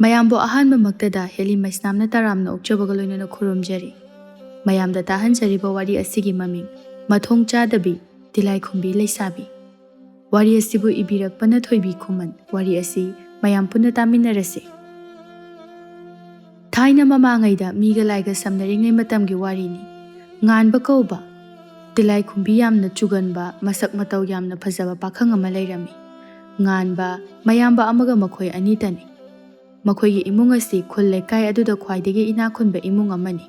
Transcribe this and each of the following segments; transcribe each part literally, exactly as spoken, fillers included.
ꯃꯌꯥꯝꯕꯨ ꯑꯍꯥꯟꯕꯃꯛꯇꯗ ꯍꯦꯂꯤ ꯃꯩꯁꯅꯥꯝꯅ ꯇꯔꯥꯝꯅ ꯑꯣꯛꯆꯕꯒ ꯂꯣꯏꯅꯅ ꯈꯨꯔꯨꯝꯖꯔꯤ꯫ ꯃꯌꯥꯝꯗ ꯇꯥꯍꯟꯖꯔꯤꯕ ꯋꯥꯔꯤ ꯑꯁꯤꯒꯤ ꯃꯃꯤꯡ ꯃꯊꯣꯡ ꯆꯥꯗꯕꯤ ꯇꯤꯂꯥꯏꯈꯨꯝꯕꯤ ꯂꯩꯁꯥꯕꯤ꯫ ꯋꯥꯔꯤ ꯑꯁꯤꯕꯨ ꯏꯕꯤꯔꯛꯄꯅ ꯊꯣꯏꯕꯤ ꯈꯨꯃꯟ꯫ ꯋꯥꯔꯤ ꯑꯁꯤ ꯃꯌꯥꯝ ꯄꯨꯟꯅ ꯇꯥꯃꯤꯟꯅꯔꯁꯤ꯫ ꯊꯥꯏꯅ ꯃꯃꯥꯡꯉꯩꯗ ꯃꯤꯒ ꯂꯥꯏꯒ ꯁꯝꯅꯔꯤꯉꯩ ꯃꯇꯝꯒꯤ ꯋꯥꯔꯤꯅꯤ꯫ ꯉꯥꯟꯕ ꯀꯧꯕ ꯇꯤꯂꯥꯏꯈꯨꯝꯕꯤ ꯌꯥꯝꯅ ꯆꯨꯒꯟꯕ, ꯃꯁꯛ ꯃꯇꯧ ꯌꯥꯝꯅ ꯐꯖꯕ ꯄꯥꯈꯪ ꯑꯃ ꯂꯩꯔꯝꯃꯤ꯫ ꯉꯥꯟꯕ ꯃꯌꯥꯝꯕ ꯑꯃꯒ ꯃꯈꯣꯏ ꯑꯅꯤꯇꯅꯤ꯫ ꯃꯈꯣꯏꯒꯤ ꯏꯃꯨꯡ ꯑꯁꯤ ꯈꯨꯜ ꯂꯩꯀꯥꯏ ꯑꯗꯨꯗ ꯈ꯭ꯋꯥꯏꯗꯒꯤ ꯏꯅꯥꯛ ꯈꯨꯟꯕ ꯏꯃꯨꯡ ꯑꯃꯅꯤ꯫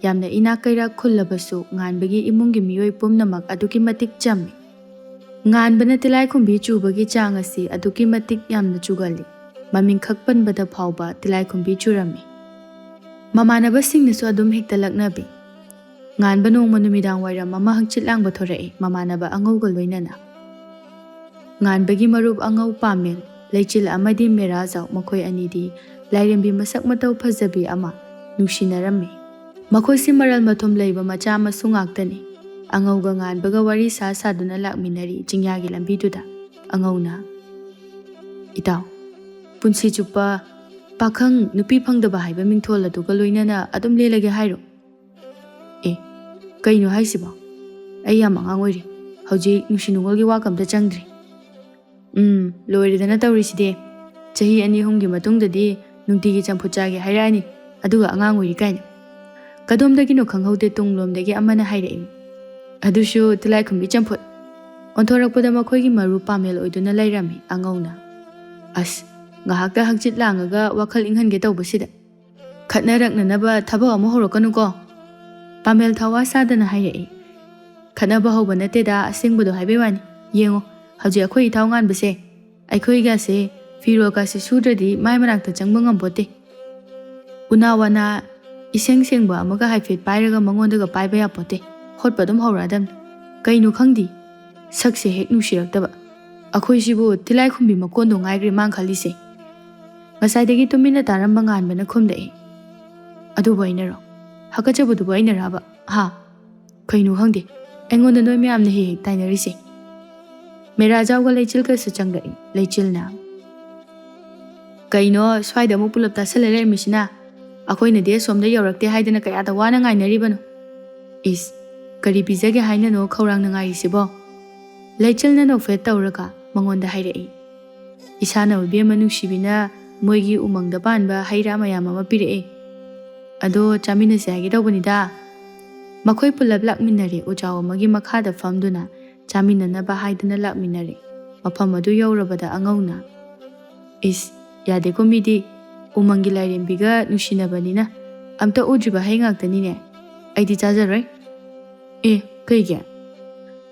ꯌꯥꯝꯅ ꯏꯅꯥꯛ ꯀꯩꯔꯥꯛ ꯈꯨꯜꯂꯕꯁꯨ ꯉꯥꯟꯕꯒꯤ ꯏꯃꯨꯡꯒꯤ ꯃꯤꯑꯣꯏ ꯄꯨꯝꯅꯃꯛ ꯑꯗꯨꯛꯀꯤ ꯃꯇꯤꯛ ꯆꯝꯃꯤ꯫ ꯉꯥꯟꯕꯅ ꯇꯤꯂꯥꯏꯈꯨꯝꯕꯤ ꯆꯨꯕꯒꯤ ꯆꯥꯡ ꯑꯁꯤ ꯑꯗꯨꯛꯀꯤ ꯃꯇꯤꯛ ꯌꯥꯝꯅ ꯆꯨꯒꯜꯂꯤ꯫ ꯃꯃꯤꯡꯈꯛ ꯄꯟꯕꯗ ꯐꯥꯎꯕ ꯇꯤꯂꯥꯏꯈꯨꯝꯕꯤ ꯆꯨꯔꯝꯃꯤ꯫ ꯃꯃꯥꯟꯅꯕꯁꯤꯡꯅꯁꯨ ꯑꯗꯨꯝ ꯍꯦꯛꯇ ꯂꯛꯅꯕꯤ꯫ ꯉꯥꯟꯕ ꯅꯣꯡꯃ ꯅꯨꯃꯤꯗꯥꯡ ꯋꯥꯏꯔꯝ ꯑꯃ ꯍꯪꯆꯤꯠ ꯂꯥꯡꯕ ꯊꯣꯔꯛꯏ, ꯃꯃꯥꯟꯅꯕ ꯑꯉꯧꯒ ꯂꯣꯏꯅꯅ꯫ ꯉꯥꯟꯕꯒꯤ ꯃꯔꯨꯞ ꯑꯉꯧ ꯄꯥꯃꯦꯜ, ꯂꯩꯆꯤꯜ ꯑꯃꯗꯤ ꯃꯦꯔꯥꯖꯥꯎ, ꯃꯈꯣꯏ ꯑꯅꯤꯗꯤ ꯂꯥꯏꯔꯦꯝꯕꯤ ꯃꯁꯛ ꯃꯇꯧ ꯐꯖꯕꯤ ꯑꯃ ꯅꯨꯡꯁꯤꯅꯔꯝꯃꯤ꯫ ꯃꯈꯣꯏꯁꯤ ꯃꯔꯜ ꯃꯊꯨꯝ ꯂꯩꯕ ꯃꯆꯥ ꯃꯁꯨ ꯉꯥꯛꯇꯅꯤ꯫ ꯑꯉꯧꯒ ꯉꯥꯟꯕꯒ ꯋꯥꯔꯤ ꯁꯥ ꯁꯥꯗꯨꯅ ꯂꯥꯛꯃꯤꯟꯅꯔꯤ ꯆꯤꯡꯌꯥꯒꯤ ꯂꯝꯕꯤꯗꯨꯗ꯫ ꯑꯉꯧꯅ, "ꯏꯇꯥꯎ, ꯄꯨꯟꯁꯤ ꯆꯨꯞꯄ ꯄꯥꯈꯪ ꯅꯨꯄꯤ ꯐꯪꯗꯕ ꯍꯥꯏꯕ ꯃꯤꯡꯊꯣꯜ ꯑꯗꯨꯒ ꯂꯣꯏꯅꯅ ꯑꯗꯨꯝ ꯂꯦꯜꯂꯒꯦ ꯍꯥꯏꯔꯣ?" "ꯑꯦ, ꯀꯩꯅꯣ ꯍꯥꯏꯁꯤꯕꯣ? ꯑꯩ ꯌꯥꯝ ꯑꯉꯥꯡ ꯑꯣꯏꯔꯤ꯫ ꯍꯧꯖꯤꯛ ꯅꯨꯡꯁꯤ ꯅꯨꯡꯒꯣꯜꯒꯤ ꯋꯥ ꯀꯝꯇ ꯆꯪꯗ꯭ꯔꯤ꯫" "ꯎꯝ, ꯂꯣꯏꯔꯦꯗꯅ ꯇꯧꯔꯤꯁꯤꯗꯤ꯫ ꯆꯍꯤ ꯑꯅꯤ ꯑꯍꯨꯝꯒꯤ ꯃꯇꯨꯡꯗꯗꯤ ꯅꯨꯡꯇꯤꯒꯤ ꯆꯝꯐꯨꯠ ꯆꯥꯒꯦ ꯍꯥꯏꯔꯛꯑꯅꯤ, ꯑꯗꯨꯒ ꯑꯉꯥꯡ ꯑꯣꯏꯔꯤ ꯀꯥꯏꯅ꯫" ꯀꯗꯣꯝꯗꯒꯤꯅꯣ ꯈꯪꯍꯧꯗꯦ ꯇꯨꯡꯂꯣꯝꯗꯒꯤ ꯑꯃꯅ ꯍꯥꯏꯔꯛꯏ, "ꯑꯗꯨꯁꯨ ꯇꯤꯂꯥꯏꯈꯨꯝꯕꯤ ꯆꯝꯐꯨꯠ?" ꯑꯣꯟꯊꯣꯔꯛꯄꯗ ꯃꯈꯣꯏꯒꯤ ꯃꯔꯨꯞ ꯄꯥꯃꯦꯜ ꯑꯣꯏꯗꯨꯅ ꯂꯩꯔꯝꯃꯤ ꯑꯉꯧꯅ꯫ "ꯑꯁ, ꯉꯥꯏꯍꯥꯛꯇ ꯍꯪꯆꯤꯠ ꯂꯥꯡꯉꯒ ꯋꯥꯈꯜ ꯏꯪꯍꯟꯒꯦ ꯇꯧꯕꯁꯤꯗ ꯈꯠꯅꯔꯛꯅꯅꯕ ꯊꯕꯛ ꯑꯃ ꯍꯧꯔꯛꯀꯅꯨꯀꯣ꯫" ꯄꯥꯃꯦꯜ ꯊꯋꯥ ꯁꯥꯗꯅ ꯍꯥꯏꯔꯛꯏ꯫ "ꯈꯠꯅꯕ ꯍꯧꯕ ꯅꯠꯇꯦꯗ, ꯑꯁꯦꯡꯕꯗꯣ ꯍꯥꯏꯕꯩ ꯋꯥꯅꯤ꯫ ꯌꯦꯡꯉꯣ, ꯍꯧꯖꯤꯛ ꯑꯩꯈꯣꯏ ꯏꯊꯥꯎ ꯉꯥꯟꯕꯁꯦ, ꯑꯩꯈꯣꯏꯒꯁꯦ ꯐꯤꯔꯣꯜꯒꯁꯦ ꯁꯨꯗ꯭ꯔꯗꯤ ꯃꯥꯏ ꯃꯅꯥꯛꯇ ꯆꯪꯕ ꯉꯝꯄꯣꯠꯇꯦ꯫ ꯎꯅꯥ ꯋꯥꯅꯥ ꯏꯁꯦꯡ ꯁꯦꯡꯕ ꯑꯃꯒ ꯍꯥꯏꯐꯦꯠ ꯄꯥꯏꯔꯒ ꯃꯉꯣꯟꯗꯒ ꯄꯥꯏꯕ ꯌꯥꯄꯣꯠꯇꯦ꯫ ꯍꯣꯠꯄ ꯑꯗꯨꯝ ꯍꯧꯔꯛꯑꯗꯝꯅꯤ꯫ ꯀꯩꯅꯣ ꯈꯪꯗꯦ, ꯁꯛꯁꯦ ꯍꯦꯛ ꯅꯨꯡꯁꯤꯔꯛꯇꯕ꯫ ꯑꯩꯈꯣꯏꯁꯤꯕꯨ ꯇꯤꯂꯥꯏꯈꯨꯝꯕꯤ ꯃꯀꯣꯟꯗꯣ ꯉꯥꯏꯈ꯭ꯔꯦ ꯃꯥꯡ ꯈꯜꯂꯤꯁꯦ꯫" ꯉꯁꯥꯏꯗꯒꯤ ꯇꯨꯃꯤꯟꯅ ꯇꯥꯔꯝꯕ ꯉꯥꯟꯕꯅ ꯈꯨꯝꯂꯛꯏ꯫ "ꯑꯗꯨꯕꯨ ꯑꯩꯅꯔꯣ? ꯍꯥꯀꯠꯆꯕꯗꯨꯕꯨ ꯑꯩꯅꯔꯕ? ꯍꯥ? ꯀꯩꯅꯣ ꯈꯪꯗꯦ, ꯑꯩꯉꯣꯟꯗ ꯅꯣꯏ ꯃꯌꯥꯝꯅ ꯍꯦꯛ ꯍꯦꯛ ꯇꯥꯏꯅꯔꯤꯁꯦ꯫" ꯃꯦꯔꯥꯖꯥꯎꯒ ꯂꯩꯆꯤꯜꯒꯁꯨ ꯆꯪꯂꯛꯏ꯫ ꯂꯩꯆꯤꯜꯅ, "ꯀꯩꯅꯣ ꯁ꯭ꯋꯥꯏꯗ ꯑꯃꯨꯛ ꯄꯨꯂꯞ ꯇꯥꯁꯜꯂ ꯂꯩꯔꯝꯃꯤꯁꯤꯅ? ꯑꯩꯈꯣꯏꯅꯗꯤ ꯑꯁꯣꯝꯗ ꯌꯧꯔꯛꯇꯦ ꯍꯥꯏꯗꯅ ꯀꯌꯥꯗ ꯋꯥꯅ ꯉꯥꯏꯅꯔꯤꯕꯅꯣ? ꯏꯁ, ꯀꯔꯤ ꯄꯤꯖꯒꯦ ꯍꯥꯏꯅꯅꯣ ꯈꯧꯔꯥꯡꯅ ꯉꯥꯏꯔꯤꯁꯤꯕꯣ?" ꯂꯩꯆꯤꯜꯅ ꯅꯣꯛꯐꯦꯠ ꯇꯧꯔꯒ ꯃꯉꯣꯟꯗ ꯍꯥꯏꯔꯛꯏ꯫ "ꯏꯁꯥꯅ ꯏꯕꯦꯝꯃ ꯅꯨꯡꯁꯤꯕꯤꯅ ꯃꯣꯏꯒꯤ ꯎꯃꯪꯗ ꯄꯥꯟꯕ ꯍꯩ ꯔꯥ ꯃꯌꯥꯝ ꯑꯃ ꯄꯤꯔꯛꯑꯦ꯫ ꯑꯗꯣ ꯆꯥꯃꯤꯟꯅꯁꯦ ꯍꯥꯏꯒꯦ ꯇꯧꯕꯅꯤꯗ꯫" ꯃꯈꯣꯏ ꯄꯨꯂꯞ ꯂꯥꯛꯃꯤꯟꯅꯔꯦ꯫ ꯎꯖꯥꯎ ꯑꯃꯒꯤ ꯃꯈꯥꯗ ꯐꯝꯗꯨꯅ ꯆꯥꯃꯤꯟꯅꯅꯕ ꯍꯥꯏꯗꯨꯅ ꯂꯥꯛꯃꯤꯟꯅꯔꯦ꯫ ꯃꯐꯝ ꯑꯗꯨ ꯌꯧꯔꯕꯗ ꯑꯉꯧꯅ, "ꯏꯁ, ꯌꯥꯗꯦꯀꯣ ꯃꯤꯗꯤ꯫ ꯎꯃꯪꯒꯤ ꯂꯥꯏꯔꯦꯝꯕꯤꯒ ꯅꯨꯡꯁꯤꯅꯕꯅꯤꯅ ꯑꯝꯇ ꯎꯗ꯭ꯔꯤꯕ ꯍꯩ ꯉꯥꯛꯇꯅꯤꯅꯦ꯫ ꯑꯩꯗꯤ ꯆꯥꯖꯔꯣꯏ꯫" "ꯑꯦ, ꯀꯩꯒꯤ?"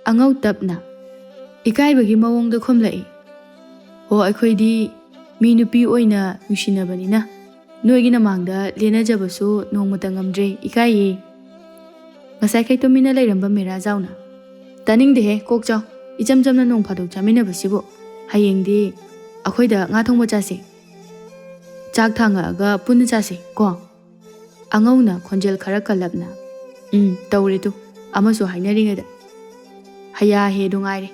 ꯑꯉꯧ ꯇꯞꯅ, ꯏꯀꯥꯏꯕꯒꯤ ꯃꯑꯣꯡꯗ ꯈꯨꯝꯂꯛꯏ꯫ "ꯑꯣ, ꯑꯩꯈꯣꯏꯗꯤ ꯃꯤ ꯅꯨꯄꯤ ꯑꯣꯏꯅ ꯅꯨꯡꯁꯤꯅꯕꯅꯤꯅ ꯅꯣꯏꯒꯤ ꯅꯃꯥꯡꯗ ꯂꯦꯟꯅꯖꯕꯁꯨ ꯅꯣꯡꯃꯇ ꯉꯝꯗ꯭ꯔꯦ, ꯏꯀꯥꯏꯌꯦ꯫" ꯉꯁꯥꯏꯈꯩ ꯇꯨꯃꯤꯟꯅ ꯂꯩꯔꯝꯕ ꯃꯦꯔꯥ ꯖꯥꯎꯅ, "ꯇꯥꯅꯤꯡꯗꯦꯍꯦ, ꯀꯣꯛ ꯆꯥꯎ꯫ ꯏꯆꯝ ꯆꯝꯅ ꯅꯣꯡ ꯐꯥꯗꯣꯛ ꯆꯥꯃꯤꯟꯅꯕꯁꯤꯕꯨ꯫ ꯍꯌꯦꯡꯗꯤ ꯑꯩꯈꯣꯏꯗ ꯉꯥ ꯊꯣꯡꯕ ꯆꯥꯁꯦ꯫ ꯆꯥꯛ ꯊꯥꯡꯉꯛꯑꯒ ꯄꯨꯟꯅ ꯆꯥꯁꯦ ꯀꯣ?" ꯑꯉꯧꯅ ꯈꯣꯟꯖꯦꯜ ꯈꯔ ꯀꯜꯂꯞꯅ, "ꯎꯝ, ꯇꯧꯔꯦ ꯇꯨ, ꯑꯃꯁꯨ ꯍꯥꯏꯅꯔꯤꯉꯩꯗ꯫ ꯍꯌꯥ ꯍꯦꯗꯨ ꯉꯥꯏꯔꯦ꯫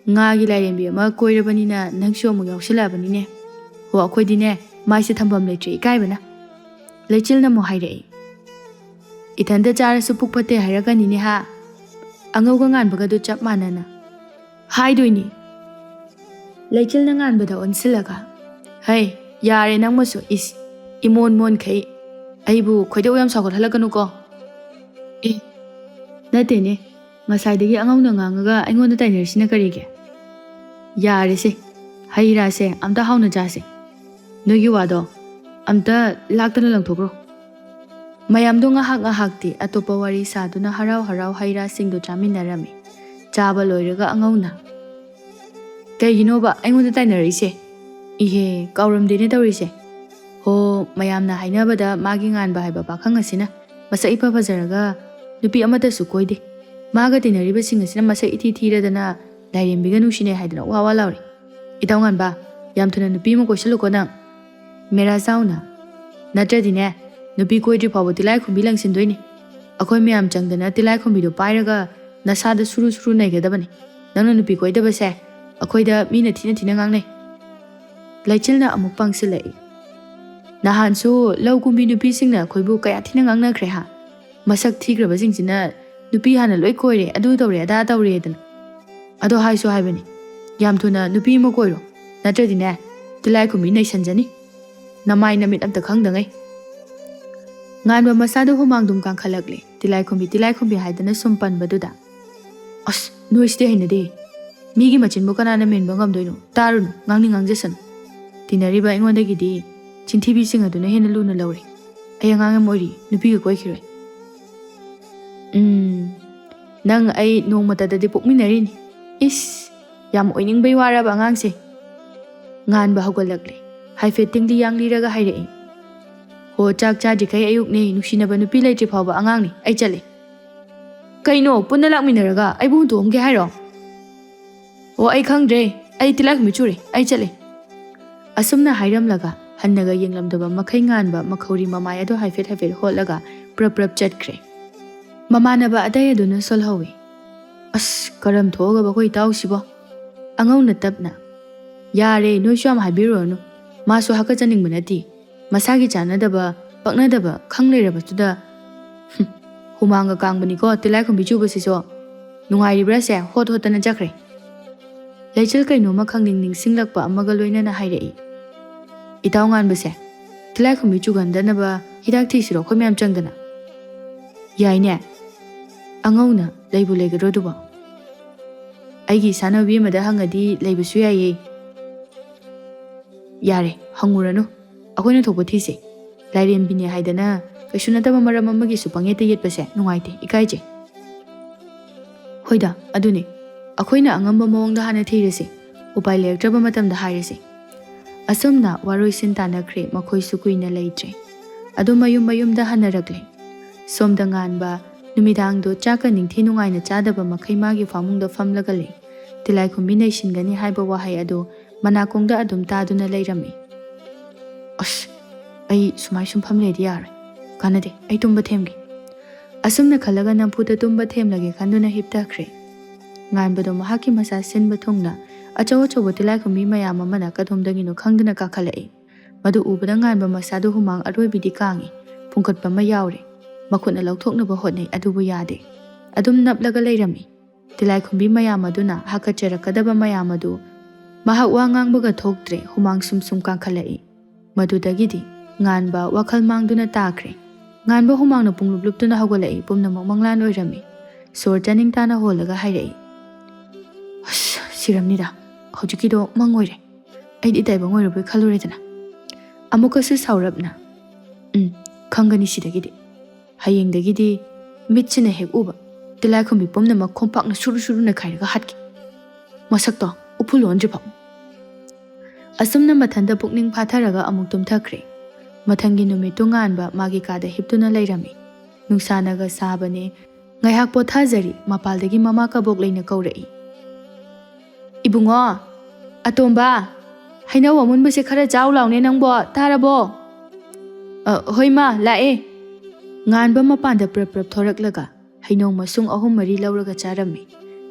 ꯉꯥꯒꯤ ꯂꯥꯏꯔꯦꯝꯕꯤ ꯑꯃ ꯀꯣꯏꯔꯕꯅꯤꯅ ꯅꯪꯁꯨ ꯑꯃꯨꯛ ꯌꯥꯎꯁꯤꯜꯂꯛꯑꯕꯅꯤꯅꯦ꯫ ꯍꯣ, ꯑꯩꯈꯣꯏꯗꯤꯅꯦ, ꯃꯥꯏꯁꯦ ꯊꯝꯐꯝ ꯂꯩꯇ꯭ꯔꯦ ꯏꯀꯥꯏꯕꯅ꯫" ꯂꯩꯆꯤꯜꯅ ꯑꯃꯨꯛ ꯍꯥꯏꯔꯛꯏ꯫ "ꯏꯊꯟꯇ ꯆꯥꯔꯁꯨ ꯄꯨꯛ ꯐꯠꯇꯦ ꯍꯥꯏꯔꯛꯀꯅꯤꯅꯦ ꯍꯥ?" ꯑꯉꯧꯒ ꯉꯥꯟꯕꯒꯗꯨ ꯆꯞ ꯃꯥꯟꯅꯅ ꯍꯥꯏꯗꯣꯏꯅꯤ꯫ ꯂꯩꯆꯤꯜꯅ ꯉꯥꯟꯕꯗ ꯑꯣꯟꯁꯤꯜꯂꯒ, "ꯍꯩ, ꯌꯥꯔꯦ ꯅꯪꯃꯁꯨ, ꯏꯁ, ꯏꯃꯣꯟ ꯃꯣꯟꯈꯩ꯫ ꯑꯩꯕꯨ ꯈꯣꯏꯗꯧ ꯌꯥꯝ ꯁꯥꯎꯒꯠꯍꯜꯂꯛꯀꯅꯨꯀꯣ꯫" "ꯑꯦ, ꯅꯠꯇꯦꯅꯦ, ꯉꯁꯥꯏꯗꯒꯤ ꯑꯉꯧꯅ ꯉꯥꯡꯉꯒ ꯑꯩꯉꯣꯟꯗ ꯇꯥꯏꯅꯔꯤꯁꯤꯅ ꯀꯔꯤꯒꯤ? ꯌꯥꯔꯦꯁꯦ, ꯍꯩ ꯔꯥꯁꯦ ꯑꯝꯇ ꯍꯥꯎꯅ ꯆꯥꯁꯦ꯫ ꯅꯣꯏꯒꯤ ꯋꯥꯗꯣ ꯑꯝꯇ ꯂꯥꯛꯇꯅ ꯂꯪꯊꯣꯛꯈ꯭ꯔꯣ꯫" ꯃꯌꯥꯝꯗꯣ ꯉꯥꯏꯍꯥꯛ ꯉꯥꯏꯍꯥꯛꯇꯤ ꯑꯇꯣꯞꯄ ꯋꯥꯔꯤ ꯁꯥꯗꯨꯅ ꯍꯔꯥꯎ ꯍꯔꯥꯎ ꯍꯩ ꯔꯥꯁꯤꯡꯗꯣ ꯆꯥꯃꯤꯟꯅꯔꯝꯃꯤ꯫ ꯆꯥꯕ ꯂꯣꯏꯔꯒ ꯑꯉꯧꯅ, "ꯀꯩꯒꯤꯅꯣꯕ ꯑꯩꯉꯣꯟꯗ ꯇꯥꯏꯅꯔꯛꯏꯁꯦ? ꯏꯍꯦ, ꯀꯥꯎꯔꯝꯗꯦꯅꯦ ꯇꯧꯔꯤꯁꯦ꯫ ꯍꯣ, ꯃꯌꯥꯝꯅ ꯍꯥꯏꯅꯕꯗ ꯃꯥꯒꯤ ꯉꯥꯟꯕ ꯍꯥꯏꯕ ꯄꯥꯈꯪ ꯑꯁꯤꯅ ꯃꯁꯛ ꯏꯐ ꯐꯖꯔꯒ ꯅꯨꯄꯤ ꯑꯃꯠꯇꯁꯨ ꯀꯣꯏꯗꯦ꯫ ꯃꯥꯒ ꯇꯤꯟꯅꯔꯤꯕꯁꯤꯡ ꯑꯁꯤꯅ ꯃꯁꯛ ꯏꯊꯤ ꯊꯤꯔꯗꯅ ꯂꯥꯏꯔꯦꯝꯕꯤꯒ ꯅꯨꯡꯁꯤꯅꯩ ꯍꯥꯏꯗꯅ ꯋꯥ ꯋꯥ ꯂꯥꯎꯔꯤ꯫ ꯏꯇꯥꯎ ꯉꯥꯟꯕ, ꯌꯥꯝ ꯊꯨꯅ ꯅꯨꯄꯤ ꯑꯃ ꯀꯣꯏꯁꯜꯂꯨꯀꯣ ꯅꯪ꯫" ꯃꯦꯔꯥ ꯆꯥꯎꯅ, "ꯅꯠꯇ꯭ꯔꯗꯤꯅꯦ, ꯅꯨꯄꯤ ꯀꯣꯏꯗ꯭ꯔꯤ ꯐꯥꯎꯕ ꯇꯤꯂꯥꯏ ꯈꯨꯝꯕꯤ ꯂꯪꯁꯤꯟꯗꯣꯏꯅꯤ꯫ ꯑꯩꯈꯣꯏ ꯃꯌꯥꯝ ꯆꯪꯗꯅ ꯇꯤꯂꯥꯏ ꯈꯨꯝꯕꯤꯗꯣ ꯄꯥꯏꯔꯒ ꯅꯁꯥꯗ ꯁꯨꯔꯨ ꯁꯨꯔꯨ ꯅꯩꯒꯗꯕꯅꯤ꯫ ꯅꯪꯅ ꯅꯨꯄꯤ ꯀꯣꯏꯗꯕꯁꯦ ꯑꯩꯈꯣꯏꯗ ꯃꯤꯅ ꯊꯤꯅ ꯊꯤꯅ ꯉꯥꯡꯅꯩ꯫" ꯂꯩꯆꯤꯜꯅ ꯑꯃꯨꯛ ꯄꯪꯁꯤꯜꯂꯛꯏ꯫ "ꯅꯍꯥꯟꯁꯨ ꯂꯧ ꯀꯨꯝꯕꯤ ꯅꯨꯄꯤꯁꯤꯡꯅ ꯑꯩꯈꯣꯏꯕꯨ ꯀꯌꯥ ꯊꯤꯅ ꯉꯥꯡꯅꯈ꯭ꯔꯦ ꯍꯥ? ꯃꯁꯛ ꯊꯤꯈ꯭ꯔꯕꯁꯤꯡꯁꯤꯅ ꯅꯨꯄꯤ ꯍꯥꯟꯅ ꯂꯣꯏ ꯀꯣꯏꯔꯦ, ꯑꯗꯨ ꯇꯧꯔꯦ, ꯑꯗꯥ ꯇꯧꯔꯦꯗꯅ꯫ ꯑꯗꯣ ꯍꯥꯏꯁꯨ ꯍꯥꯏꯕꯅꯤ, ꯌꯥꯝ ꯊꯨꯅ ꯅꯨꯄꯤ ꯑꯃ ꯀꯣꯏꯔꯣ, ꯅꯠꯇ꯭ꯔꯗꯤꯅꯦ, ꯇꯤꯂꯥꯏꯈꯨꯝꯕꯤ ꯅꯩꯁꯟꯖꯅꯤ꯫ ꯅꯃꯥꯏ ꯅꯃꯤꯠ ꯑꯝꯇ ꯈꯪꯗꯉꯩ꯫" ꯉꯥꯟꯕ ꯃꯁꯥꯗ ꯍꯨꯃꯥꯡꯗꯨꯝ ꯀꯥꯡꯈꯠꯂꯛꯂꯦ, ꯇꯤꯂꯥꯏꯈꯨꯝꯕꯤ, ꯇꯤꯂꯥꯏꯈꯨꯝꯕꯤ ꯍꯥꯏꯗꯅ ꯁꯨꯝ ꯄꯟꯕꯗꯨꯗ꯫ "ꯑꯁ, ꯅꯣꯏꯁꯤꯗꯤ ꯍꯩꯅꯗꯦ꯫ ꯃꯤꯒꯤ ꯃꯆꯤꯟꯕꯨ ꯀꯅꯥꯅ ꯃꯦꯟꯕ ꯉꯝꯗꯣꯏꯅꯣ? ꯇꯥꯔꯨꯅꯨ, ꯉꯥꯡꯅꯤꯡ ꯉꯥꯡꯖꯁꯅꯨ꯫ ꯇꯤꯟꯅꯔꯤꯕ ꯑꯩꯉꯣꯟꯗꯒꯤꯗꯤ ꯆꯤꯟꯊꯤꯕꯤꯁꯤꯡ ꯑꯗꯨꯅ ꯍꯦꯟꯅ ꯂꯨꯅ ꯂꯧꯔꯦ꯫ ꯑꯩ ꯑꯉꯥꯡ ꯌꯥꯝ ꯑꯣꯏꯔꯤ, ꯅꯨꯄꯤꯒ ꯀꯣꯏꯈꯤꯔꯣꯏ꯫" "ꯎꯝ, ꯅꯪ ꯑꯩ ꯅꯣꯡꯃꯇꯗꯗꯤ ꯄꯣꯛꯃꯤꯟꯅꯔꯤꯅꯤ꯫ ꯏꯁ, ꯌꯥꯝ ꯑꯣꯏꯅꯤꯡꯕꯩ ꯋꯥꯔꯕ ꯑꯉꯥꯡꯁꯦ?" ꯉꯥꯟꯕ ꯍꯧꯒꯠꯂꯛꯂꯦ꯫ ꯍꯥꯏꯐꯦꯠ ꯇꯤꯡꯂꯤ ꯌꯥꯡꯂꯤꯔꯒ ꯍꯥꯏꯔꯛꯏ꯫ "ꯍꯣ, ꯆꯥꯛ ꯆꯥꯗ꯭ꯔꯤꯈꯩ ꯑꯌꯨꯛꯅꯦ, ꯅꯨꯡꯁꯤꯅꯕ ꯅꯨꯄꯤ ꯂꯩꯇ꯭ꯔꯤ ꯐꯥꯎꯕ ꯑꯉꯥꯡꯅꯤ, ꯑꯩ ꯆꯠꯂꯦ꯫" "ꯀꯩꯅꯣ, ꯄꯨꯟꯅ ꯂꯥꯛꯃꯤꯟꯅꯔꯒ ꯑꯩꯕꯨ ꯍꯨꯟꯇꯣꯛꯑꯝꯒꯦ ꯍꯥꯏꯔꯣ?" "ꯑꯣ, ꯑꯩ ꯈꯪꯗ꯭ꯔꯦ, ꯑꯩ ꯇꯤꯂꯥꯏꯈꯨꯝꯕꯤ ꯆꯨꯔꯦ, ꯑꯩ ꯆꯠꯂꯦ꯫" ꯑꯁꯨꯝꯅ ꯍꯥꯏꯔꯝꯂꯒ ꯍꯟꯅꯒ ꯌꯦꯡꯂꯝꯗꯕ ꯃꯈꯩ ꯉꯥꯟꯕ ꯃꯈꯧꯔꯤ ꯃꯃꯥꯏ ꯑꯗꯨ ꯍꯥꯏꯐꯦꯠ ꯍꯥꯏꯐꯦꯠ ꯍꯣꯠꯂꯒ ꯄ꯭ꯔꯞ ꯄ꯭ꯔꯞ ꯆꯠꯈ꯭ꯔꯦ꯫ ꯃꯃꯥꯟꯅꯕ ꯑꯇꯩ ꯑꯗꯨꯅ ꯁꯣꯜꯍꯧꯏ꯫ "ꯑꯁ, ꯀꯔꯝ ꯊꯣꯛꯑꯒꯕ ꯑꯩꯈꯣꯏ ꯏꯇꯥꯎꯁꯤꯕꯣ?" ꯑꯉꯧꯅ ꯇꯞꯅ, "ꯌꯥꯔꯦ, ꯅꯣꯏꯁꯨ ꯌꯥꯝ ꯍꯥꯏꯕꯤꯔꯨꯔꯅꯨ꯫ ꯃꯥꯁꯨ ꯍꯥꯀꯠꯆꯅꯤꯡꯕ ꯅꯠꯇꯦ꯫ ꯃꯁꯥꯒꯤ ꯆꯥꯟꯅꯗꯕ, ꯄꯛꯅꯗꯕ ꯈꯪ ꯂꯩꯔꯕꯗꯨꯗ꯫" "ꯍꯨꯝ, ꯍꯨꯃꯥꯡꯒ ꯀꯥꯡꯕꯅꯤꯀꯣ ꯇꯤꯂꯥꯏꯈꯨꯝꯕꯤ ꯆꯨꯕꯁꯤꯁꯨ꯫ ꯅꯨꯡꯉꯥꯏꯔꯤꯕ꯭ꯔꯥꯁꯦ?" ꯍꯣꯠ ꯍꯣꯠꯇꯅ ꯆꯠꯈ꯭ꯔꯦ꯫ ꯂꯩꯆꯤꯜ ꯀꯩꯅꯣꯝꯃ ꯈꯪꯅꯤꯡ ꯅꯤꯡꯁꯤꯡꯂꯛꯄ ꯑꯃꯒ ꯂꯣꯏꯅꯅ ꯍꯥꯏꯔꯛꯏ꯫ "ꯏꯇꯥꯎ ꯉꯥꯟꯕꯁꯦ, ꯇꯤꯂꯥꯏꯈꯨꯝꯕꯤ ꯆꯨꯒꯟꯗꯅꯕ ꯍꯤꯗꯥꯛ ꯊꯤꯁꯤꯔꯣ ꯑꯩꯈꯣꯏ ꯃꯌꯥꯝ ꯆꯪꯗꯅ?" "ꯌꯥꯏꯅꯦ꯫ ꯑꯉꯧꯅ ꯂꯩꯕꯨ ꯂꯩꯒꯗ꯭ꯔꯣ ꯑꯗꯨꯕꯣ?" "ꯑꯩꯒꯤ ꯏꯁꯥꯟꯅꯕꯤ ꯑꯃꯗ ꯍꯪꯉꯗꯤ ꯂꯩꯕꯁꯨ ꯌꯥꯏꯌꯦ꯫" "ꯌꯥꯔꯦ, ꯍꯪꯉꯨꯔꯅꯨ꯫ ꯑꯩꯈꯣꯏꯅ ꯊꯣꯛꯄ ꯊꯤꯁꯦ꯫ ꯂꯥꯏꯔꯦꯝꯕꯤꯅꯦ ꯍꯥꯏꯗꯅ ꯀꯩꯁꯨ ꯅꯠꯇꯕ ꯃꯔꯝ ꯑꯃꯒꯤꯁꯨ ꯄꯪꯌꯦꯠꯇ ꯌꯦꯠꯄꯁꯦ ꯅꯨꯡꯉꯥꯏꯇꯦ, ꯏꯀꯥꯏꯖꯩ꯫" "ꯍꯣꯏꯗ, ꯑꯗꯨꯅꯦ꯫ ꯑꯩꯈꯣꯏꯅ ꯑꯉꯝꯕ ꯃꯑꯣꯡꯗ ꯍꯥꯟꯅ ꯊꯤꯔꯁꯤ꯫ ꯎꯄꯥꯏ ꯂꯩꯔꯛꯇ꯭ꯔꯕ ꯃꯇꯝꯗ ꯍꯥꯏꯔꯁꯤ꯫" ꯑꯁꯨꯝꯅ ꯋꯥꯔꯣꯏꯁꯤꯟ ꯇꯥꯟꯅꯈ꯭ꯔꯦ꯫ ꯃꯈꯣꯏꯁꯨ ꯀꯨꯏꯅ ꯂꯩꯇ꯭ꯔꯦ꯫ ꯑꯗꯨ ꯃꯌꯨꯝ ꯃꯌꯨꯝꯗ ꯍꯟꯅꯔꯛꯂꯦ꯫ ꯁꯣꯝꯗ ꯉꯥꯟꯕ ꯅꯨꯃꯤꯗꯥꯡꯗꯣ ꯆꯥꯛꯀ ꯅꯤꯡꯊꯤ ꯅꯨꯡꯉꯥꯏꯅ ꯆꯥꯗꯕ ꯃꯈꯩ ꯃꯥꯒꯤ ꯐꯃꯨꯡꯗ ꯐꯝꯂꯒ ꯂꯩ꯫ ꯇꯤꯂꯥꯏꯈꯨꯝꯕꯤ ꯅꯩꯁꯤꯟꯒꯅꯤ ꯍꯥꯏꯕ ꯋꯥꯍꯩ ꯑꯗꯨ ꯃꯅꯥꯀꯣꯡꯗ ꯑꯗꯨꯝ ꯇꯥꯗꯨꯅ ꯂꯩꯔꯝꯃꯤ꯫ "ꯑꯁ, ꯑꯩ ꯁꯨꯃꯥꯏ ꯁꯨꯝ ꯐꯝ ꯂꯩꯔꯗꯤ ꯌꯥꯔꯣꯏ꯫ ꯀꯥꯟꯅꯗꯦ, ꯑꯩ ꯇꯨꯝꯕ ꯊꯦꯝꯒꯦ꯫" ꯑꯁꯨꯝꯅ ꯈꯜꯂꯒ ꯅꯝꯐꯨꯗ ꯇꯨꯝꯕ ꯊꯦꯝꯂꯒꯦ ꯈꯟꯗꯨꯅ ꯍꯤꯞꯊꯈ꯭ꯔꯦ꯫ ꯉꯥꯟꯕꯗꯣ ꯃꯍꯥꯛꯀꯤ ꯃꯁꯥ ꯁꯤꯟꯕ ꯊꯨꯡꯅ ꯑꯆꯧ ꯑꯆꯧꯕ ꯇꯤꯂꯥꯏꯈꯨꯝꯕꯤ ꯃꯌꯥꯝ ꯑꯃꯅ ꯀꯗꯣꯝꯗꯒꯤꯅꯣ ꯈꯪꯗꯅ ꯀꯥꯈꯠꯂꯛꯏ꯫ ꯃꯗꯨ ꯎꯕꯗ ꯉꯥꯟꯕ ꯃꯁꯥꯗꯨ ꯍꯨꯃꯥꯡ ꯑꯔꯣꯏꯕꯤꯗꯤ ꯀꯥꯡꯏ꯫ ꯄꯨꯡꯈꯠꯄ ꯑꯃ ꯌꯥꯎꯔꯦ꯫ ꯃꯈꯨꯠꯅ ꯂꯧꯊꯣꯛꯅꯕ ꯍꯣꯠꯅꯩ, ꯑꯗꯨꯕꯨ ꯌꯥꯗꯦ꯫ ꯑꯗꯨꯝ ꯅꯞꯂꯒ ꯂꯩꯔꯝꯃꯤ꯫ ꯇꯤꯂꯥꯏꯈꯨꯝꯕꯤ ꯃꯌꯥꯝ ꯑꯗꯨꯅ ꯍꯥꯀꯠꯆꯔꯛꯀꯗꯕ ꯃꯌꯥꯝ ꯑꯗꯨ ꯃꯍꯥꯛ ꯋꯥ ꯉꯥꯡꯕꯒ ꯊꯣꯛꯇ꯭ꯔꯦ, ꯍꯨꯃꯥꯡ ꯁꯨꯝ ꯁꯨꯝ ꯀꯥꯡꯈꯠꯂꯛꯏ꯫ ꯃꯗꯨꯗꯒꯤꯗꯤ ꯉꯥꯟꯕ ꯋꯥꯈꯜ ꯃꯥꯡꯗꯨꯅ ꯇꯥꯈ꯭ꯔꯦ꯫ ꯉꯥꯟꯕ ꯍꯨꯃꯥꯡꯅ ꯄꯨꯡꯂꯨꯞ ꯂꯨꯞꯇꯨꯅ ꯍꯧꯒꯠꯂꯛꯏ, ꯄꯨꯝꯅꯃꯛ ꯃꯪꯂꯥꯟ ꯑꯣꯏꯔꯝꯃꯤ꯫ ꯁꯣꯔ ꯆꯥꯅꯤꯡ ꯇꯥꯅ ꯍꯣꯜꯂꯒ ꯍꯥꯏꯔꯛꯏ, "ꯑꯁ, ꯁꯤꯔꯝꯅꯤꯗ, ꯍꯧꯖꯤꯛꯀꯤꯗꯣ ꯃꯪ ꯑꯣꯏꯔꯦ꯫ ꯑꯩꯗꯤ ꯇꯥꯏꯕꯪ ꯑꯣꯏꯔꯕꯣꯏ ꯈꯜꯂꯨꯔꯦꯗꯅ꯫" ꯑꯃꯨꯛꯀꯁꯨ ꯁꯥꯎꯔꯞꯅ, "ꯎꯝ, ꯈꯪꯒꯅꯤ ꯁꯤꯗꯒꯤꯗꯤ꯫ ꯍꯌꯦꯡꯗꯒꯤꯗꯤ ꯃꯤꯠꯁꯤꯅ ꯍꯦꯛ ꯎꯕ ꯇꯤꯂꯥꯏꯈꯨꯝꯕꯤ ꯄꯨꯝꯅꯃꯛ ꯈꯣꯝꯄꯥꯛꯅ ꯁꯨꯔꯨ ꯁꯨꯔꯨ ꯅꯩꯈꯥꯏꯔꯒ ꯍꯥꯠꯀꯦ꯫ ꯃꯁꯛꯇꯣ ꯎꯐꯨꯜ ꯑꯣꯟꯗ꯭ꯔꯤꯐꯥꯎ꯫" ꯑꯁꯨꯝꯅ ꯃꯊꯟꯇ ꯄꯨꯛꯅꯤꯡ ꯐꯥꯊꯔꯒ ꯑꯃꯨꯛ ꯇꯨꯝꯊꯈ꯭ꯔꯦ꯫ ꯃꯊꯪꯒꯤ ꯅꯨꯃꯤꯠꯇꯨ ꯉꯥꯟꯕ ꯃꯥꯒꯤ ꯀꯥꯗ ꯍꯤꯞꯇꯨꯅ ꯂꯩꯔꯝꯃꯤ꯫ ꯅꯨꯡꯁꯥꯅꯒ ꯁꯥꯕꯅꯦ꯫ ꯉꯥꯏꯍꯥꯛ ꯄꯣꯊꯥꯖꯔꯤ, ꯃꯄꯥꯜꯗꯒꯤ ꯃꯃꯥ ꯀꯕꯣꯛ ꯂꯩꯅ ꯀꯧꯔꯛꯏ, "ꯏꯕꯨꯡꯉꯣ, ꯑꯇꯣꯝꯕ, ꯍꯩꯅꯧ ꯑꯃꯨꯟꯕꯁꯦ ꯈꯔ ꯆꯥꯎ ꯂꯥꯎꯅꯦ ꯅꯪꯕꯣ, ꯇꯥꯔꯕꯣ?" "ꯑ, ꯍꯣꯏ ꯃꯥ, ꯂꯥꯛꯑꯦ꯫" ꯉꯥꯟꯕ ꯃꯄꯥꯟꯗ ꯄ꯭ꯔꯞ ꯄ꯭ꯔꯞ ꯊꯣꯔꯛꯂꯒ ꯍꯩꯅꯧ ꯃꯁꯨꯡ ꯑꯍꯨꯝ ꯃꯔꯤ ꯂꯧꯔꯒ ꯆꯥꯔꯝꯃꯤ꯫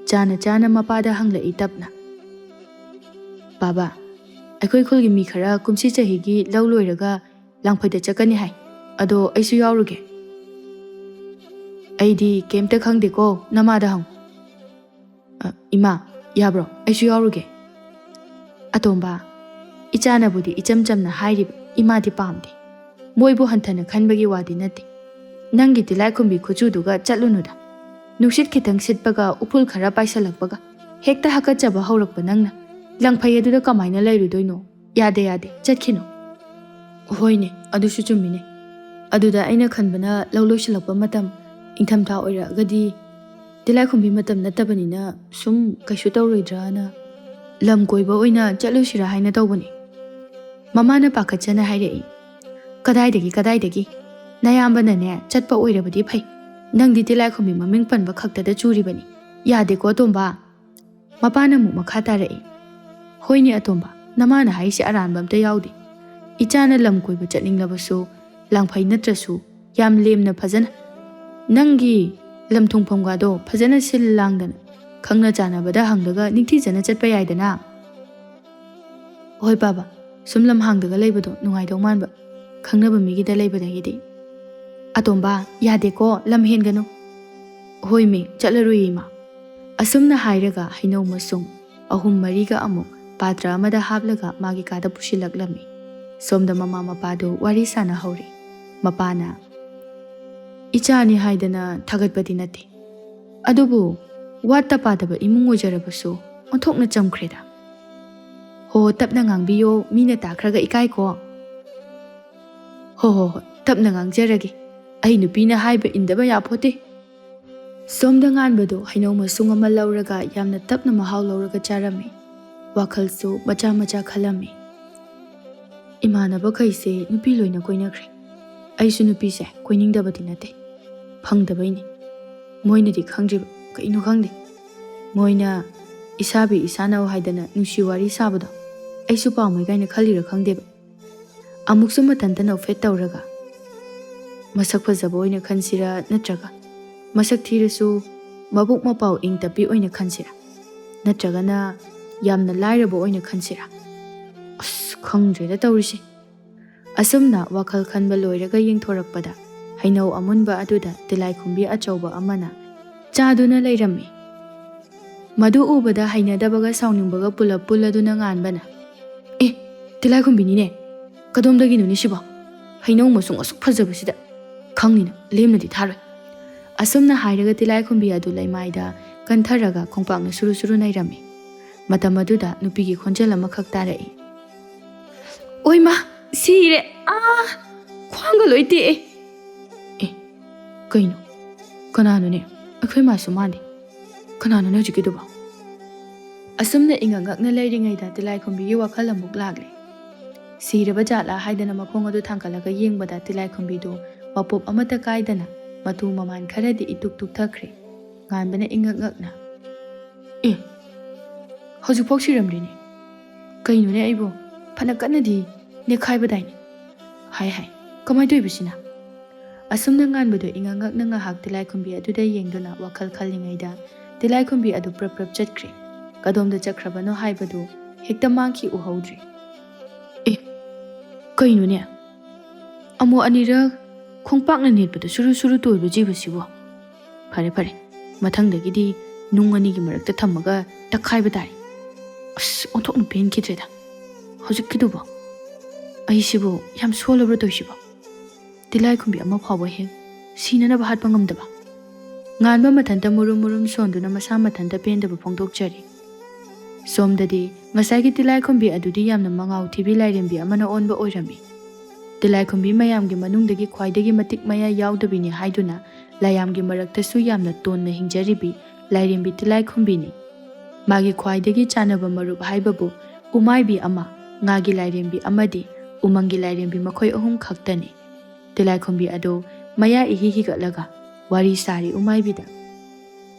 ꯆꯥꯅ ꯆꯥꯅ ꯃꯄꯥꯗ ꯍꯪꯂꯛꯏ ꯇꯞꯅ, "ꯕꯥꯕꯥ, ꯑꯩꯈꯣꯏ ꯈꯨꯜꯒꯤ ꯃꯤ ꯈꯔ ꯀꯨꯝꯁꯤ ꯆꯍꯤꯒꯤ ꯂꯧ ꯂꯣꯏꯔꯒ ꯂꯥꯡꯐꯩꯗ ꯆꯠꯀꯅꯤ ꯍꯥꯏ꯫ ꯑꯗꯣ ꯑꯩꯁꯨ ꯌꯥꯎꯔꯨꯒꯦ?" "ꯑꯩꯗꯤ ꯀꯩꯝꯇ ꯈꯪꯗꯦꯀꯣ, ꯅꯃꯥꯗ ꯍꯪꯉꯨ꯫" "ꯑ, ꯏꯃꯥ, ꯌꯥꯕ꯭ꯔꯣ? ꯑꯩꯁꯨ ꯌꯥꯎꯔꯨꯒꯦ꯫" "ꯑꯇꯣꯝꯕ, ꯏꯆꯥꯅꯕꯨꯗꯤ ꯏꯆꯝ ꯆꯝꯅ ꯍꯥꯏꯔꯤꯕ, ꯏꯃꯥꯗꯤ ꯄꯥꯝꯗꯦ꯫ ꯃꯣꯏꯕꯨ ꯍꯟꯊꯅ ꯈꯟꯕꯒꯤ ꯋꯥꯗꯤ ꯅꯠꯇꯦ꯫ ꯅꯪꯒꯤ ꯇꯤꯂꯥꯏꯈꯨꯝꯕꯤ ꯈꯨꯆꯨꯗꯨꯒ ꯆꯠꯂꯨꯅꯨꯗ꯫ ꯅꯨꯡꯁꯤꯠ ꯈꯤꯇꯪ ꯁꯤꯠꯄꯒ, ꯎꯐꯨꯜ ꯈꯔ ꯄꯥꯏꯁꯜꯂꯛꯄꯒ ꯍꯦꯛꯇ ꯍꯥꯀꯠꯆꯕ ꯍꯧꯔꯛꯄ ꯅꯪꯅ ꯂꯪꯐꯩ ꯑꯗꯨꯗ ꯀꯃꯥꯏꯅ ꯂꯩꯔꯨꯗꯣꯏꯅꯣ? ꯌꯥꯗꯦ, ꯌꯥꯗꯦ, ꯆꯠꯈꯤꯅꯨ꯫" "ꯍꯣꯏꯅꯦ, ꯑꯗꯨꯁꯨ ꯆꯨꯝꯃꯤꯅꯦ꯫ ꯑꯗꯨꯗ ꯑꯩꯅ ꯈꯟꯕꯅ ꯂꯧ ꯂꯣꯏꯁꯤꯜꯂꯛꯄ ꯃꯇꯝ, ꯏꯪꯊꯝꯊꯥ ꯑꯣꯏꯔꯛꯑꯒꯗꯤ ꯇꯤꯂꯥꯏꯈꯨꯝꯕꯤ ꯃꯇꯝ ꯅꯠꯇꯕꯅꯤꯅ ꯁꯨꯝ ꯀꯩꯁꯨ ꯇꯧꯔꯣꯏꯗ꯭ꯔꯥꯅ꯫" "ꯂꯝ ꯀꯣꯏꯕ ꯑꯣꯏꯅ ꯆꯠꯂꯨꯁꯤꯔꯥ ꯍꯥꯏꯅ ꯇꯧꯕꯅꯤ꯫" ꯃꯃꯥꯅ ꯄꯥꯈꯠꯆꯅ ꯍꯥꯏꯔꯛꯏ, "ꯀꯗꯥꯏꯗꯒꯤ, ꯀꯗꯥꯏꯗꯒꯤ? ꯅꯌꯥꯝꯕꯅꯅꯦ ꯆꯠꯄ ꯑꯣꯏꯔꯕꯗꯤ ꯐꯩ꯫ ꯅꯪꯗꯤ ꯇꯤꯂꯥꯏꯈꯨꯝꯕꯤ ꯃꯃꯤꯡ ꯄꯟꯕ ꯈꯛꯇꯗ ꯆꯨꯔꯤꯕꯅꯤ꯫ ꯌꯥꯗꯦꯀꯣ, ꯑꯇꯣꯝꯕ꯫" ꯃꯄꯥꯅ ꯑꯃꯨꯛ ꯃꯈꯥ ꯇꯥꯔꯛꯏ, "ꯍꯣꯏꯅꯦ ꯑꯇꯣꯝꯕ, ꯅꯃꯥꯅ ꯍꯥꯏꯁꯦ ꯑꯔꯥꯟꯕ ꯑꯝꯇ ꯌꯥꯎꯗꯦ꯫ ꯏꯆꯥꯅ ꯂꯝ ꯀꯣꯏꯕ ꯆꯠꯅꯤꯡꯂꯕꯁꯨ, ꯂꯥꯡꯐꯩ ꯅꯠꯇ꯭ꯔꯁꯨ ꯌꯥꯝ ꯂꯦꯝꯅ ꯐꯖꯅ ꯅꯪꯒꯤ ꯂꯝ ꯊꯨꯡꯐꯝꯒꯗꯣ ꯐꯖꯅ ꯁꯤꯜ ꯂꯥꯡꯗꯅ ꯈꯪꯅ ꯆꯥꯟꯅꯕꯗ ꯍꯪꯂꯒ ꯅꯤꯡꯊꯤꯖꯅ ꯆꯠꯄ ꯌꯥꯏꯗꯅ꯫ ꯍꯣꯏ ꯄꯥꯕ, ꯁꯨꯝ ꯂꯝ ꯍꯥꯡꯗꯒ ꯂꯩꯕꯗꯣ ꯅꯨꯡꯉꯥꯏꯗꯧ ꯃꯥꯟꯕ, ꯈꯪꯅꯕ ꯃꯤꯒꯤꯗ ꯂꯩꯕꯗꯒꯤꯗꯤ꯫ ꯑꯇꯣꯝꯕ, ꯌꯥꯗꯦꯀꯣ, ꯂꯝ ꯍꯦꯟꯒꯅꯨ꯫ ꯍꯣꯏꯃꯤ, ꯆꯠꯂꯔꯣꯏꯌꯦ ꯏꯃꯥ꯫ ꯑꯁꯨꯝꯅ ꯍꯥꯏꯔꯒ ꯍꯩꯅꯧ ꯃꯁꯨꯡ ꯑꯍꯨꯝ ꯃꯔꯤꯒ ꯑꯃꯨꯛ ꯄꯥꯇ꯭ꯔ ꯑꯃꯗ ꯍꯥꯞꯂꯒ ꯃꯥꯒꯤ ꯀꯥꯗ ꯄꯨꯁꯤꯜꯂꯛꯂꯝꯃꯤ꯫ ꯁꯣꯝꯗ ꯃꯃꯥ ꯃꯄꯥꯗꯨ ꯋꯥꯔꯤ ꯁꯥꯟꯅꯍꯧꯔꯤ꯫ ꯃꯄꯥꯅ, "ꯏꯆꯥꯅꯤ ꯍꯥꯏꯗꯅ ꯊꯥꯒꯠꯄꯗꯤ ꯅꯠꯇꯦ, ꯑꯗꯨꯕꯨ ꯋꯥꯠꯇ ꯄꯥꯗꯕ ꯏꯃꯨꯡ ꯑꯣꯏꯖꯔꯕꯁꯨ ꯑꯣꯟꯊꯣꯛꯅ ꯆꯝꯈ꯭ꯔꯦꯗ꯫ ꯍꯣ, ꯇꯞꯅ ꯉꯥꯡꯕꯤꯌꯣ, ꯃꯤꯅ ꯇꯥꯈ꯭ꯔꯒ ꯏꯀꯥꯏꯀꯣ꯫ ꯍꯣ ꯍꯣ ꯍꯣꯏ, ꯇꯞꯅ ꯉꯥꯡꯖꯔꯒꯦ꯫ ꯑꯩ ꯅꯨꯄꯤꯅ ꯍꯥꯏꯕ ꯏꯟꯗꯕ ꯌꯥꯄꯣꯠꯇꯦ꯫" ꯁꯣꯝꯗ ꯉꯥꯟꯕꯗꯣ ꯍꯩꯅꯧ ꯃꯁꯨꯡ ꯑꯃ ꯂꯧꯔꯒ ꯌꯥꯝꯅ ꯇꯞꯅ ꯃꯍꯥꯎ ꯂꯧꯔꯒ ꯆꯥꯔꯝꯃꯤ꯫ ꯋꯥꯈꯜꯁꯨ ꯃꯆꯥ ꯃꯆꯥ ꯈꯜꯂꯝꯃꯤ꯫ "ꯏꯃꯥꯟꯅꯕꯈꯩꯁꯦ ꯅꯨꯄꯤ ꯂꯣꯏꯅ ꯀꯣꯏꯅꯈ꯭ꯔꯦ꯫ ꯑꯩꯁꯨ ꯅꯨꯄꯤꯁꯦ ꯀꯣꯏꯅꯤꯡꯗꯕꯗꯤ ꯅꯠꯇꯦ, ꯐꯪꯗꯕꯩꯅꯤ꯫ ꯃꯣꯏꯅꯗꯤ ꯈꯪꯗ꯭ꯔꯤꯕ ꯀꯩꯅꯣ ꯈꯪꯗꯦ꯫ ꯃꯣꯏꯅ ꯏꯁꯥꯕꯤ ꯏꯁꯥꯅꯧ ꯍꯥꯏꯗꯅ ꯅꯨꯡꯁꯤ ꯋꯥꯔꯤ ꯁꯥꯕꯗꯣ ꯑꯩꯁꯨ ꯄꯥꯝꯃꯣꯏ ꯀꯥꯏꯅ ꯈꯜꯂꯤꯔ ꯈꯪꯗꯦꯕ꯫ ꯑꯃꯨꯛꯁꯨ ꯃꯊꯟꯇ ꯅꯣꯛꯐꯦꯠ ꯇꯧꯔꯒ, ꯃꯁꯛ ꯐꯖꯕ ꯑꯣꯏꯅ ꯈꯟꯁꯤꯔꯥ, ꯅꯠꯇ꯭ꯔꯒ ꯃꯁꯛ ꯊꯤꯔꯁꯨ ꯃꯕꯨꯛ ꯃꯄꯥꯎ ꯏꯪ ꯇꯞꯄꯤ ꯑꯣꯏꯅ ꯈꯟꯁꯤꯔꯥ, ꯅꯠꯇ꯭ꯔꯒꯅ ꯌꯥꯝꯅ ꯂꯥꯏꯔꯕ ꯑꯣꯏꯅ ꯈꯟꯁꯤꯔꯥ? ꯑꯁ, ꯈꯪꯗ꯭ꯔꯦꯗ ꯇꯧꯔꯤꯁꯦ꯫" ꯑꯁꯨꯝꯅ ꯋꯥꯈꯜ ꯈꯟꯕ ꯂꯣꯏꯔꯒ ꯌꯦꯡꯊꯣꯔꯛꯄꯗ ꯍꯩꯅꯧ ꯑꯃꯨꯟꯕ ꯑꯗꯨꯗ ꯇꯤꯂꯥꯏꯈꯨꯝꯕꯤ ꯑꯆꯧꯕ ꯑꯃꯅ ꯆꯥꯗꯨꯅ ꯂꯩꯔꯝꯃꯤ꯫ ꯃꯗꯨ ꯎꯕꯗ ꯍꯩꯅꯗꯕꯒ ꯁꯥꯎꯅꯤꯡꯕꯒ ꯄꯨꯂꯞ ꯄꯨꯜꯂꯗꯨꯅ ꯉꯥꯟꯕꯅ, "ꯑꯦ, ꯇꯤꯂꯥꯏꯈꯨꯝꯕꯤꯅꯤꯅꯦ! ꯀꯗꯣꯝꯗꯒꯤꯅꯣꯅꯦ ꯁꯤꯕꯣ? ꯍꯩꯅꯧ ꯃꯁꯨꯡ ꯑꯁꯨꯛ ꯐꯖꯕꯁꯤꯗ! ꯈꯪꯅꯤꯅ ꯂꯦꯝꯅꯗꯤ ꯊꯥꯔꯣꯏ꯫" ꯑꯁꯨꯝꯅ ꯍꯥꯏꯔꯒ ꯇꯤꯂꯥꯏꯈꯨꯝꯕꯤ ꯑꯗꯨ ꯂꯩꯃꯥꯏꯗ ꯀꯟꯊꯔꯒ ꯈꯣꯡꯄꯥꯛꯅ ꯁꯨꯔꯨ ꯁꯨꯔꯨ ꯅꯩꯔꯝꯃꯤ꯫ ꯃꯇꯝ ꯑꯗꯨꯗ ꯅꯨꯄꯤꯒꯤ ꯈꯣꯟꯖꯦꯜ ꯑꯃꯈꯛ ꯇꯥꯔꯛꯏ꯫ "ꯑꯣꯏꯃꯥ, ꯁꯤꯔꯦ! ꯑꯥ, ꯈ꯭ꯋꯥꯡꯒ ꯂꯣꯏ ꯇꯦꯛꯑꯦ!" "ꯑꯦ, ꯀꯩꯅꯣ? ꯀꯅꯥꯅꯣꯅꯦ? ꯑꯩꯈꯣꯏ ꯃꯥꯁꯨ ꯃꯥꯟꯗꯦ꯫ ꯀꯅꯥꯅꯣꯅꯦ ꯍꯧꯖꯤꯛꯀꯤꯗꯨꯕꯣ?" ꯑꯁꯨꯝꯅ ꯏꯉꯛ ꯉꯛꯅ ꯂꯩꯔꯤꯉꯩꯗ ꯇꯤꯂꯥꯏꯈꯨꯝꯕꯤꯒꯤ ꯋꯥꯈꯜ ꯑꯃꯨꯛ ꯂꯥꯛꯂꯦ꯫ ꯁꯤꯔꯕ ꯖꯥꯠꯂꯥ ꯍꯥꯏꯗꯅ ꯃꯈꯣꯡ ꯑꯗꯨ ꯊꯥꯡꯒꯠꯂꯒ ꯌꯦꯡꯕꯗ ꯇꯤꯂꯥꯏꯈꯨꯝꯕꯤꯗꯨ ꯃꯄꯣꯞ ꯑꯃꯠꯇ ꯀꯥꯏꯗꯅ ꯃꯇꯨ ꯃꯃꯥꯟ ꯈꯔꯗꯤ ꯏꯇꯨꯛ ꯇꯨꯛꯊꯈ꯭ꯔꯦ꯫ ꯉꯥꯟꯕꯅ ꯏꯉꯛ ꯉꯛꯅ, "ꯑꯦ, ꯍꯧꯖꯤꯛꯐꯥꯎ ꯁꯤꯔꯝꯗ꯭ꯔꯤꯅꯦ꯫ ꯀꯩꯅꯣꯅꯦ ꯑꯩꯕꯨ? ꯐꯅ ꯀꯟꯅꯗꯤ ꯅꯦꯛꯈꯥꯏꯕꯗꯥꯏꯅꯦ꯫ ꯍꯥꯏ ꯍꯥꯏ, ꯀꯃꯥꯏꯅ ꯇꯧꯔꯤꯕꯁꯤꯅ?" ꯑꯁꯨꯝꯅ ꯉꯥꯟꯕꯗꯨ ꯏꯉꯛ ꯉꯛꯅ ꯉꯥꯏꯍꯥꯛ ꯇꯤꯂꯥꯏꯈꯨꯝꯕꯤ ꯑꯗꯨꯗ ꯌꯦꯡꯗꯨꯅ ꯋꯥꯈꯜ ꯈꯜꯂꯤꯉꯩꯗ ꯇꯤꯂꯥꯏꯈꯨꯝꯕꯤ ꯑꯗꯨ ꯄ꯭ꯔꯞ ꯄ꯭ꯔꯞ ꯆꯠꯈ꯭ꯔꯦ꯫ ꯀꯗꯣꯝꯗ ꯆꯠꯈ꯭ꯔꯕꯅꯣ ꯍꯥꯏꯕꯗꯨ ꯍꯦꯛꯇ ꯃꯥꯡꯈꯤ ꯎꯍꯧꯗ꯭ꯔꯦ꯫ ꯑꯦ, ꯀꯩꯅꯣꯅꯦ? ꯑꯃꯨꯛ ꯑꯅꯤꯔꯛ ꯈꯣꯡꯄꯥꯛꯅ ꯅꯦꯠꯄꯗ ꯁꯨꯔꯨ ꯁꯨꯔꯨ ꯇꯣꯏꯕ ꯖꯤꯕꯁꯤꯕꯣ꯫ ꯐꯔꯦ ꯐꯔꯦ, ꯃꯊꯪꯗꯒꯤꯗꯤ ꯅꯨꯡ ꯑꯅꯤꯒꯤ ꯃꯔꯛꯇ ꯊꯝꯃꯒ ꯇꯛꯈꯥꯏꯕ ꯇꯥꯔꯦ꯫ ꯑꯁ, ꯑꯣꯟꯊꯣꯛꯅ ꯄꯦꯟꯈꯤꯗ꯭ꯔꯦꯗ꯫ ꯍꯧꯖꯤꯛꯀꯤꯗꯨꯕꯣ? ꯑꯩꯁꯤꯕꯨ ꯌꯥꯝ ꯁꯣꯜꯂꯕ꯭ꯔꯥ ꯇꯧꯔꯤꯁꯤꯕꯣ? ꯇꯤꯂꯥꯏꯈꯨꯝꯕꯤ ꯑꯃ ꯐꯥꯎꯕ ꯍꯦꯛ ꯁꯤꯅꯅꯕ ꯍꯥꯠꯄ ꯉꯝꯗꯕ꯫ ꯉꯥꯟꯕ ꯃꯊꯟꯇ ꯃꯨꯔꯨꯝ ꯃꯨꯔꯨꯝ ꯁꯣꯟꯗꯨꯅ ꯃꯁꯥ ꯃꯊꯟꯇ ꯄꯦꯟꯗꯕ ꯐꯣꯡꯗꯣꯛꯆꯔꯤ꯫ ꯁꯣꯝꯗꯗꯤ ꯉꯁꯥꯏꯒꯤ ꯇꯤꯂꯥꯏꯈꯨꯝꯕꯤ ꯑꯗꯨꯗꯤ ꯌꯥꯝꯅ ꯃꯉꯥꯎ ꯊꯤꯕꯤ ꯂꯥꯏꯔꯦꯝꯕꯤ ꯑꯃꯅ ꯑꯣꯟꯕ ꯑꯣꯏꯔꯝꯃꯤ꯫ ꯇꯤꯂꯥꯏꯈꯨꯝꯕꯤ ꯃꯌꯥꯝꯒꯤ ꯃꯅꯨꯡꯗꯒꯤ ꯈ꯭ꯋꯥꯏꯗꯒꯤ ꯃꯇꯤꯛ ꯃꯌꯥꯏ ꯌꯥꯎꯗꯕꯤꯅꯤ ꯍꯥꯏꯗꯨꯅ ꯂꯥꯏꯌꯥꯝꯒꯤ ꯃꯔꯛꯇꯁꯨ ꯌꯥꯝꯅ ꯇꯣꯟꯅ ꯍꯤꯡꯖꯔꯤꯕꯤ ꯂꯥꯏꯔꯦꯝꯕꯤ ꯇꯤꯂꯥꯏꯈꯨꯝꯕꯤꯅꯤ꯫ ꯃꯥꯒꯤ ꯈ꯭ꯋꯥꯏꯗꯒꯤ ꯆꯥꯟꯅꯕ ꯃꯔꯨꯞ ꯍꯥꯏꯕꯕꯨ ꯎꯃꯥꯏꯕꯤ ꯑꯃ, ꯉꯥꯒꯤ ꯂꯥꯏꯔꯦꯝꯕꯤ ꯑꯃꯗꯤ ꯎꯃꯪꯒꯤ ꯂꯥꯏꯔꯦꯝꯕꯤ ꯃꯈꯣꯏ ꯑꯍꯨꯝ ꯈꯛꯇꯅꯤ꯫ ꯇꯤꯂꯥꯏꯈꯨꯝꯕꯤ ꯑꯗꯨ ꯃꯌꯥ ꯏꯍꯤ ꯍꯤꯒꯠꯂꯒ ꯋꯥꯔꯤ ꯁꯥꯔꯤ ꯎꯃꯥꯏꯕꯤꯗ꯫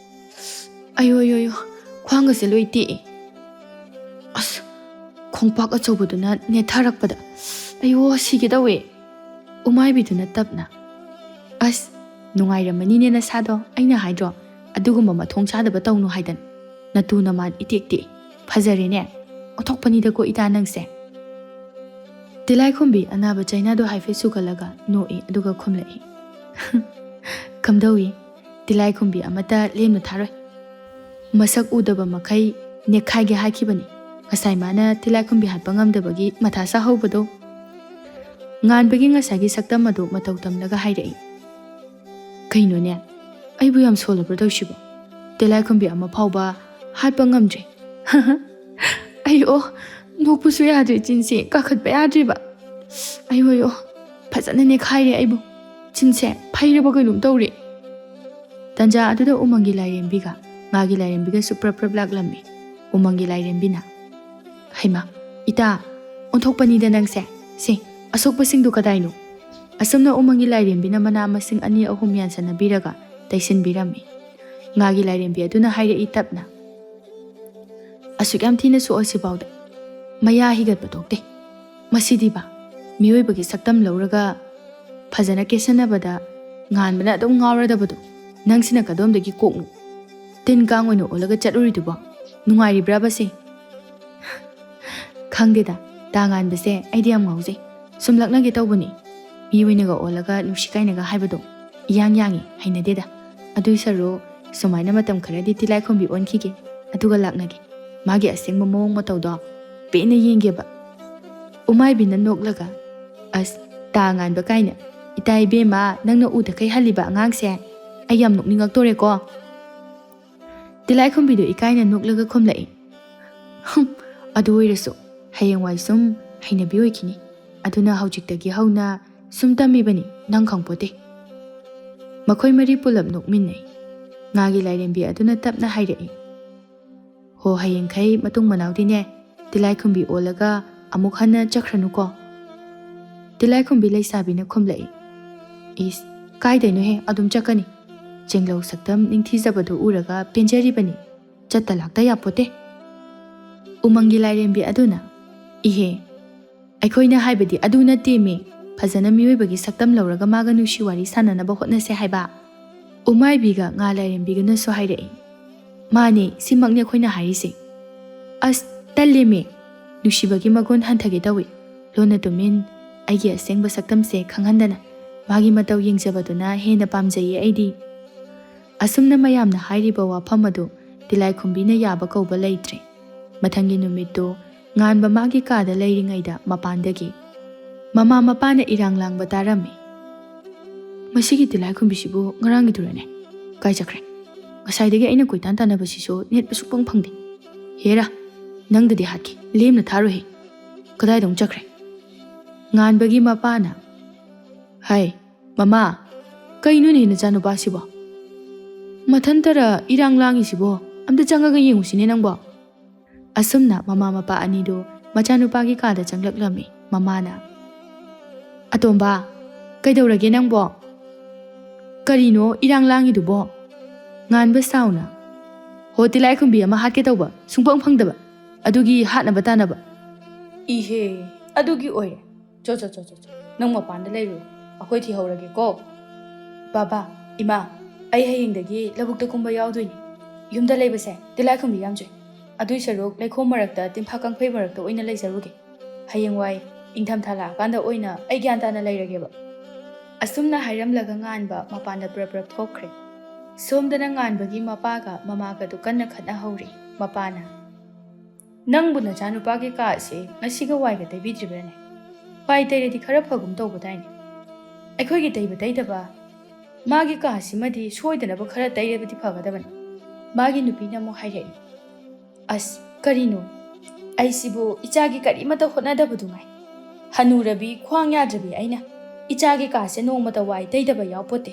"ꯑꯌꯣ, ꯑꯌꯣ, ꯑꯌꯣ, ꯈ꯭ꯋꯥꯡꯒꯁꯦ ꯂꯣꯏ ꯇꯦꯛꯑꯦ꯫ ꯑꯁ, ꯈꯣꯡꯄꯥꯛ ꯑꯆꯧꯕꯗꯨꯅ ꯅꯦꯠꯊꯔꯛꯄꯗ, ꯑꯌꯣ, ꯁꯤꯒꯦ ꯇꯧꯋꯦ"꯫ ꯎꯃꯥꯏꯕꯤꯗꯨꯅ ꯇꯞꯅ, "ꯑꯁ, ꯅꯨꯡꯉꯥꯏꯔꯝꯃꯅꯤꯅꯦ ꯅꯁꯥꯗꯣ, ꯑꯩꯅ ꯍꯥꯏꯗ꯭ꯔꯣ ꯑꯗꯨꯒꯨꯝꯕ ꯃꯊꯣꯡ ꯆꯥꯗꯕ ꯇꯧꯅꯨ ꯍꯥꯏꯗꯅ꯫ ꯅꯇꯨ ꯅꯃꯥꯟ ꯏꯇꯦꯛ ꯇꯦꯛ, ꯐꯖꯔꯦꯅꯦ꯫ ꯑꯣꯟꯊꯣꯛꯄꯅꯤꯗꯀꯣ ꯏꯇꯥ ꯅꯪꯁꯦ"꯫ ꯇꯤꯂꯥꯏꯈꯨꯝꯕꯤ ꯑꯅꯥꯕ ꯆꯩꯅꯥꯗꯣ ꯍꯥꯏꯐꯦꯠ ꯁꯨꯒꯠꯂꯒ ꯅꯣꯛꯏ, ꯑꯗꯨꯒ ꯈꯨꯝꯂꯛꯏ, "ꯀꯝꯗꯧꯏ? ꯇꯤꯂꯥꯏꯈꯨꯝꯕꯤ ꯑꯃꯠꯇ ꯂꯦꯝꯅ ꯊꯥꯔꯣꯏ꯫ ꯃꯁꯛ ꯎꯗꯕ ꯃꯈꯩ ꯅꯦꯛꯈꯥꯏꯒꯦ ꯍꯥꯏꯈꯤꯕꯅꯤ꯫ ꯉꯁꯥꯏ ꯃꯥꯅ ꯇꯤꯂꯥꯏꯈꯨꯝꯕꯤ ꯍꯥꯠꯄ ꯉꯝꯗꯕꯒꯤ ꯃꯊꯥ ꯁꯥꯍꯧꯕꯗꯣ"꯫ ꯉꯥꯟꯕꯒꯤ ꯉꯁꯥꯏꯒꯤ ꯁꯛꯇꯝ ꯑꯗꯨ ꯃꯇꯧ ꯇꯝꯂꯒ ꯍꯥꯏꯔꯛꯏ, "ꯀꯩꯅꯣꯅꯦ? ꯑꯩꯕꯨ ꯌꯥꯝ ꯁꯣꯜꯂꯕ꯭ꯔꯣ ꯇꯧꯔꯤꯁꯤꯕꯣ? ꯇꯤꯂꯥꯏꯈꯨꯝꯕꯤ ꯑꯃ ꯐꯥꯎꯕ ꯍꯥꯠꯄ ꯉꯝꯗ꯭ꯔꯦ"꯫ ꯑꯩ ꯑꯣ, ꯅꯣꯛꯄꯁꯨ ꯌꯥꯗ꯭ꯔꯦ, ꯆꯤꯟꯁꯦ ꯀꯥꯈꯠꯄ ꯌꯥꯗ꯭ꯔꯤꯕ꯫ ꯑꯩ ꯑꯣ, ꯐꯖꯅ ꯅꯦꯛꯈꯥꯏꯔꯦ ꯑꯩꯕꯨ꯫ ꯆꯤꯟꯁꯦ ꯐꯩꯔꯕ ꯀꯩꯅꯣꯝ ꯇꯧꯔꯦ꯫ ꯇꯟꯖꯥ ꯑꯗꯨꯗ ꯎꯃꯪꯒꯤ ꯂꯥꯏꯔꯦꯝꯕꯤꯒ ꯉꯥꯒꯤ ꯂꯥꯏꯔꯦꯝꯕꯤꯒꯁꯨ ꯄ꯭ꯔꯞ ꯄ꯭ꯔꯞ ꯂꯥꯛꯂꯝꯃꯤ꯫ ꯎꯃꯪꯒꯤ ꯂꯥꯏꯔꯦꯝꯕꯤꯅ, "ꯍꯩꯃꯥ, ꯏꯇꯥ, ꯑꯣꯟꯊꯣꯛꯄꯅꯤꯗ ꯅꯪꯁꯦ꯫ ꯁꯦ, ꯑꯁꯣꯛꯄꯁꯤꯡꯗꯨ ꯀꯗꯥꯏꯅꯣ?" ꯑꯁꯨꯝꯅ ꯎꯃꯪꯒꯤ ꯂꯥꯏꯔꯦꯝꯕꯤꯅ ꯃꯅꯥ ꯃꯁꯤꯡ ꯑꯅꯤ ꯑꯍꯨꯝ ꯌꯥꯟꯁꯤꯟꯅꯕꯤꯔꯒ ꯇꯩꯁꯤꯟꯕꯤꯔꯝꯃꯤ꯫ ꯉꯥꯒꯤ ꯂꯥꯏꯔꯦꯝꯕꯤ ꯑꯗꯨꯅ ꯍꯥꯏꯔꯛꯏ ꯇꯞꯅ, "ꯑꯁꯨꯛ ꯌꯥꯝ ꯊꯤꯅ ꯁꯣꯛꯑꯁꯤꯐꯥꯎꯗ ꯃꯌꯥ ꯍꯤꯒꯠꯄ ꯊꯣꯛꯇꯦ꯫ ꯃꯁꯤꯗꯤꯕ, ꯃꯤꯑꯣꯏꯕꯒꯤ ꯁꯛꯇꯝ ꯂꯧꯔꯒ ꯐꯖꯅ ꯀꯦꯁꯟꯅꯕꯗ ꯉꯥꯟꯕꯅ ꯑꯗꯨꯝ ꯉꯥꯎꯔꯗꯕꯗꯣ, ꯅꯪꯁꯤꯅ ꯀꯗꯣꯝꯗꯒꯤ ꯀꯣꯛꯅꯣ?" ꯇꯤꯟ ꯀꯥꯡ ꯑꯣꯏꯅ ꯑꯣꯜꯂꯒ ꯆꯠꯂꯨꯔꯤꯗꯨꯕꯣ? ꯅꯨꯡꯉꯥꯏꯔꯤꯕ꯭ꯔꯥꯕ ꯁꯤ? ꯈꯪꯗꯦꯗ, ꯇꯥ ꯉꯥꯟꯕꯁꯦ ꯑꯩꯗꯤ ꯌꯥꯝ ꯉꯥꯎꯖꯩ꯫ ꯁꯨꯝ ꯂꯛꯅꯒꯦ ꯇꯧꯕꯅꯤ꯫ ꯃꯤ ꯑꯣꯏꯅꯒ ꯑꯣꯜꯂꯒ ꯅꯨꯡꯁꯤ ꯀꯥꯏꯅꯒ ꯍꯥꯏꯕꯗꯣ ꯏꯌꯥꯡ ꯌꯥꯡꯉꯤ, ꯍꯩꯅꯗꯦꯗ꯫ ꯑꯗꯨꯏ ꯁꯔꯨꯛ ꯁꯨꯃꯥꯏꯅ ꯃꯇꯝ ꯈꯔꯗꯤ ꯇꯤꯂꯥꯏꯈꯨꯝꯕꯤ ꯑꯣꯟꯈꯤꯒꯦ, ꯑꯗꯨꯒ ꯂꯥꯛꯅꯒꯦ꯫ ꯃꯥꯒꯤ ꯑꯁꯦꯡꯕ ꯃꯑꯣꯡ ꯃꯇꯧꯗꯣ ꯄꯦꯟꯅ ꯌꯦꯡꯒꯦꯕ꯫ ꯎꯃꯥꯏꯕꯤꯅ ꯅꯣꯛꯂꯒ, "ꯑꯁ, ꯇꯥ ꯉꯥꯟꯕ ꯀꯥꯏꯅ꯫ ꯏꯇꯥ ꯏꯕꯦꯝꯃ, ꯅꯪꯅ ꯎꯗꯈꯩ ꯍꯜꯂꯤꯕ ꯑꯉꯥꯡꯁꯦ꯫ ꯑꯩ ꯌꯥꯝ ꯅꯣꯛꯅꯤꯡꯉꯛꯇꯣꯔꯦꯀꯣ꯫" ꯇꯤꯂꯥꯏꯈꯨꯝꯕꯤꯗꯨ ꯏꯀꯥꯏꯅ ꯅꯣꯛꯂꯒ ꯈꯨꯝꯂꯛꯏ, "ꯍꯨꯝ, ꯑꯗꯨ ꯑꯣꯏꯔꯁꯨ ꯍꯌꯦꯡꯋꯥꯏ ꯁꯨꯝ ꯍꯩꯅꯕꯤ ꯑꯣꯏꯈꯤꯅꯤ꯫ ꯑꯗꯨꯅ ꯍꯧꯖꯤꯛꯇꯒꯤ ꯍꯧꯅ ꯁꯨꯝ ꯇꯝꯃꯤꯕꯅꯤ, ꯅꯪ ꯈꯪꯄꯣꯠꯇꯦ꯫" ꯃꯈꯣꯏ ꯃꯔꯤ ꯄꯨꯂꯞ ꯅꯣꯛꯃꯤꯟꯅꯩ꯫ ꯉꯥꯒꯤ ꯂꯥꯏꯔꯦꯝꯕꯤ ꯑꯗꯨꯅ ꯇꯞꯅ ꯍꯥꯏꯔꯛꯏ, "ꯍꯣ, ꯍꯌꯦꯡꯈꯩ ꯃꯇꯨꯡ ꯃꯅꯥꯎꯗꯤꯅꯦ, ꯇꯤꯂꯥꯏꯈꯨꯝꯕꯤ ꯑꯣꯜꯂꯒ ꯑꯃꯨꯛ ꯍꯟꯅ ꯆꯠꯈ꯭ꯔꯅꯨꯀꯣ꯫" ꯇꯤꯂꯥꯏꯈꯨꯝꯕꯤ ꯂꯩꯁꯥꯕꯤꯅ ꯈꯨꯝꯂꯛꯏ, "ꯏꯁ, ꯀꯥꯏꯗꯩꯅꯣꯍꯦ, ꯑꯗꯨꯝ ꯆꯠꯀꯅꯤ꯫ ꯆꯦꯡꯂꯧ ꯁꯛꯇꯝ ꯅꯤꯡꯊꯤꯖꯕꯗꯨ ꯎꯔꯒ ꯄꯦꯟꯖꯔꯤꯕꯅꯤ꯫ ꯆꯠꯇ ꯂꯥꯛꯇ ꯌꯥꯄꯣꯠꯇꯦ꯫" ꯎꯃꯪꯒꯤ ꯂꯥꯏꯔꯦꯝꯕꯤ ꯑꯗꯨꯅ, "ꯏꯍꯦ, ꯑꯩꯈꯣꯏꯅ ꯍꯥꯏꯕꯗꯤ ꯑꯗꯨ ꯅꯠꯇꯦꯃꯤ꯫ ꯐꯖꯅ ꯃꯤꯑꯣꯏꯕꯒꯤ ꯁꯛꯇꯝ ꯂꯧꯔꯒ ꯃꯥꯒ ꯅꯨꯡꯁꯤ ꯋꯥꯔꯤ ꯁꯥꯟꯅꯅꯕ ꯍꯣꯠꯅꯁꯦ ꯍꯥꯏꯕ꯫" ꯎꯃꯥꯏꯕꯤꯒ ꯉꯥ ꯂꯥꯏꯔꯦꯝꯕꯤꯒꯅꯁꯨ ꯍꯥꯏꯔꯛꯏ, "ꯃꯥꯅꯦ, ꯁꯤꯃꯛꯅꯤ ꯑꯩꯈꯣꯏꯅ ꯍꯥꯏꯔꯤꯁꯦ꯫" "ꯑꯁ, ꯇꯜꯂꯦꯃꯤ꯫ ꯅꯨꯡꯁꯤꯕꯒꯤ ꯃꯒꯨꯟ ꯍꯟꯊꯒꯦ ꯇꯧꯏ꯫ ꯂꯣꯟꯅ ꯇꯨꯃꯤꯟ ꯑꯩꯒꯤ ꯑꯁꯦꯡꯕ ꯁꯛꯇꯝꯁꯦ ꯈꯪꯍꯟꯗꯅ ꯃꯥꯒꯤ ꯃꯇꯧ ꯌꯦꯡꯖꯕꯗꯨꯅ ꯍꯦꯟꯅ ꯄꯥꯝꯖꯩꯌꯦ ꯑꯩꯗꯤ꯫" ꯑꯁꯨꯝꯅ ꯃꯌꯥꯝꯅ ꯍꯥꯏꯔꯤꯕ ꯋꯥꯐꯝ ꯑꯗꯨ ꯇꯤꯂꯥꯏꯈꯨꯝꯕꯤꯅ ꯌꯥꯕ ꯀꯧꯕ ꯂꯩꯇ꯭ꯔꯦ꯫ ꯃꯊꯪꯒꯤ ꯅꯨꯃꯤꯠꯇꯨ ꯉꯥꯟꯕ ꯃꯥꯒꯤ ꯀꯥꯗ ꯂꯩꯔꯤꯉꯩꯗ ꯃꯄꯥꯟꯗꯒꯤ ꯃꯃꯥ ꯃꯄꯥꯅ ꯏꯔꯥꯡ ꯂꯥꯡꯕ ꯇꯥꯔꯝꯃꯤ꯫ "ꯃꯁꯤꯒꯤ ꯇꯤꯂꯥꯏꯈꯨꯝꯕꯤꯁꯤꯕꯨ ꯉꯔꯥꯡꯒꯤꯗꯨꯔꯅꯦ? ꯀꯥꯏ ꯆꯠꯈ꯭ꯔꯦ? ꯉꯁꯥꯏꯗꯒꯤ ꯑꯩꯅ ꯀꯣꯏꯇꯥꯟ ꯇꯥꯟꯅꯕꯁꯤꯁꯨ ꯅꯦꯠꯄ ꯁꯨꯛꯐꯪ ꯐꯪꯗꯦ꯫ ꯍꯦꯔꯥ, ꯅꯪꯗꯗꯤ ꯍꯥꯠꯀꯦ, ꯂꯦꯝꯅ ꯊꯥꯔꯣꯏꯍꯦ꯫ ꯀꯗꯥꯏꯗ ꯑꯃꯨꯛ ꯆꯠꯈ꯭ꯔꯦ?" ꯉꯥꯟꯕꯒꯤ ꯃꯄꯥꯅ, "ꯍꯥꯏ, ꯃꯃꯥ, ꯀꯩꯅꯣꯅꯦ ꯅꯆꯥꯅꯨꯄꯥꯁꯤꯕꯣ? ꯃꯊꯟꯇꯔ ꯏꯔꯥꯡ ꯂꯥꯡꯉꯤꯁꯤꯕꯣ? ꯑꯝꯇ ꯆꯪꯉꯒ ꯌꯦꯡꯉꯨꯁꯤꯅꯦ ꯅꯪꯕꯣ꯫" ꯑꯁꯨꯝꯅ ꯃꯃꯥ ꯃꯄꯥ ꯑꯅꯤꯗꯨ ꯃꯆꯥꯅꯨꯄꯥꯒꯤ ꯀꯥꯗ ꯆꯪꯂꯛꯂꯝꯃꯤ꯫ ꯃꯃꯥꯅ, "ꯑꯇꯣꯝꯕ, ꯀꯩꯗꯧꯔꯒꯦ ꯅꯪꯕꯣ? ꯀꯔꯤꯅꯣ ꯏꯔꯥꯡ ꯂꯥꯡꯉꯤꯗꯨꯕꯣ?" ꯉꯥꯟꯕ ꯁꯥꯎꯅ, "ꯍꯣ, ꯇꯤꯂꯥꯏꯈꯨꯝꯕꯤ ꯑꯃ ꯍꯥꯠꯀꯦ ꯇꯧꯕ, ꯁꯨꯡꯐꯪ ꯐꯪꯗꯕ, ꯑꯗꯨꯒꯤ ꯍꯥꯠꯅꯕ ꯇꯥꯟꯅꯕ꯫" "ꯏꯍꯦ, ꯑꯗꯨꯒꯤ ꯑꯣꯏꯔꯦ꯫ ꯆꯣ, ꯆꯣ, ꯆꯣ, ꯆꯣ, ꯆꯣ꯫ ꯅꯪ ꯃꯄꯥꯟꯗ ꯂꯩꯔꯨꯔꯣ, ꯑꯩꯈꯣꯏ ꯊꯤꯍꯧꯔꯒꯦꯀꯣ꯫ ꯕꯥꯕꯥ, ꯏꯃꯥ, ꯑꯩ ꯍꯌꯦꯡꯗꯒꯤ ꯂꯧꯕꯨꯛꯇ ꯀꯨꯝꯕ ꯌꯥꯎꯗꯣꯏꯅꯤ꯫ ꯌꯨꯝꯗ ꯂꯩꯕꯁꯦ ꯇꯤꯜꯂꯥꯏꯈꯨꯝꯕꯤ ꯌꯥꯝ ꯆꯨꯏ꯫ ꯑꯗꯨꯏ ꯁꯔꯨꯛ ꯂꯩꯈꯣꯝ ꯃꯔꯛꯇ ꯇꯤꯟꯐꯥ ꯀꯥꯡꯐꯩ ꯃꯔꯛꯇ ꯑꯣꯏꯅ ꯂꯩꯖꯔꯨꯒꯦ꯫ ꯍꯌꯦꯡꯋꯥꯏ ꯏꯪꯊꯝꯊꯥ ꯂꯥꯛꯑꯀꯥꯟꯗ ꯑꯣꯏꯅ ꯑꯩ ꯒ꯭ꯌꯥꯟ ꯇꯥꯅ ꯂꯩꯔꯒꯦꯕ꯫ ꯑꯁꯨꯝꯅ ꯍꯥꯏꯔꯝꯂꯒ ꯉꯥꯟꯕ ꯃꯄꯥꯟꯗ ꯄ꯭ꯔꯞ ꯄ꯭ꯔꯞ ꯊꯣꯛꯈ꯭ꯔꯦ꯫ ꯁꯣꯝꯗꯅ ꯉꯥꯟꯕꯒꯤ ꯃꯄꯥꯒ ꯃꯃꯥꯒꯗꯨ ꯀꯟꯅ ꯈꯠꯅꯍꯧꯔꯤ꯫ ꯃꯄꯥꯅ, "ꯅꯪꯕꯨ ꯅꯆꯥꯅꯨꯄꯥꯒꯤ ꯀꯥ ꯑꯁꯤ ꯉꯁꯤꯒ ꯋꯥꯏꯒ ꯇꯩꯕꯤꯗ꯭ꯔꯤꯕ꯭ꯔꯥꯅꯦ? ꯋꯥꯏ ꯇꯩꯔꯗꯤ ꯈꯔ ꯐꯒꯨꯝ ꯇꯧꯕꯗꯥꯏꯅꯦ?" "ꯑꯩꯈꯣꯏꯒꯤ ꯇꯩꯕ ꯇꯩꯗꯕ, ꯃꯥꯒꯤ ꯀꯥꯁꯤꯃꯗꯤ ꯁꯣꯏꯗꯅꯕ ꯈꯔ ꯇꯩꯔꯕꯗꯤ ꯐꯒꯗꯕꯅꯤ꯫ ꯃꯥꯒꯤ ꯅꯨꯄꯤꯅ ꯑꯃꯨꯛ ꯍꯥꯏꯔꯛꯏ, ꯑꯁ, ꯀꯔꯤꯅꯣ? ꯑꯩꯁꯤꯕꯨ ꯏꯆꯥꯒꯤ ꯀꯔꯤꯃꯠꯇ ꯍꯣꯠꯅꯗꯕꯗꯨ ꯉꯥꯏ꯫ ꯍꯅꯨꯔꯕꯤ, ꯈ꯭ꯋꯥꯡ ꯌꯥꯗ꯭ꯔꯕꯤ ꯑꯩꯅ ꯏꯆꯥꯒꯤ ꯀꯥꯁꯦ ꯅꯣꯡꯃꯇ ꯋꯥꯏ ꯇꯩꯗꯕ ꯌꯥꯎꯄꯣꯠꯇꯦ꯫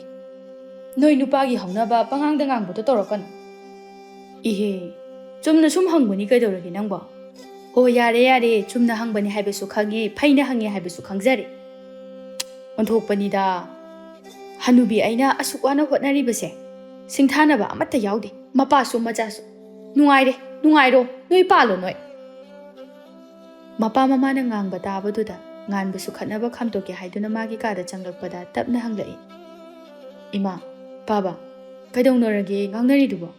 ꯅꯣꯏ ꯅꯨꯄꯥꯒꯤ ꯍꯧꯅꯕ ꯄꯉꯥꯡꯗ ꯉꯥꯡꯕꯗꯣ ꯇꯧꯔꯛꯀꯅꯨ꯫" "ꯏꯍꯦ, ꯆꯨꯝꯅ ꯁꯨꯝ ꯍꯪꯕꯅꯤ ꯀꯩꯗꯧꯔꯒꯦ ꯅꯪꯕꯣ?" "ꯍꯣ, ꯌꯥꯔꯦ, ꯌꯥꯔꯦ, ꯆꯨꯝꯅ ꯍꯪꯕꯅꯤ ꯍꯥꯏꯕꯁꯨ ꯈꯪꯉꯦ, ꯐꯩꯅ ꯍꯪꯉꯦ ꯍꯥꯏꯕꯁꯨ ꯈꯪꯖꯔꯦ꯫ ꯑꯣꯟꯊꯣꯛꯄꯅꯤꯗ꯫ ꯍꯅꯨꯕꯤ ꯑꯩꯅ ꯑꯁꯨꯛ ꯋꯥꯅ ꯍꯣꯠꯅꯔꯤꯕꯁꯦ, ꯁꯤꯡꯊꯥꯅꯕ ꯑꯃꯠꯇ ꯌꯥꯎꯗꯦ꯫ ꯃꯄꯥꯁꯨ ꯃꯆꯥꯁꯨ꯫ ꯅꯨꯡꯉꯥꯏꯔꯦ, ꯅꯨꯡꯉꯥꯏꯔꯣ, ꯅꯣꯏ ꯄꯥꯜꯂꯣ ꯅꯣꯏ꯫" ꯃꯄꯥ ꯃꯃꯥꯅ ꯉꯥꯡꯕ ꯇꯥꯕꯗꯨꯗ ꯉꯥꯟꯕꯁꯨ ꯈꯠꯅꯕ ꯈꯥꯝꯗꯣꯛꯀꯦ ꯍꯥꯏꯗꯨꯅ ꯃꯥꯒꯤ ꯀꯥꯗ ꯆꯪꯂꯛꯄꯗ ꯇꯞꯅ ꯍꯪꯂꯛꯏ, "ꯏꯃꯥ, ꯄꯥꯕ, ꯀꯩꯗꯧꯅꯔꯒꯦ ꯉꯥꯡꯅꯔꯤꯗꯨꯕꯣ?"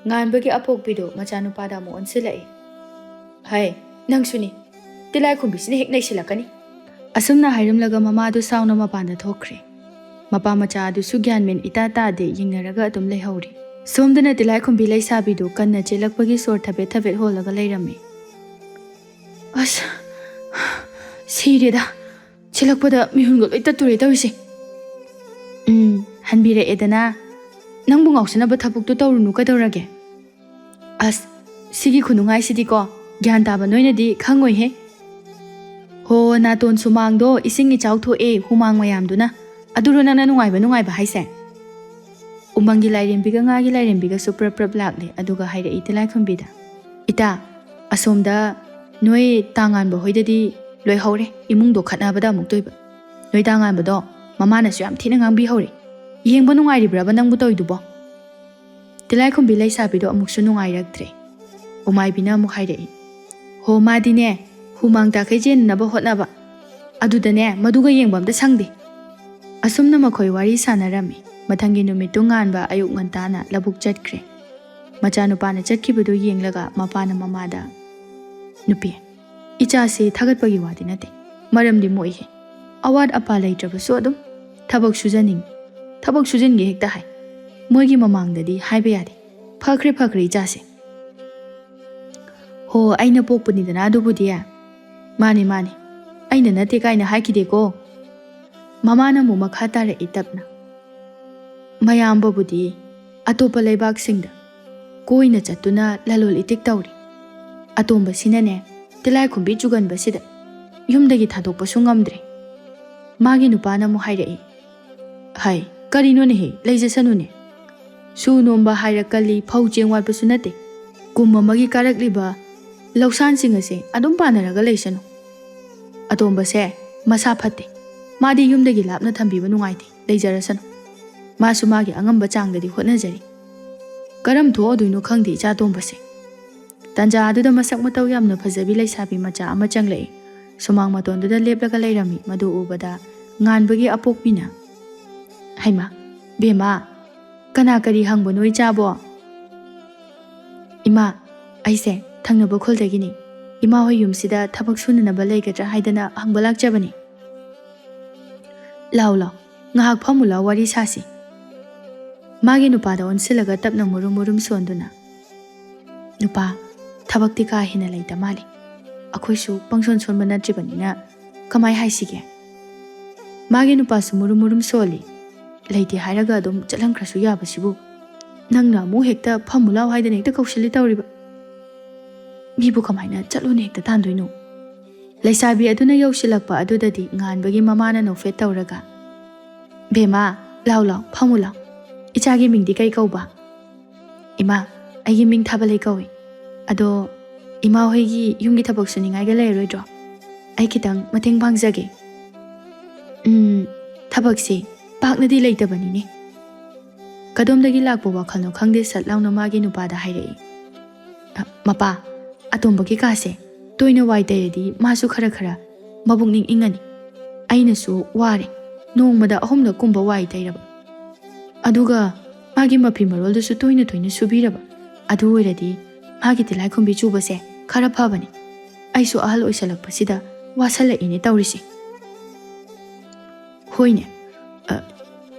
ꯉꯥꯟꯕꯒꯤ ꯑꯄꯣꯛꯄꯤꯗꯨ ꯃꯆꯥꯅꯨꯄꯥꯗ ꯑꯃꯨꯛ ꯑꯣꯟꯁꯤꯜꯂꯛꯏ꯫ "ꯍꯩ, ꯅꯪꯁꯨꯅꯤ꯫ ꯇꯤꯜꯂꯥꯏꯈꯨꯝꯕꯤꯁꯤꯅ ꯍꯦꯛ ꯅꯩꯁꯤꯜꯂꯛꯀꯅꯤ꯫" ꯑꯁꯨꯝꯅ ꯍꯥꯏꯔꯝꯂꯒ ꯃꯃꯥꯗꯨ ꯁꯥꯎꯅ ꯃꯄꯥꯟꯗ ꯊꯣꯛꯈ꯭ꯔꯦ꯫ ꯃꯄꯥ ꯃꯆꯥ ꯑꯗꯨꯁꯨ ꯒ꯭ꯌꯥꯟ ꯃꯦꯟ ꯏꯇꯥ ꯇꯥꯗꯦ, ꯌꯦꯡꯅꯔꯒ ꯑꯗꯨꯝ ꯂꯩꯍꯧꯔꯤ꯫ ꯁꯣꯝꯗꯅ ꯇꯤꯜꯂꯥꯏꯈꯨꯝꯕꯤ ꯂꯩꯁꯥꯕꯤꯗꯨ ꯀꯟꯅ ꯆꯦꯜꯂꯛꯄꯒꯤ ꯁꯣꯔ ꯊꯕꯦꯠ ꯊꯕꯦꯠ ꯍꯣꯜꯂꯒ ꯂꯩꯔꯝꯃꯤ꯫ "ꯑꯁ, ꯁꯤꯔꯦꯗ꯫ ꯆꯦꯜꯂꯛꯄꯗ ꯃꯤꯍꯨꯟꯒ ꯂꯣꯏ ꯇꯠꯇꯣꯔꯦ ꯇꯧꯔꯤꯁꯦ꯫" "ꯎꯝ, ꯍꯟꯕꯤꯔꯛꯑꯦꯗꯅ꯫ ꯅꯪꯕꯨ ꯉꯥꯎꯁꯟꯅꯕ ꯊꯕꯛꯇꯣ ꯇꯧꯔꯨꯅꯨ ꯀꯩꯗꯧꯔꯒꯦ?" "ꯑꯁ, ꯁꯤꯒꯤ ꯈꯨꯅꯨꯡꯉꯥꯏꯁꯤꯗꯤꯀꯣ, ꯒ꯭ꯌꯥꯟ ꯇꯥꯕ ꯅꯣꯏꯅꯗꯤ ꯈꯪꯉꯣꯏꯍꯦ꯫ ꯍꯣ, ꯅꯥꯇꯣꯟ ꯁꯨꯃꯥꯡꯗꯣ ꯏꯁꯤꯡ ꯏꯆꯥꯎ ꯊꯣꯛꯑꯦ, ꯍꯨꯃꯥꯡ ꯃꯌꯥꯝꯗꯨꯅ꯫ ꯑꯗꯨꯔꯣ ꯅꯪꯅ ꯅꯨꯡꯉꯥꯏꯕ ꯅꯨꯡꯉꯥꯏꯕ ꯍꯥꯏꯁꯦ?" ꯎꯃꯪꯒꯤ ꯂꯥꯏꯔꯦꯝꯕꯤꯒ ꯉꯥꯒꯤ ꯂꯥꯏꯔꯦꯝꯕꯤꯒꯁꯨ ꯄ꯭ꯔꯞ ꯄ꯭ꯔꯞ ꯂꯥꯛꯂꯦ, ꯑꯗꯨꯒ ꯍꯥꯏꯔꯛꯏ ꯇꯤꯜꯂꯥꯏꯈꯨꯝꯕꯤꯗ, "ꯏꯇꯥ, ꯑꯁꯣꯝꯗ ꯅꯣꯏ ꯇꯥꯉꯥꯟꯕ ꯍꯣꯏꯗꯗꯤ ꯂꯣꯏꯍꯧꯔꯦ, ꯏꯃꯨꯡꯗꯣ ꯈꯠꯅꯕꯗ ꯑꯃꯨꯛꯇꯣꯏꯕ꯫ ꯅꯣꯏ ꯇꯥꯉꯥꯟꯕꯗꯣ ꯃꯃꯥꯅꯁꯨ ꯌꯥꯝ ꯊꯤꯅ ꯉꯥꯡꯕꯤꯍꯧꯔꯦ꯫ ꯌꯦꯡꯕ ꯅꯨꯡꯉꯥꯏꯔꯤꯕ꯭ꯔꯕ ꯅꯪꯕꯨ ꯇꯧꯏꯗꯨꯕꯣ?" ꯇꯤꯜꯂꯥꯏꯈꯨꯝꯕꯤ ꯂꯩꯁꯥꯕꯤꯗꯣ ꯑꯃꯨꯛꯁꯨ ꯅꯨꯡꯉꯥꯏꯔꯛꯇ꯭ꯔꯦ꯫ ꯎꯃꯥꯏꯕꯤꯅ ꯑꯃꯨꯛ ꯍꯥꯏꯔꯛꯏ, "ꯍꯣ, ꯃꯥꯗꯤꯅꯦ, ꯍꯨꯃꯥꯡ ꯇꯥꯈꯩ ꯆꯦꯟꯅꯅꯕ ꯍꯣꯠꯅꯕ꯫ ꯑꯗꯨꯗꯅꯦ, ꯃꯗꯨꯒ ꯌꯦꯡꯕ ꯑꯝꯇ ꯁꯪꯗꯦ꯫" ꯑꯁꯨꯝꯅ ꯃꯈꯣꯏ ꯋꯥꯔꯤ ꯁꯥꯟꯅꯔꯝꯃꯤ꯫ ꯃꯊꯪꯒꯤ ꯅꯨꯃꯤꯠꯇꯨ ꯉꯥꯟꯕ ꯑꯌꯨꯛ ꯉꯟꯇꯥꯅ ꯂꯧꯕꯨꯛ ꯆꯠꯈ꯭ꯔꯦ꯫ ꯃꯆꯥꯅꯨꯄꯥꯅ ꯆꯠꯈꯤꯕꯗꯨ ꯌꯦꯡꯂꯒ ꯃꯄꯥꯅ ꯃꯃꯥꯗ, "ꯅꯨꯄꯤ, ꯏꯆꯥꯁꯤ ꯊꯥꯒꯠꯄꯒꯤ ꯋꯥꯗꯤ ꯅꯠꯇꯦ, ꯃꯔꯝꯗꯤ ꯃꯣꯛꯏꯍꯦ꯫ ꯑꯋꯥꯠ ꯑꯄꯥ ꯂꯩꯇ꯭ꯔꯕꯁꯨ ꯑꯗꯨꯝ ꯊꯕꯛ ꯁꯨꯖꯅꯤꯡ, ꯊꯕꯛ ꯁꯨꯖꯟꯒꯦ ꯍꯦꯛꯇ ꯍꯥꯏ꯫ ꯃꯣꯏꯒꯤ ꯃꯃꯥꯡꯗꯗꯤ ꯍꯥꯏꯕ ꯌꯥꯗꯦ꯫ ꯐꯈ꯭ꯔꯦ, ꯐꯈ꯭ꯔꯦ ꯏꯆꯥꯁꯦ꯫" "ꯍꯣ, ꯑꯩꯅ ꯄꯣꯛꯄꯅꯤꯗꯅ ꯑꯗꯨꯕꯨꯗꯤ꯫" "ꯃꯥꯅꯤ, ꯃꯥꯅꯤ, ꯑꯩꯅ ꯅꯠꯇꯦ ꯀꯥꯏꯅ ꯍꯥꯏꯈꯤꯗꯦꯀꯣ꯫" ꯃꯃꯥꯅ ꯑꯃꯨꯛ ꯃꯈꯥ ꯇꯥꯔꯛꯏ ꯇꯞꯅ, "ꯃꯌꯥꯝꯕꯕꯨꯗꯤ ꯑꯇꯣꯞꯄ ꯂꯩꯕꯥꯛꯁꯤꯡꯗ ꯀꯣꯏꯅ ꯆꯠꯇꯨꯅ ꯂꯂꯣꯜ ꯏꯇꯤꯛ ꯇꯧꯔꯤ꯫ ꯑꯇꯣꯝꯕꯁꯤꯅꯅꯦ, ꯇꯤꯂꯥꯏꯈꯨꯝꯕꯤ ꯆꯨꯒꯟꯕꯁꯤꯗ ꯌꯨꯝꯗꯒꯤ ꯊꯥꯗꯣꯛꯄꯁꯨ ꯉꯝꯗ꯭ꯔꯦ꯫" ꯃꯥꯒꯤ ꯅꯨꯄꯥꯅ ꯑꯃꯨꯛ ꯍꯥꯏꯔꯛꯏ, "ꯍꯥꯏ, ꯀꯔꯤꯅꯣꯅꯦꯍꯦ, ꯂꯩꯖꯁꯅꯨꯅꯦ꯫ ꯁꯨ ꯅꯣꯝꯕ ꯍꯥꯏꯔ ꯀꯜꯂꯤ, ꯐꯧ ꯆꯦꯡ ꯋꯥꯠꯄꯁꯨ ꯅꯠꯇꯦ꯫ ꯀꯨꯝ ꯑꯃꯒꯤ ꯀꯥꯔꯛꯂꯤꯕ ꯂꯧꯁꯥꯟꯁꯤꯡ ꯑꯁꯦ ꯑꯗꯨꯝ ꯄꯥꯟꯅꯔꯒ ꯂꯩꯁꯅꯨ꯫ ꯑꯇꯣꯝꯕꯁꯦ ꯃꯁꯥ ꯐꯠꯇꯦ꯫ ꯃꯥꯗꯤ ꯌꯨꯝꯗꯒꯤ ꯂꯥꯞꯅ ꯊꯝꯕꯤꯕ ꯅꯨꯡꯉꯥꯏꯇꯦ꯫ ꯂꯩꯖꯔꯁꯅꯨ꯫ ꯃꯥꯁꯨ ꯃꯥꯒꯤ ꯑꯉꯝꯕ ꯆꯥꯡꯗꯗꯤ ꯍꯣꯠꯅꯖꯔꯤ꯫ ꯀꯔꯝ ꯊꯣꯛꯑꯗꯣꯏꯅꯣ ꯈꯪꯗꯦ ꯏꯆꯥ ꯇꯣꯝꯕꯁꯦ꯫" ꯇꯟꯖꯥ ꯑꯗꯨꯗ ꯃꯁꯛ ꯃꯇꯧ ꯌꯥꯝꯅ ꯐꯖꯕꯤ ꯂꯩꯁꯥꯕꯤ ꯃꯆꯥ ꯑꯃ ꯆꯪꯂꯛꯏ꯫ ꯁꯨꯃꯥꯡ ꯃꯇꯣꯟꯗꯨꯗ ꯂꯦꯞꯂꯒ ꯂꯩꯔꯝꯃꯤ꯫ ꯃꯗꯨ ꯎꯕꯗ ꯉꯥꯟꯕꯒꯤ ꯑꯄꯣꯛꯄꯤꯅ, "ꯍꯩꯃꯥ, ꯕꯦꯝꯃ, ꯀꯅꯥ ꯀꯔꯤ ꯍꯪꯕꯅꯣ ꯏꯆꯥꯕꯣ?" "ꯏꯃꯥ, ꯑꯩꯁꯦ ꯊꯪꯅꯕ ꯈꯨꯜꯗꯒꯤꯅꯤ꯫ ꯏꯃꯥ ꯍꯣꯏ ꯌꯨꯝꯁꯤꯗ ꯊꯕꯛ ꯁꯨꯅꯅꯕ ꯂꯩꯒꯗ꯭ꯔꯥ ꯍꯥꯏꯗꯅ ꯍꯪꯕ ꯂꯥꯛꯆꯕꯅꯤ꯫" "ꯂꯥꯎ, ꯂꯥꯎ, ꯉꯥꯏꯍꯥꯛ ꯐꯝꯃꯨ ꯂꯥꯎ, ꯋꯥꯔꯤ ꯁꯥꯁꯤ꯫" ꯃꯥꯒꯤ ꯅꯨꯄꯥꯗ ꯑꯣꯟꯁꯤꯜꯂꯒ ꯇꯞꯅ ꯃꯨꯔꯨꯝ ꯃꯨꯔꯨꯝ ꯁꯣꯟꯗꯨꯅ, "ꯅꯨꯄꯥ, ꯊꯕꯛꯇꯤ ꯀꯥ ꯍꯦꯟꯅ ꯂꯩꯇ ꯃꯥꯜꯂꯤ꯫ ꯑꯩꯈꯣꯏꯁꯨ ꯄꯪꯁꯣꯟ ꯁꯣꯟꯕ ꯅꯠꯇ꯭ꯔꯤꯕꯅꯤꯅ ꯀꯃꯥꯏ ꯍꯥꯏꯁꯤꯒꯦ?" ꯃꯥꯒꯤ ꯅꯨꯄꯥꯁꯨ ꯃꯨꯔꯨꯝ ꯃꯨꯔꯨꯝ ꯁꯣꯜꯂꯤ꯫ "ꯂꯩꯇꯦ ꯍꯥꯏꯔꯒ ꯑꯗꯨꯝ ꯆꯠꯍꯟꯈ꯭ꯔꯁꯨ ꯌꯥꯕꯁꯤꯕꯨ, ꯅꯪꯅ ꯑꯃꯨꯛ ꯍꯦꯛꯇ ꯐꯝꯃꯨ ꯂꯥꯎ ꯍꯥꯏꯗꯅ ꯍꯦꯛꯇ ꯀꯧꯁꯤꯜꯂꯤ ꯇꯧꯔꯤꯕ꯫ ꯃꯤꯕꯨ ꯀꯃꯥꯏꯅ ꯆꯠꯂꯣꯅ ꯍꯦꯛꯇ ꯇꯥꯟꯗꯣꯏꯅꯣ?" ꯂꯩꯁꯥꯕꯤ ꯑꯗꯨꯅ ꯌꯧꯁꯤꯜꯂꯛꯄ ꯑꯗꯨꯗꯗꯤ ꯉꯥꯟꯕꯒꯤ ꯃꯃꯥꯅ ꯅꯣꯛꯐꯦꯠ ꯇꯧꯔꯒ, "ꯕꯦꯝꯃ, ꯂꯥꯎ ꯂꯥꯎ, ꯐꯝꯃꯨ ꯂꯥꯎ꯫ ꯏꯆꯥꯒꯤ ꯃꯤꯡꯗꯤ ꯀꯩ ꯀꯧꯕ?" "ꯏꯃꯥ, ꯑꯩꯒꯤ ꯃꯤꯡ ꯊꯥꯕꯂꯩ ꯀꯧꯏ꯫ ꯑꯗꯣ ꯏꯃꯥ ꯍꯣꯏꯒꯤ ꯌꯨꯝꯒꯤ ꯊꯕꯛ ꯁꯨꯅꯤꯡꯉꯥꯏꯒ ꯂꯩꯔꯔꯣꯏꯗ꯭ꯔꯣ? ꯑꯩ ꯈꯤꯇꯪ ꯃꯇꯦꯡ ꯄꯥꯡꯖꯒꯦ꯫" ꯎꯝ, ꯊꯕꯛꯁꯦ ꯄꯥꯛꯅꯗꯤ ꯂꯩꯇꯕꯅꯤꯅꯦ꯫ ꯀꯗꯣꯝꯗꯒꯤ ꯂꯥꯛꯄ ꯋꯥꯈꯜꯅꯣ ꯈꯪꯗꯦ, ꯁꯠ ꯂꯥꯎꯅ ꯃꯥꯒꯤ ꯅꯨꯄꯥꯗ ꯍꯥꯏꯔꯛꯏ꯫ "ꯑ, ꯃꯄꯥ, ꯑꯇꯣꯝꯕꯒꯤ ꯀꯥꯁꯦ ꯇꯣꯏꯅ ꯋꯥꯏ ꯇꯩꯔꯗꯤ ꯃꯥꯁꯨ ꯈꯔ ꯈꯔ ꯃꯕꯨꯛꯅꯤꯡ ꯏꯪꯉꯅꯤ꯫ ꯑꯩꯅꯁꯨ ꯋꯥꯔꯦ, ꯅꯣꯡꯃꯗ ꯑꯍꯨꯝꯂꯛ ꯀꯨꯝꯕ ꯋꯥꯏ ꯇꯩꯔꯕ꯫" ꯑꯗꯨꯒ ꯃꯥꯒꯤ ꯃꯐꯤ ꯃꯔꯣꯜꯗꯨꯁꯨ ꯇꯣꯏꯅ ꯇꯣꯏꯅ ꯁꯨꯕꯤꯔꯕ꯫ ꯑꯗꯨ ꯑꯣꯏꯔꯗꯤ ꯃꯥꯒꯤ ꯇꯤꯜꯂꯥꯏꯈꯨꯝꯕꯤ ꯆꯨꯕꯁꯦ ꯈꯔ ꯐꯕꯅꯤ꯫ ꯑꯩꯁꯨ ꯑꯍꯜ ꯑꯣꯏꯁꯜꯂꯛꯄꯁꯤꯗ ꯋꯥꯁꯜꯂꯛꯏꯅꯦ ꯇꯧꯔꯤꯁꯦ꯫ ꯍꯣꯏꯅꯦ, ꯑ,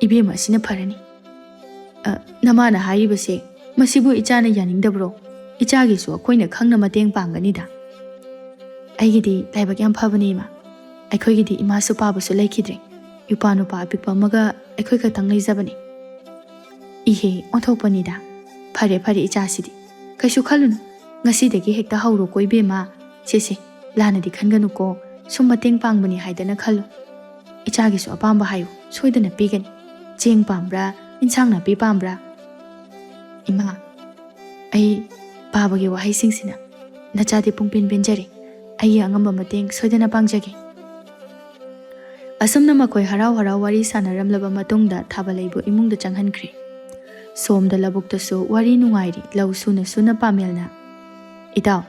ꯏꯕꯦꯝꯃ ꯑꯁꯤꯅ ꯐꯔꯅꯤ꯫ ꯑ, ꯅꯃꯥꯅ ꯍꯥꯏꯔꯤꯕꯁꯦ, ꯃꯁꯤꯕꯨ ꯏꯆꯥꯅ ꯌꯥꯅꯤꯡꯗꯕ꯭ꯔꯣ? ꯏꯆꯥꯒꯤꯁꯨ ꯑꯩꯈꯣꯏꯅ ꯈꯪꯅ ꯃꯇꯦꯡ ꯄꯥꯡꯒꯅꯤꯗ꯫ ꯑꯩꯒꯤꯗꯤ ꯂꯥꯏꯕꯛ ꯌꯥꯝ ꯐꯕꯅꯦ, ꯏꯃꯥ꯫ ꯑꯩꯈꯣꯏꯒꯤꯗꯤ ꯏꯃꯥꯁꯨ ꯄꯥꯕꯁꯨ ꯂꯩꯈꯤꯗ꯭ꯔꯦ꯫ ꯏꯄ꯭ꯋꯥ ꯅꯨꯄꯥ ꯑꯄꯤꯛꯄ ꯑꯃꯒ ꯑꯩꯈꯣꯏ ꯈꯛꯇꯪ ꯂꯩꯖꯕꯅꯦ꯫ ꯏꯍꯦ, ꯑꯣꯟꯊꯣꯛꯄꯅꯤꯗ꯫ ꯐꯔꯦ, ꯐꯔꯦ, ꯏꯆꯥꯁꯤꯗꯤ꯫ ꯀꯩꯁꯨ ꯈꯜꯂꯨꯅꯨ꯫ ꯉꯁꯤꯗꯒꯤ ꯍꯦꯛꯇ ꯍꯧꯔꯣꯀꯣ, ꯏꯕꯦꯝꯃ꯫ ꯁꯦ, ꯁꯦ, ꯂꯥꯟꯅꯗꯤ ꯈꯟꯒꯅꯨꯀꯣ꯫ ꯁꯨꯝ ꯃꯇꯦꯡ ꯄꯥꯡꯕꯅꯤ ꯍꯥꯏꯗꯅ ꯈꯜꯂꯨ꯫ ꯏꯆꯥꯒꯤꯁꯨ ꯑꯄꯥꯝꯕ ꯍꯥꯏꯌꯨ, ꯁꯣꯏꯗꯅ ꯄꯤꯒꯅꯤ꯫ ꯆꯦꯡ ꯄꯥꯝꯕ꯭ꯔꯥ, ꯏꯟꯁꯥꯡ ꯅꯥꯄꯤ ꯄꯥꯝꯕ꯭ꯔꯥ? ꯏꯃꯥ, ꯑꯩ ꯄꯥꯕꯒꯤ ꯋꯥꯍꯩꯁꯤꯡꯁꯤꯅ ꯅꯆꯥꯗꯤ ꯄꯨꯡꯄꯦꯟ ꯄꯦꯟꯖꯔꯦ꯫ ꯑꯩꯒꯤ ꯑꯉꯝꯕ ꯃꯇꯦꯡ ꯁꯣꯏꯗꯅ ꯄꯥꯡꯖꯒꯦ꯫ ꯑꯁꯨꯝꯅ ꯃꯈꯣꯏ ꯍꯔꯥꯎ ꯍꯔꯥꯎ ꯋꯥꯔꯤ ꯁꯥꯟꯅꯔꯝꯂꯕ ꯃꯇꯨꯡꯗ ꯊꯥꯕ ꯂꯩꯕꯨ ꯏꯃꯨꯡꯗ ꯆꯪꯍꯟꯈ꯭ꯔꯦ꯫ ꯁꯣꯝꯗ ꯂꯧꯕꯨꯛꯇꯁꯨ ꯋꯥꯔꯤ ꯅꯨꯡꯉꯥꯏꯔꯤ, ꯂꯧ ꯁꯨꯅ ꯁꯨꯅ ꯄꯥꯃꯦꯜꯅ꯫ "ꯏꯇꯥꯎ,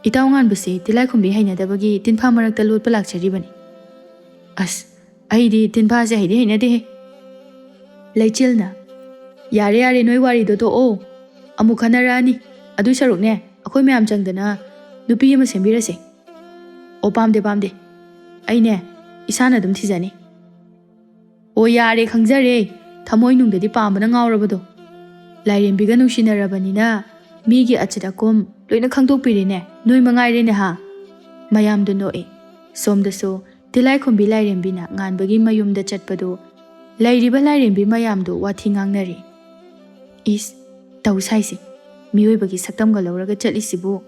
ꯏꯇꯥꯎ ꯉꯥꯟꯕꯁꯤ ꯇꯤꯜꯂꯥꯏꯈꯨꯝꯕꯤ ꯍꯩꯅꯗꯕꯒꯤ ꯇꯤꯟꯐꯥ ꯃꯔꯛꯇ ꯂꯣꯠꯄ ꯂꯥꯛꯆꯔꯤꯕꯅꯤ꯫" "ꯑꯁ, ꯑꯩꯗꯤ ꯇꯤꯟꯐꯥꯁꯦ ꯍꯩꯗꯤ ꯍꯩꯅꯗꯦꯍꯦ꯫" ꯂꯩꯆꯤꯜꯅ, "ꯌꯥꯔꯦ, ꯌꯥꯔꯦ, ꯅꯣꯏ ꯋꯥꯔꯤꯗꯣ ꯇꯣꯛꯑꯣ꯫ ꯑꯃꯨꯛ ꯈꯟꯅꯔꯛꯑꯅꯤ꯫ ꯑꯗꯨꯏ ꯁꯔꯨꯛꯅꯦ, ꯑꯩꯈꯣꯏ ꯃꯌꯥꯝ ꯆꯪꯗꯅ ꯅꯨꯄꯤ ꯑꯃ ꯁꯦꯝꯕꯤꯔꯁꯦ꯫" "ꯑꯣ, ꯄꯥꯝꯗꯦ, ꯄꯥꯝꯗꯦ꯫ ꯑꯩꯅꯦ, ꯏꯁꯥꯅ ꯑꯗꯨꯝ ꯊꯤꯖꯅꯤ꯫" "ꯑꯣ, ꯌꯥꯔꯦ, ꯈꯪꯖꯔꯦ꯫ ꯊꯃꯣꯏꯅꯨꯡꯗꯗꯤ ꯄꯥꯝꯕꯅ ꯉꯥꯎꯔꯕꯗꯣ꯫ ꯂꯥꯏꯔꯦꯝꯕꯤꯒ ꯅꯨꯡꯁꯤꯅꯔꯕꯅꯤꯅ ꯃꯤꯒꯤ ꯑꯆꯠ ꯑꯀꯣꯝ ꯂꯣꯏꯅ ꯈꯪꯗꯣꯛꯄꯤꯔꯦꯅꯦ꯫ ꯅꯣꯏ ꯃꯉꯥꯏꯔꯦꯅꯦ ꯍꯥ?" ꯃꯌꯥꯝꯗꯣ ꯅꯣꯛꯑꯦ꯫ ꯁꯣꯝꯗꯁꯨ ꯇꯤꯜꯂꯥꯏꯈꯨꯝꯕꯤ ꯂꯥꯏꯔꯦꯝꯕꯤꯅ ꯉꯥꯟꯕꯒꯤ ꯃꯌꯨꯝꯗ ꯆꯠꯄꯗꯨ ꯂꯩꯔꯤꯕ ꯂꯥꯏꯔꯦꯝꯕꯤ ꯃꯌꯥꯝꯗꯨ ꯋꯥꯊꯤ ꯉꯥꯡꯅꯔꯤ꯫ "ꯏꯁ, ꯇꯧ ꯁꯥꯏꯁꯦ꯫ ꯃꯤꯑꯣꯏꯕꯒꯤ ꯁꯛꯇꯝꯒ ꯂꯧꯔꯒ ꯆꯠꯂꯤꯁꯤꯕꯨ,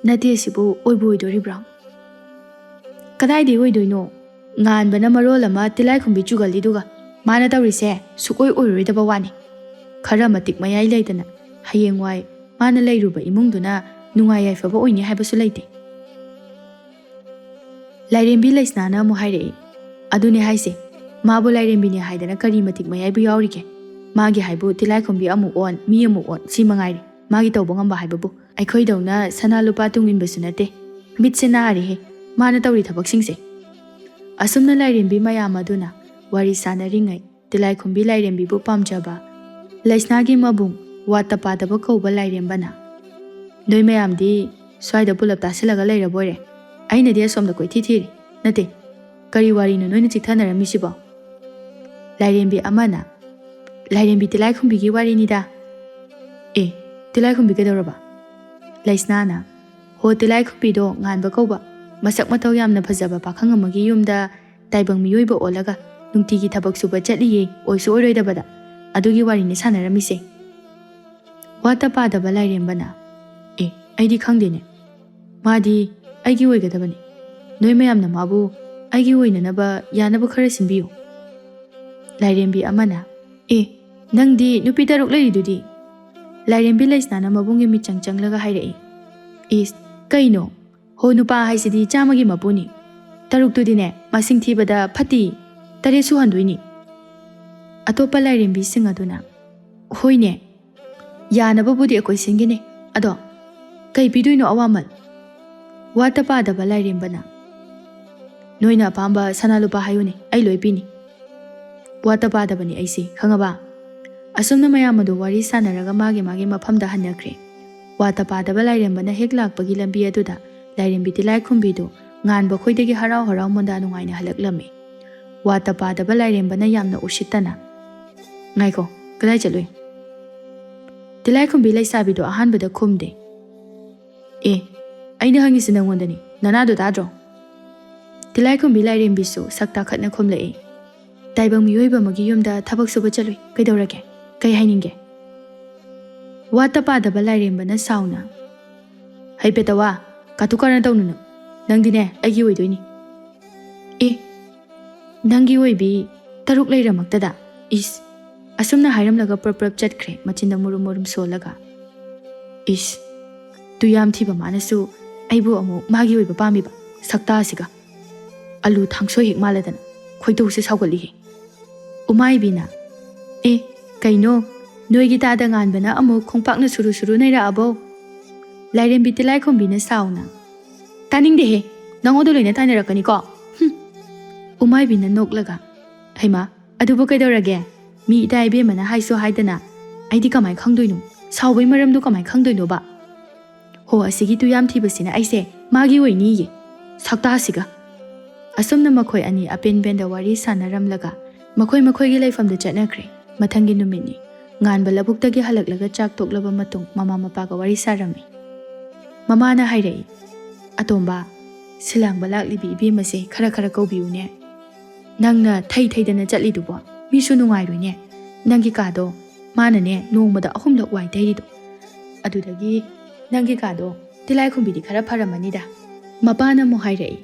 ꯅꯠꯇꯦ, ꯁꯤꯕꯨ ꯑꯣꯏꯕꯨ ꯑꯣꯏꯗꯣꯔꯤꯕ꯭ꯔꯣ?" "ꯀꯗꯥꯏꯗꯩ ꯑꯣꯏꯗꯣꯏꯅꯣ? ꯉꯥꯟꯕꯅ ꯃꯔꯣꯜ ꯑꯃ ꯇꯤꯜꯂꯥꯏꯈꯨꯝꯕꯤ ꯆꯨꯒꯜꯂꯤꯗꯨꯒ, ꯃꯥꯅ ꯇꯧꯔꯤꯁꯦ ꯁꯨꯛꯑꯣꯏ ꯑꯣꯏꯔꯣꯏꯗꯕ ꯋꯥꯅꯤ꯫ ꯈꯔ ꯃꯇꯤꯛ ꯃꯌꯥꯏ ꯂꯩꯗꯅ ꯍꯌꯦꯡꯋꯥꯏ ꯃꯥꯅ ꯂꯩꯔꯨꯕ ꯏꯃꯨꯡꯗꯨꯅ ꯅꯨꯡꯉꯥꯏ ꯌꯥꯏꯐꯕ ꯑꯣꯏꯅꯤ ꯍꯥꯏꯕꯁꯨ ꯂꯩꯇꯦ꯫" ꯂꯥꯏꯔꯦꯝꯕꯤ ꯂꯩꯁꯅꯥꯅ ꯑꯃꯨꯛ ꯍꯥꯏꯔꯛꯏ, "ꯑꯗꯨꯅꯦ ꯍꯥꯏꯁꯦ, ꯃꯥꯕꯨ ꯂꯥꯏꯔꯦꯝꯕꯤꯅꯦ ꯍꯥꯏꯗꯅ ꯀꯔꯤ ꯃꯇꯤꯛ ꯃꯌꯥꯏꯕꯨ ꯌꯥꯎꯔꯤꯒꯦ? ꯃꯥꯒꯤ ꯍꯥꯏꯕꯨ ꯇꯤꯜꯂꯥꯏꯈꯨꯝꯕꯤ ꯑꯃꯨꯛ ꯑꯣꯟ, ꯃꯤ ꯑꯃꯨꯛ ꯑꯣꯟ, ꯁꯤ ꯃꯉꯥꯏꯔꯦ ꯃꯥꯒꯤ ꯇꯧꯕ ꯉꯝꯕ ꯍꯥꯏꯕꯕꯨ꯫ ꯑꯩꯈꯣꯏꯗꯧꯅ ꯁꯅꯥ ꯂꯨꯄꯥ ꯇꯨꯡ ꯏꯟꯕꯁꯨ ꯅꯠꯇꯦ꯫ ꯃꯤꯠꯁꯦ ꯅꯥꯔꯦꯍꯦ, ꯃꯥꯅ ꯇꯧꯔꯤ ꯊꯕꯛꯁꯤꯡꯁꯦ꯫" ꯑꯁꯨꯝꯅ ꯂꯥꯏꯔꯦꯝꯕꯤ ꯃꯌꯥꯝ ꯑꯗꯨꯅ ꯋꯥꯔꯤ ꯁꯥꯟꯅꯔꯤꯉꯩ, ꯇꯤꯂꯥꯏꯈꯨꯝꯕꯤ ꯂꯥꯏꯔꯦꯝꯕꯤꯕꯨ ꯄꯥꯝꯖꯕ ꯂꯩꯁꯅꯥꯒꯤ ꯃꯕꯨꯡ ꯋꯥꯠꯇ ꯄꯥꯗꯕ ꯀꯧꯕ ꯂꯥꯏꯔꯦꯝꯕꯅ, "ꯅꯣꯏ ꯃꯌꯥꯝꯗꯤ ꯁ꯭ꯋꯥꯏꯗ ꯄꯨꯂꯞ ꯇꯥꯁꯤꯜꯂꯒ ꯂꯩꯔꯕꯣꯏꯔꯦ꯫ ꯑꯩꯅꯗꯤ ꯑꯁꯣꯝꯗ ꯀꯣꯏꯊꯤ ꯊꯤꯔꯤ꯫ ꯅꯠꯇꯦ, ꯀꯔꯤ ꯋꯥꯔꯤꯅꯣ ꯅꯣꯏꯅ ꯆꯤꯛꯊꯅꯔꯝꯃꯤꯁꯤꯕꯣ?" ꯂꯥꯏꯔꯦꯝꯕꯤ ꯑꯃꯅ, "ꯂꯥꯏꯔꯦꯝꯕꯤ ꯇꯤꯂꯥꯏꯈꯨꯝꯕꯤꯒꯤ ꯋꯥꯔꯤꯅꯤꯗ꯫" "ꯑꯦ, ꯇꯤꯂꯥꯏꯈꯨꯝꯕꯤ ꯀꯩꯗꯧꯔꯕ?" ꯂꯩꯁꯅꯥꯅ, "ꯍꯣ, ꯇꯤꯂꯥꯏꯈꯨꯝꯕꯤꯗꯣ ꯉꯥꯟꯕ ꯀꯧꯕ, ꯃꯁꯛ ꯃꯇꯧ ꯌꯥꯝꯅ ꯐꯖꯕ ꯄꯥꯈꯪ ꯑꯃꯒꯤ ꯌꯨꯝꯗ ꯇꯥꯏꯕꯪ ꯃꯤꯑꯣꯏꯕ ꯑꯣꯜꯂꯒ ꯅꯨꯡꯇꯤꯒꯤ ꯊꯕꯛ ꯁꯨꯕ ꯆꯠꯂꯤꯌꯦ, ꯑꯣꯏꯁꯨ ꯑꯣꯏꯔꯣꯏꯗꯕꯗ꯫ ꯑꯗꯨꯒꯤ ꯋꯥꯔꯤꯅꯤ ꯁꯥꯟꯅꯔꯝꯃꯤꯁꯦ꯫" ꯋꯥꯠꯇ ꯄꯥꯗꯕ ꯂꯥꯏꯔꯦꯝꯕꯅ, "ꯑꯦ, ꯑꯩꯗꯤ ꯈꯪꯗꯦꯅꯦ꯫ ꯃꯥꯗꯤ ꯑꯩꯒꯤ ꯑꯣꯏꯒꯗꯕꯅꯤ꯫ ꯅꯣꯏ ꯃꯌꯥꯝꯅ ꯃꯥꯕꯨ ꯑꯩꯒꯤ ꯑꯣꯏꯅꯅꯕ ꯌꯥꯅꯕ ꯈꯔ ꯁꯤꯟꯕꯤꯌꯨ꯫" ꯂꯥꯏꯔꯦꯝꯕꯤ ꯑꯃꯅ, "ꯑꯦ, ꯅꯪꯗꯤ ꯅꯨꯄꯤ ꯇꯔꯨꯛ ꯂꯩꯔꯤꯗꯨꯗꯤ?" ꯂꯥꯏꯔꯦꯝꯕꯤ ꯂꯩꯁꯅꯥꯅ ꯃꯕꯨꯡꯒꯤ ꯃꯤꯠꯆꯪ ꯆꯪꯂꯒ ꯍꯥꯏꯔꯛꯏ, "ꯏꯁ, ꯀꯩꯅꯣ? ꯍꯣ, ꯅꯨꯄꯥ ꯍꯥꯏꯁꯤꯗꯤ ꯆꯥꯝꯃꯒꯤ ꯃꯄꯨꯅꯤ꯫ ꯇꯔꯨꯛꯇꯨꯗꯤꯅꯦ, ꯃꯁꯤꯡ ꯊꯤꯕꯗ ꯐꯠꯇꯤ, ꯇꯔꯦꯠ ꯁꯨꯍꯟꯗꯣꯏꯅꯤ꯫" ꯑꯇꯣꯞꯄ ꯂꯥꯏꯔꯦꯝꯕꯤꯁꯤꯡ ꯑꯗꯨꯅ, "ꯍꯣꯏꯅꯦ, ꯌꯥꯅꯕꯕꯨꯗꯤ ꯑꯩꯈꯣꯏ ꯁꯤꯟꯒꯅꯤ꯫ ꯑꯗꯣ ꯀꯩ ꯄꯤꯗꯣꯏꯅꯣ ꯑꯋꯥꯃꯜ?" ꯋꯥꯠꯇ ꯄꯥꯗꯕ ꯂꯥꯏꯔꯦꯝꯕꯅ, "ꯅꯣꯏꯅ ꯑꯄꯥꯝꯕ ꯁꯅꯥ ꯂꯨꯄꯥ ꯍꯥꯏꯌꯨꯅꯦ, ꯑꯩ ꯂꯣꯏ ꯄꯤꯅꯤ꯫ ꯋꯥꯠꯇ ꯄꯥꯗꯕꯅꯤ ꯑꯩꯁꯤ, ꯈꯪꯉꯕ?" ꯑꯁꯨꯝꯅ ꯃꯌꯥꯝ ꯑꯗꯨ ꯋꯥꯔꯤ ꯁꯥꯟꯅꯔꯒ ꯃꯥꯒꯤ ꯃꯥꯒꯤ ꯃꯐꯝꯗ ꯍꯟꯅꯈ꯭ꯔꯦ꯫ ꯋꯥꯠꯇ ꯄꯥꯗꯕ ꯂꯥꯏꯔꯦꯝꯕꯅ ꯍꯦꯛ ꯂꯥꯛꯄꯒꯤ ꯂꯝꯕꯤ ꯑꯗꯨꯗ ꯂꯥꯏꯔꯦꯝꯕꯤ ꯇꯤꯂꯥꯏꯈꯨꯝꯕꯤꯗꯨ ꯉꯥꯟꯕ ꯈꯣꯏꯗꯒꯤ ꯍꯔꯥꯎ ꯍꯔꯥꯎ ꯃꯣꯟꯗꯥ ꯅꯨꯡꯉꯥꯏꯅ ꯍꯜꯂꯛꯂꯝꯃꯤ꯫ ꯋꯥꯠꯇ ꯄꯥꯗꯕ ꯂꯥꯏꯔꯦꯝꯕꯅ ꯌꯥꯝꯅ ꯎꯁꯤꯠꯇꯅ, "ꯉꯥꯏꯈꯣ, ꯀꯗꯥꯏ ꯆꯠꯂꯨꯏ?" ꯇꯤꯂꯥꯏꯈꯨꯝꯕꯤ ꯂꯩꯁꯥꯕꯤꯗꯣ ꯑꯍꯥꯟꯕꯗ ꯈꯨꯝꯗꯦ꯫ "ꯑꯦ, ꯑꯩꯅ ꯍꯪꯉꯤꯁꯤ ꯅꯪꯉꯣꯟꯗꯅꯤ, ꯅꯅꯥꯗꯣ ꯇꯥꯗ꯭ꯔꯣ?" ꯇꯤꯂꯥꯏꯈꯨꯝꯕꯤ ꯂꯥꯏꯔꯦꯝꯕꯤꯁꯨ ꯁꯛ ꯇꯥꯈꯠꯅ ꯈꯨꯝꯂꯛꯏ, "ꯇꯥꯏꯕꯪ ꯃꯤꯑꯣꯏꯕ ꯑꯃꯒꯤ ꯌꯨꯝꯗ ꯊꯕꯛ ꯁꯨꯕ ꯆꯠꯂꯨꯏ, ꯀꯩꯗꯧꯔꯒꯦ? ꯀꯩ ꯍꯥꯏꯅꯤꯡꯒꯦ?" ꯋꯥꯠꯇ ꯄꯥꯗꯕ ꯂꯥꯏꯔꯦꯝꯕꯅ ꯁꯥꯎꯅ, "ꯍꯩ ꯄꯦꯇꯋꯥ, ꯀꯥꯇꯨ ꯀꯥꯔꯟ ꯇꯧꯅꯨ ꯅꯪ꯫ ꯅꯪꯗꯤꯅꯦ ꯑꯩꯒꯤ ꯑꯣꯏꯗꯣꯏꯅꯤ꯫" "ꯑꯦ, ꯅꯪꯒꯤ ꯑꯣꯏꯕꯤ ꯇꯔꯨꯛ ꯂꯩꯔꯃꯛꯇꯗ? ꯏꯁ!" ꯑꯁꯨꯝꯅ ꯍꯥꯏꯔꯝꯂꯒ ꯄ꯭ꯔꯞ ꯄ꯭ꯔꯞ ꯆꯠꯈ꯭ꯔꯦ, ꯃꯆꯤꯟꯗ ꯃꯨꯔꯨꯝ ꯃꯨꯔꯨꯝ ꯁꯣꯜꯂꯒ꯫ "ꯏꯁ! ꯇꯨ ꯌꯥꯝ ꯊꯤꯕ ꯃꯥꯅꯁꯨ ꯑꯩꯕꯨ ꯑꯃꯨꯛ ꯃꯥꯒꯤ ꯑꯣꯏꯕ ꯄꯥꯝꯃꯤꯕ, ꯁꯛꯇꯥꯁꯤꯒ! ꯑꯂꯨ ꯊꯥꯡꯁꯣꯏ ꯍꯦꯛ ꯃꯥꯜꯂꯗꯅ ꯈꯣꯏꯗꯧꯁꯦ ꯁꯥꯎꯒꯠꯂꯤꯍꯦ꯫" ꯎꯃꯥꯏꯕꯤꯅ, "ꯑꯦ, ꯀꯩꯅꯣ? ꯅꯣꯏꯒꯤ ꯇꯥꯗ ꯉꯥꯟꯕꯅ ꯑꯃꯨꯛ ꯈꯣꯡꯄꯥꯛꯅ ꯁꯨꯔꯨ ꯁꯨꯔꯨ ꯅꯩꯔꯛꯑꯕꯣ?" ꯂꯥꯏꯔꯦꯝꯕꯤ ꯇꯤꯂꯥꯏꯈꯨꯝꯕꯤꯅ ꯁꯥꯎꯅ, "ꯇꯥꯅꯤꯡꯗꯦꯍꯦ, ꯅꯪꯉꯣꯟꯗ ꯂꯣꯏꯅ ꯇꯥꯏꯅꯔꯛꯀꯅꯤꯀꯣ꯫ ꯍꯨꯝ!" ꯎꯃꯥꯏꯕꯤꯅ ꯅꯣꯛꯂꯒ, "ꯍꯩꯃꯥ, ꯑꯗꯨꯕꯨ ꯀꯩꯗꯧꯔꯒꯦ? ꯃꯤ ꯏꯇꯥ ꯏꯕꯦꯝꯃꯅ ꯍꯥꯏꯁꯨ ꯍꯥꯏꯗꯅ꯫ ꯑꯩꯗꯤ ꯀꯃꯥꯏ ꯈꯪꯗꯣꯏꯅꯣ? ꯁꯥꯎꯕꯩ ꯃꯔꯝꯗꯣ ꯀꯃꯥꯏ ꯈꯪꯗꯣꯏꯅꯣꯕ? ꯍꯣ, ꯑꯁꯤꯒꯤ ꯇꯨ ꯌꯥꯝ ꯊꯤꯕꯁꯤꯅ ꯑꯩꯁꯦ ꯃꯥꯒꯤ ꯑꯣꯏꯅꯤꯌꯦ꯫ ꯁꯛꯇꯥꯁꯤꯒ꯫ ꯑꯁꯨꯝꯅ ꯃꯈꯣꯏ ꯑꯅꯤ ꯑꯄꯦꯟ ꯄꯦꯟꯗ ꯋꯥꯔꯤ ꯁꯥꯟꯅꯔꯝꯂꯒ ꯃꯈꯣꯏ ꯃꯈꯣꯏꯒꯤ ꯂꯩꯐꯝꯗ ꯆꯠꯅꯈ꯭ꯔꯦ꯫ ꯃꯊꯪꯒꯤ ꯅꯨꯃꯤꯠꯅꯤ꯫ ꯉꯥꯟꯕ ꯂꯧꯕꯨꯛꯇꯒꯤ ꯍꯜꯂꯛꯂꯒ ꯆꯥꯛ ꯇꯣꯛꯂꯕ ꯃꯇꯨꯡ ꯃꯃꯥ ꯃꯄꯥꯒ ꯋꯥꯔꯤ ꯁꯥꯔꯝꯃꯤ꯫ ꯃꯃꯥꯅ ꯍꯥꯏꯔꯛꯏ, "ꯑꯇꯣꯝꯕ, ꯁꯤꯂꯥꯡꯕ ꯂꯥꯛꯂꯤꯕꯤ ꯏꯕꯦꯝꯃꯁꯦ ꯈꯔ ꯈꯔ ꯀꯧꯕꯤꯌꯨꯅꯦ꯫ ꯅꯪꯅ ꯊꯩ ꯊꯩꯗꯅ ꯆꯠꯂꯤꯗꯨꯕꯣ? ꯃꯤꯁꯨ ꯅꯨꯡꯉꯥꯏꯔꯣꯏꯅꯦ꯫ ꯅꯪꯒꯤ ꯀꯥꯗꯣ ꯃꯥꯅꯅꯦ ꯅꯣꯡꯃꯗ ꯑꯍꯨꯝꯂꯛ ꯋꯥꯏ ꯇꯩꯔꯤꯗꯣ꯫ ꯑꯗꯨꯗꯒꯤ ꯅꯪꯒꯤ ꯀꯥꯗꯣ ꯇꯤꯂꯥꯏꯈꯨꯝꯕꯤꯗꯤ ꯈꯔ ꯐꯔꯝꯃꯅꯤꯗ꯫" ꯃꯄꯥꯅ ꯑꯃꯨꯛ ꯍꯥꯏꯔꯛꯏ,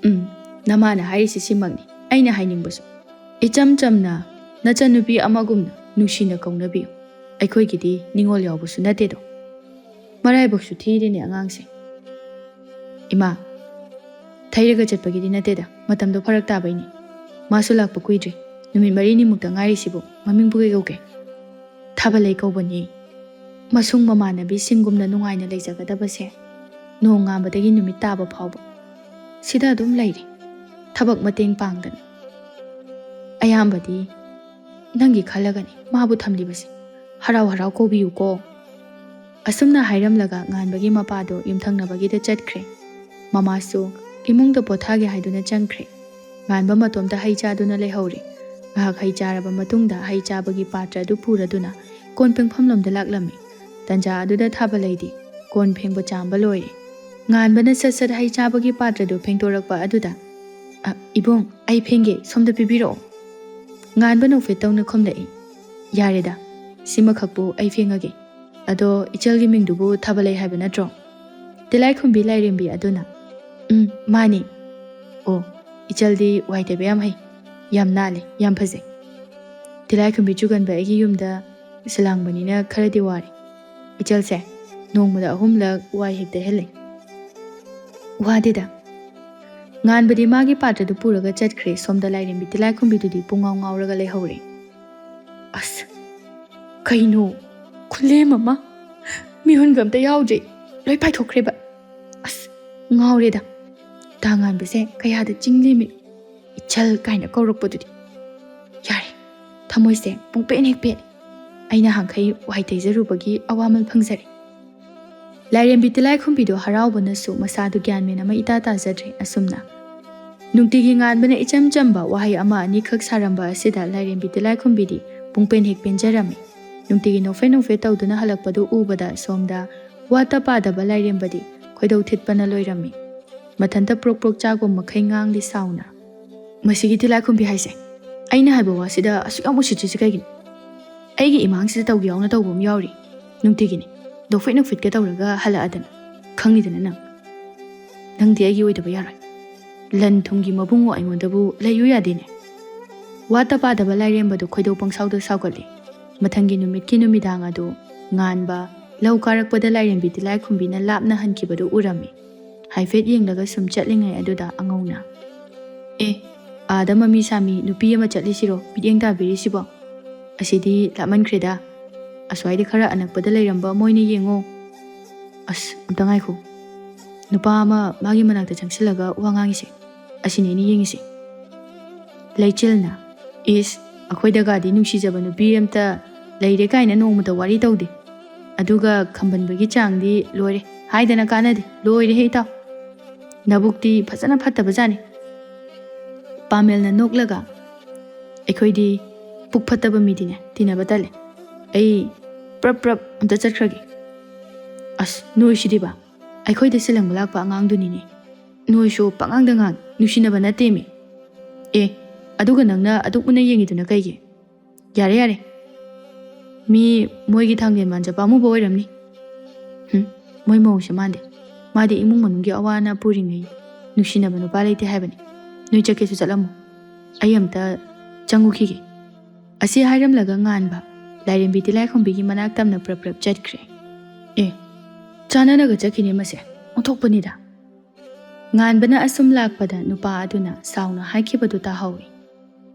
"ꯎꯝ, ꯅꯃꯥꯅ ꯍꯥꯏꯔꯤꯁꯤ ꯁꯤꯃꯛꯅꯤ ꯑꯩꯅ ꯍꯥꯏꯅꯤꯡꯕꯁꯨ꯫ ꯏꯆꯝ ꯆꯝꯅ ꯅꯆꯟꯅꯨꯄꯤ ꯑꯃꯒꯨꯝꯅ ꯅꯨꯡꯁꯤꯅ ꯀꯧꯅꯕꯤꯌꯨ꯫ ꯑꯩꯈꯣꯏꯒꯤꯗꯤ ꯅꯤꯉꯣꯜ ꯌꯥꯎꯕꯁꯨ ꯅꯠꯇꯦꯗꯣ꯫ ꯃꯔꯥꯏꯕꯛꯁꯨ ꯊꯤꯔꯤꯅꯦ ꯑꯉꯥꯡꯁꯦ꯫" "ꯏꯃꯥ, ꯊꯩꯔꯒ ꯆꯠꯄꯒꯤꯗꯤ ꯅꯠꯇꯦꯗ, ꯃꯇꯝꯗꯣ ꯐꯔꯛ ꯇꯥꯕꯩꯅꯤ꯫ ꯃꯥꯁꯨ ꯂꯥꯛꯄ ꯀꯨꯏꯗ꯭ꯔꯤ, ꯅꯨꯃꯤꯠ ꯃꯔꯤꯅꯤꯃꯨꯛꯇ ꯉꯥꯏꯔꯤꯁꯤꯕꯨ꯫ ꯃꯃꯤꯡꯕꯨ ꯀꯩ ꯀꯧꯒꯦ?" "ꯊꯥꯕꯂꯩ ꯀꯧꯕꯅꯤ꯫ ꯃꯁꯨꯡ ꯃꯃꯥꯟꯅꯕꯤꯁꯤꯡꯒꯨꯝꯅ ꯅꯨꯡꯉꯥꯏꯅ ꯂꯩꯖꯒꯗꯕꯁꯦ ꯅꯣꯡ ꯉꯥꯟꯕꯗꯒꯤ ꯅꯨꯃꯤꯠ ꯇꯥꯕ ꯐꯥꯎꯕ ꯁꯤꯗ ꯑꯗꯨꯝ ꯂꯩꯔꯦ, ꯊꯕꯛ ꯃꯇꯦꯡ ꯄꯥꯡꯗꯅ꯫ ꯑꯌꯥꯝꯕꯗꯤ ꯅꯪꯒꯤ ꯈꯜꯂꯒꯅꯤ ꯃꯥꯕꯨ ꯊꯝꯂꯤꯕꯁꯦ꯫ ꯍꯔꯥꯎ ꯍꯔꯥꯎ ꯀꯧꯕꯤꯌꯨꯀꯣ꯫" ꯑꯁꯨꯝꯅ ꯍꯥꯏꯔꯝꯂꯒ ꯉꯥꯟꯕꯒꯤ ꯃꯄꯥꯗꯣ ꯌꯨꯝꯊꯪꯅꯕꯒꯤꯗ ꯆꯠꯈ꯭ꯔꯦ꯫ ꯃꯃꯥꯁꯨ ꯏꯃꯨꯡꯗ ꯄꯣꯊꯥꯒꯦ ꯍꯥꯏꯗꯨꯅ ꯆꯪꯈ꯭ꯔꯦ꯫ ꯉꯥꯟꯕ ꯃꯇꯣꯝꯇ ꯍꯩ ꯆꯥꯗꯨꯅ ꯂꯩꯍꯧꯔꯦ꯫ ꯉꯥꯏꯍꯥꯛ ꯍꯩ ꯆꯥꯔꯕ ꯃꯇꯨꯡꯗ ꯍꯩ ꯆꯥꯕꯒꯤ ꯄꯥꯇ꯭ꯔ ꯑꯗꯨ ꯄꯨꯔꯗꯨꯅ ꯀꯣꯟ ꯐꯦꯡꯐꯝꯂꯣꯝꯗ ꯂꯥꯛꯂꯝꯃꯤ꯫ ꯇꯟꯖꯥ ꯑꯗꯨꯗ ꯊꯥꯕꯂꯩꯗꯤ ꯀꯣꯟ ꯐꯦꯡꯕ ꯆꯥꯝꯕ ꯂꯣꯏꯔꯦ꯫ ꯉꯥꯟꯕꯅ ꯁꯠ ꯁꯠ ꯍꯩ ꯆꯥꯕꯒꯤ ꯄꯥꯇ꯭ꯔꯗꯨ ꯐꯦꯡꯗꯣꯔꯛꯄ ꯑꯗꯨꯗ, "ꯑ, ꯏꯕꯨꯡ, ꯑꯩ ꯐꯦꯡꯒꯦ, ꯁꯣꯝꯗ ꯄꯤꯕꯤꯔꯛꯑꯣ꯫" ꯉꯥꯟꯕ ꯅꯣꯛꯐꯦꯠ ꯇꯧꯅ ꯈꯨꯝꯂꯛꯏ꯫ "ꯌꯥꯔꯦꯗ, ꯁꯤꯃꯈꯛꯄꯨ ꯑꯩ ꯐꯦꯡꯉꯒꯦ꯫ ꯑꯗꯣ ꯏꯆꯜꯒꯤ ꯃꯤꯡꯗꯨꯕꯨ ꯊꯥꯕꯂꯩ ꯍꯥꯏꯕ ꯅꯠꯇ꯭ꯔꯣ?" ꯇꯤꯂꯥꯏꯈꯨꯝꯕꯤ ꯂꯥꯏꯔꯦꯝꯕꯤ ꯑꯗꯨꯅ, "ꯎꯝ, ꯃꯥꯅꯤ꯫" "ꯑꯣ, ꯏꯆꯜꯗꯤ ꯋꯥꯏ ꯇꯩꯕ ꯌꯥꯝ ꯍꯩ, ꯌꯥꯝ ꯅꯥꯜꯂꯦ, ꯌꯥꯝ ꯐꯖꯩ꯫ ꯇꯤꯂꯥꯏꯈꯨꯝꯕꯤ ꯆꯨꯒꯟꯕ ꯑꯩꯒꯤ ꯌꯨꯝꯗ ꯁꯤꯂꯥꯡꯕꯅꯤꯅ ꯈꯔꯗꯤ ꯋꯥꯔꯦ꯫ ꯏꯆꯜꯁꯦ ꯅꯣꯡꯃꯗ ꯑꯍꯨꯝꯂꯛ ꯋꯥꯏ ꯍꯦꯛ ꯇꯩꯍꯜꯂꯦ꯫" "ꯋꯥꯗꯦꯗ꯫" ꯉꯥꯟꯕꯗꯤ ꯃꯥꯒꯤ ꯄꯥꯇ꯭ꯔꯗꯨ ꯄꯨꯔꯒ ꯆꯠꯈ꯭ꯔꯦ꯫ ꯁꯣꯝꯗ ꯂꯥꯏꯔꯦꯝꯕꯤ ꯇꯤꯂꯥꯏꯈꯨꯝꯕꯤꯗꯨꯗꯤ ꯄꯨꯡꯉꯥꯎ ꯉꯥꯎꯔꯒ ꯂꯩꯍꯧꯔꯦ꯫ "ꯑꯁ, ꯀꯩꯅꯣ? ꯈꯨꯂꯦꯝ ꯑꯃ? ꯃꯤꯍꯨꯟꯒ ꯑꯝꯇ ꯌꯥꯎꯗ꯭ꯔꯦ꯫ ꯂꯣꯏ ꯄꯥꯏꯊꯣꯛꯈ꯭ꯔꯦꯕ꯫ ꯑꯁ, ꯉꯥꯎꯔꯦꯗ꯫ ꯇꯥ ꯉꯥꯟꯕꯁꯦ ꯀꯌꯥꯗ ꯆꯤꯡꯂꯦꯝꯃꯤ? ꯏꯆꯜ ꯀꯥꯏꯅ ꯀꯧꯔꯛꯄꯗꯨꯗꯤ꯫ ꯌꯥ, ꯊꯃꯣꯏꯁꯦ ꯄꯨꯡꯄꯦꯟ ꯍꯦꯛ ꯄꯦꯟ꯫ ꯑꯩꯅ ꯍꯥꯡꯈꯩ ꯋꯥꯍꯩ ꯇꯩꯖꯔꯨꯕꯒꯤ ꯑꯋꯥꯃꯜ ꯐꯪꯖꯔꯦ꯫ ꯂꯥꯏꯔꯦꯝꯕꯤ ꯇꯤꯂꯥꯏꯈꯨꯝꯕꯤꯗꯣ ꯍꯔꯥꯎꯕꯅꯁꯨ ꯃꯁꯥꯗꯨ ꯒ꯭ꯌꯥꯟ ꯃꯦꯟ ꯑꯃ ꯏꯇꯥ ꯇꯥꯖꯗ꯭ꯔꯦ꯫ ꯑꯁꯨꯝꯅ ꯅꯨꯡꯇꯤꯒꯤ ꯉꯥꯟꯕꯅ ꯏꯆꯝ ꯆꯝꯕ ꯋꯥꯍꯩ ꯑꯃ ꯑꯅꯤꯈꯛ ꯁꯥꯔꯝꯕ ꯑꯁꯤꯗ ꯂꯥꯏꯔꯦꯝꯕꯤ ꯇꯤꯂꯥꯏꯈꯨꯝꯕꯤꯗꯤ ꯄꯨꯡꯄꯦꯟ ꯍꯦꯛ ꯄꯦꯟꯖꯔꯝꯃꯤ꯫ ꯅꯨꯡꯇꯤꯒꯤ ꯅꯣꯛꯐꯦꯠ ꯅꯣꯛꯐꯦꯠ ꯇꯧꯗꯨꯅ ꯍꯜꯂꯛꯄꯗꯨ ꯎꯕꯗ ꯁꯣꯝꯗ ꯋꯥꯠꯇ ꯄꯥꯗꯕ ꯂꯥꯏꯔꯦꯝꯕꯗꯤ ꯈꯣꯏꯗꯧ ꯊꯤꯠꯄꯅ ꯂꯣꯏꯔꯝꯃꯤ꯫ ꯃꯊꯟꯇ ꯄ꯭ꯔꯣꯛ ꯄ꯭ꯔꯣꯛ ꯆꯥꯒꯨꯝ ꯃꯈꯩ ꯉꯥꯡꯂꯤ ꯁꯥꯎꯅ꯫ "ꯃꯁꯤꯒꯤ ꯇꯤꯂꯥꯏꯈꯨꯝꯕꯤ ꯍꯥꯏꯁꯦ, ꯑꯩꯅ ꯍꯥꯏꯕ ꯋꯥꯁꯤꯗ ꯑꯁꯨꯛ ꯌꯥꯝ ꯎꯁꯤꯠꯇ꯭ꯔꯤꯁꯤ ꯀꯩꯒꯤꯅꯣ? ꯑꯩꯒꯤ ꯏꯃꯥꯡꯁꯤꯗ ꯇꯧꯒꯦ ꯌꯥꯎꯅ ꯇꯧꯕ ꯑꯃ ꯌꯥꯎꯔꯤ꯫ ꯅꯨꯡꯇꯤꯒꯤꯅꯤ ꯅꯣꯛꯐꯦꯠ ꯅꯣꯛꯐꯦꯠꯀ ꯇꯧꯔꯒ ꯍꯜꯂꯛꯑꯗꯅ꯫ ꯈꯪꯉꯤꯗꯅ ꯅꯪ꯫ ꯅꯪꯗꯤ ꯑꯩꯒꯤ ꯑꯣꯏꯗꯕ ꯌꯥꯔꯣꯏ꯫ ꯂꯟ ꯊꯨꯝꯒꯤ ꯃꯕꯨꯡꯉꯣ ꯑꯩꯉꯣꯟꯗꯕꯨ ꯂꯩꯌꯨ ꯌꯥꯗꯦꯅꯦ꯫" ꯋꯥꯠꯇ ꯄꯥꯗꯕ ꯂꯥꯏꯔꯦꯝꯕꯗꯨ ꯈꯣꯏꯗꯧ ꯄꯪꯁꯥꯎꯗ ꯁꯥꯎꯒꯠꯂꯤ꯫ ꯃꯊꯪꯒꯤ ꯅꯨꯃꯤꯠꯀꯤ ꯅꯨꯃꯤꯗꯥꯡ ꯑꯗꯨ ꯉꯥꯟꯕ ꯂꯧ ꯀꯥꯔꯛꯄꯗ ꯂꯥꯏꯔꯦꯝꯕꯤ ꯇꯤꯂꯥꯏꯈꯨꯝꯕꯤꯅ ꯂꯥꯞꯅ ꯍꯟꯈꯤꯕꯗꯨ ꯎꯔꯝꯃꯤ꯫ ꯍꯥꯏꯐꯦꯠ ꯌꯦꯡꯂꯒ ꯁꯨꯝ ꯆꯠꯂꯤꯉꯩ ꯑꯗꯨꯗ ꯑꯉꯧꯅ, "ꯑꯦ, ꯑꯥꯗ ꯃꯃꯤ ꯁꯥꯃꯤ ꯅꯨꯄꯤ ꯑꯃ ꯆꯠꯂꯤꯁꯤꯔꯣ ꯃꯤꯠꯌꯦꯡ ꯇꯥꯕꯤꯔꯤꯁꯤꯕꯣ? ꯑꯁꯤꯗꯤ ꯂꯥꯞꯃꯟꯈ꯭ꯔꯦꯗ꯫ ꯑꯁ꯭ꯋꯥꯏꯗ ꯈꯔ ꯑꯅꯛꯄꯗ ꯂꯩꯔꯝꯕ ꯑꯃ ꯑꯣꯏꯅ ꯌꯦꯡꯉꯣ꯫ ꯑꯁ, ꯑꯝꯇ ꯉꯥꯏꯈꯣ꯫ ꯅꯨꯄꯥ ꯑꯃ ꯃꯥꯒꯤ ꯃꯅꯥꯛꯇ ꯆꯪꯁꯤꯜꯂꯒ ꯋꯥ ꯉꯥꯡꯉꯤꯁꯦ꯫ ꯑꯁꯤꯅꯦ ꯑꯩꯅ ꯌꯦꯡꯉꯤꯁꯦ꯫" ꯂꯩꯆꯤꯜꯅ, "ꯏꯁ, ꯑꯩꯈꯣꯏꯗꯒꯗꯤ ꯅꯨꯡꯁꯤꯖꯕ ꯅꯨꯄꯤ ꯑꯝꯇ ꯂꯩꯔꯦ ꯀꯥꯏꯅ ꯅꯣꯡꯃꯇ ꯋꯥꯔꯤ ꯇꯧꯗꯦ꯫ ꯑꯗꯨꯒ ꯈꯝꯕꯟꯕꯒꯤ ꯆꯥꯡꯗꯤ ꯂꯣꯏꯔꯦ꯫ ꯍꯥꯏꯗꯅ ꯀꯥꯟꯅꯗꯦ꯫ ꯂꯣꯏꯔꯦꯍꯦ ꯏꯇꯥꯎ꯫ ꯅꯕꯨꯛꯇꯤ ꯐꯖꯅ ꯐꯠꯇꯕꯖꯥꯠꯅꯤ꯫" ꯄꯥꯃꯦꯜꯅ ꯅꯣꯛꯂꯒ, "ꯑꯩꯈꯣꯏꯗꯤ ꯄꯨꯛ ꯐꯠꯇꯕ ꯃꯤꯗꯤꯅꯦ ꯇꯤꯟꯅꯕ ꯇꯜꯂꯦ꯫ ꯑꯩ ꯄ꯭ꯔꯞ ꯄ꯭ꯔꯞ ꯑꯝꯇ ꯆꯠꯈ꯭ꯔꯒꯦ꯫" "ꯑꯁ, ꯅꯣꯏꯁꯤꯗꯤꯕ, ꯑꯩꯈꯣꯏꯗ ꯁꯤꯜꯂꯪꯕ ꯂꯥꯛꯄ ꯑꯉꯥꯡꯗꯨꯅꯤꯅꯦ꯫ ꯅꯣꯏꯁꯨ ꯄꯉꯥꯡꯗ ꯉꯥꯡ, ꯅꯨꯡꯁꯤꯅꯕ ꯅꯠꯇꯦꯃꯤ꯫ ꯑꯦ, ꯑꯗꯨꯒ ꯅꯪꯅ ꯑꯗꯨꯛ ꯃꯨꯟꯅ ꯌꯦꯡꯉꯤꯗꯨꯅ ꯀꯩꯒꯤ? ꯌꯥꯔꯦ, ꯌꯥꯔꯦ꯫ ꯃꯤ ꯃꯣꯏꯒꯤ ꯊꯥꯡꯂꯦꯟ ꯃꯥꯟꯖ ꯄꯥꯝꯃꯨꯕ ꯑꯣꯏꯔꯝꯅꯤ꯫ ꯍꯨꯝ, ꯃꯣꯏ ꯃꯧꯁꯦ ꯃꯥꯟꯗꯦ꯫ ꯃꯥꯗꯤ ꯏꯃꯨꯡ ꯃꯅꯨꯡꯒꯤ ꯑꯋꯥ ꯑꯅꯥ ꯄꯨꯔꯤꯉꯩ ꯅꯨꯡꯁꯤꯅꯕ ꯅꯨꯄꯥ ꯂꯩꯇꯦ ꯍꯥꯏꯕꯅꯤ꯫ ꯅꯣꯏ ꯆꯠꯀꯦꯁꯨ ꯆꯠꯂꯝꯃꯣ꯫ ꯑꯩ ꯑꯝꯇ ꯆꯪꯉꯨꯈꯤꯒꯦ꯫" ꯑꯁꯤ ꯍꯥꯏꯔꯝꯂꯒ ꯉꯥꯟꯕ ꯂꯥꯏꯔꯦꯝꯕꯤ ꯇꯤꯂꯥꯏꯈꯨꯝꯕꯤꯒꯤ ꯃꯅꯥꯛ ꯇꯝꯅ ꯄ꯭ꯔꯞ ꯄ꯭ꯔꯞ ꯆꯠꯈ꯭ꯔꯦ꯫ "ꯑꯦ, ꯆꯥꯟꯅꯅꯒ ꯆꯠꯈꯤꯅꯦ ꯃꯁꯦ꯫ ꯑꯣꯟꯊꯣꯛꯄꯅꯤꯗ꯫" ꯉꯥꯟꯕꯅ ꯑꯁꯨꯝ ꯂꯥꯛꯄꯗ ꯅꯨꯄꯥ ꯑꯗꯨꯅ ꯁꯥꯎꯅ ꯍꯥꯏꯈꯤꯕꯗꯨ ꯇꯥꯍꯧꯏ꯫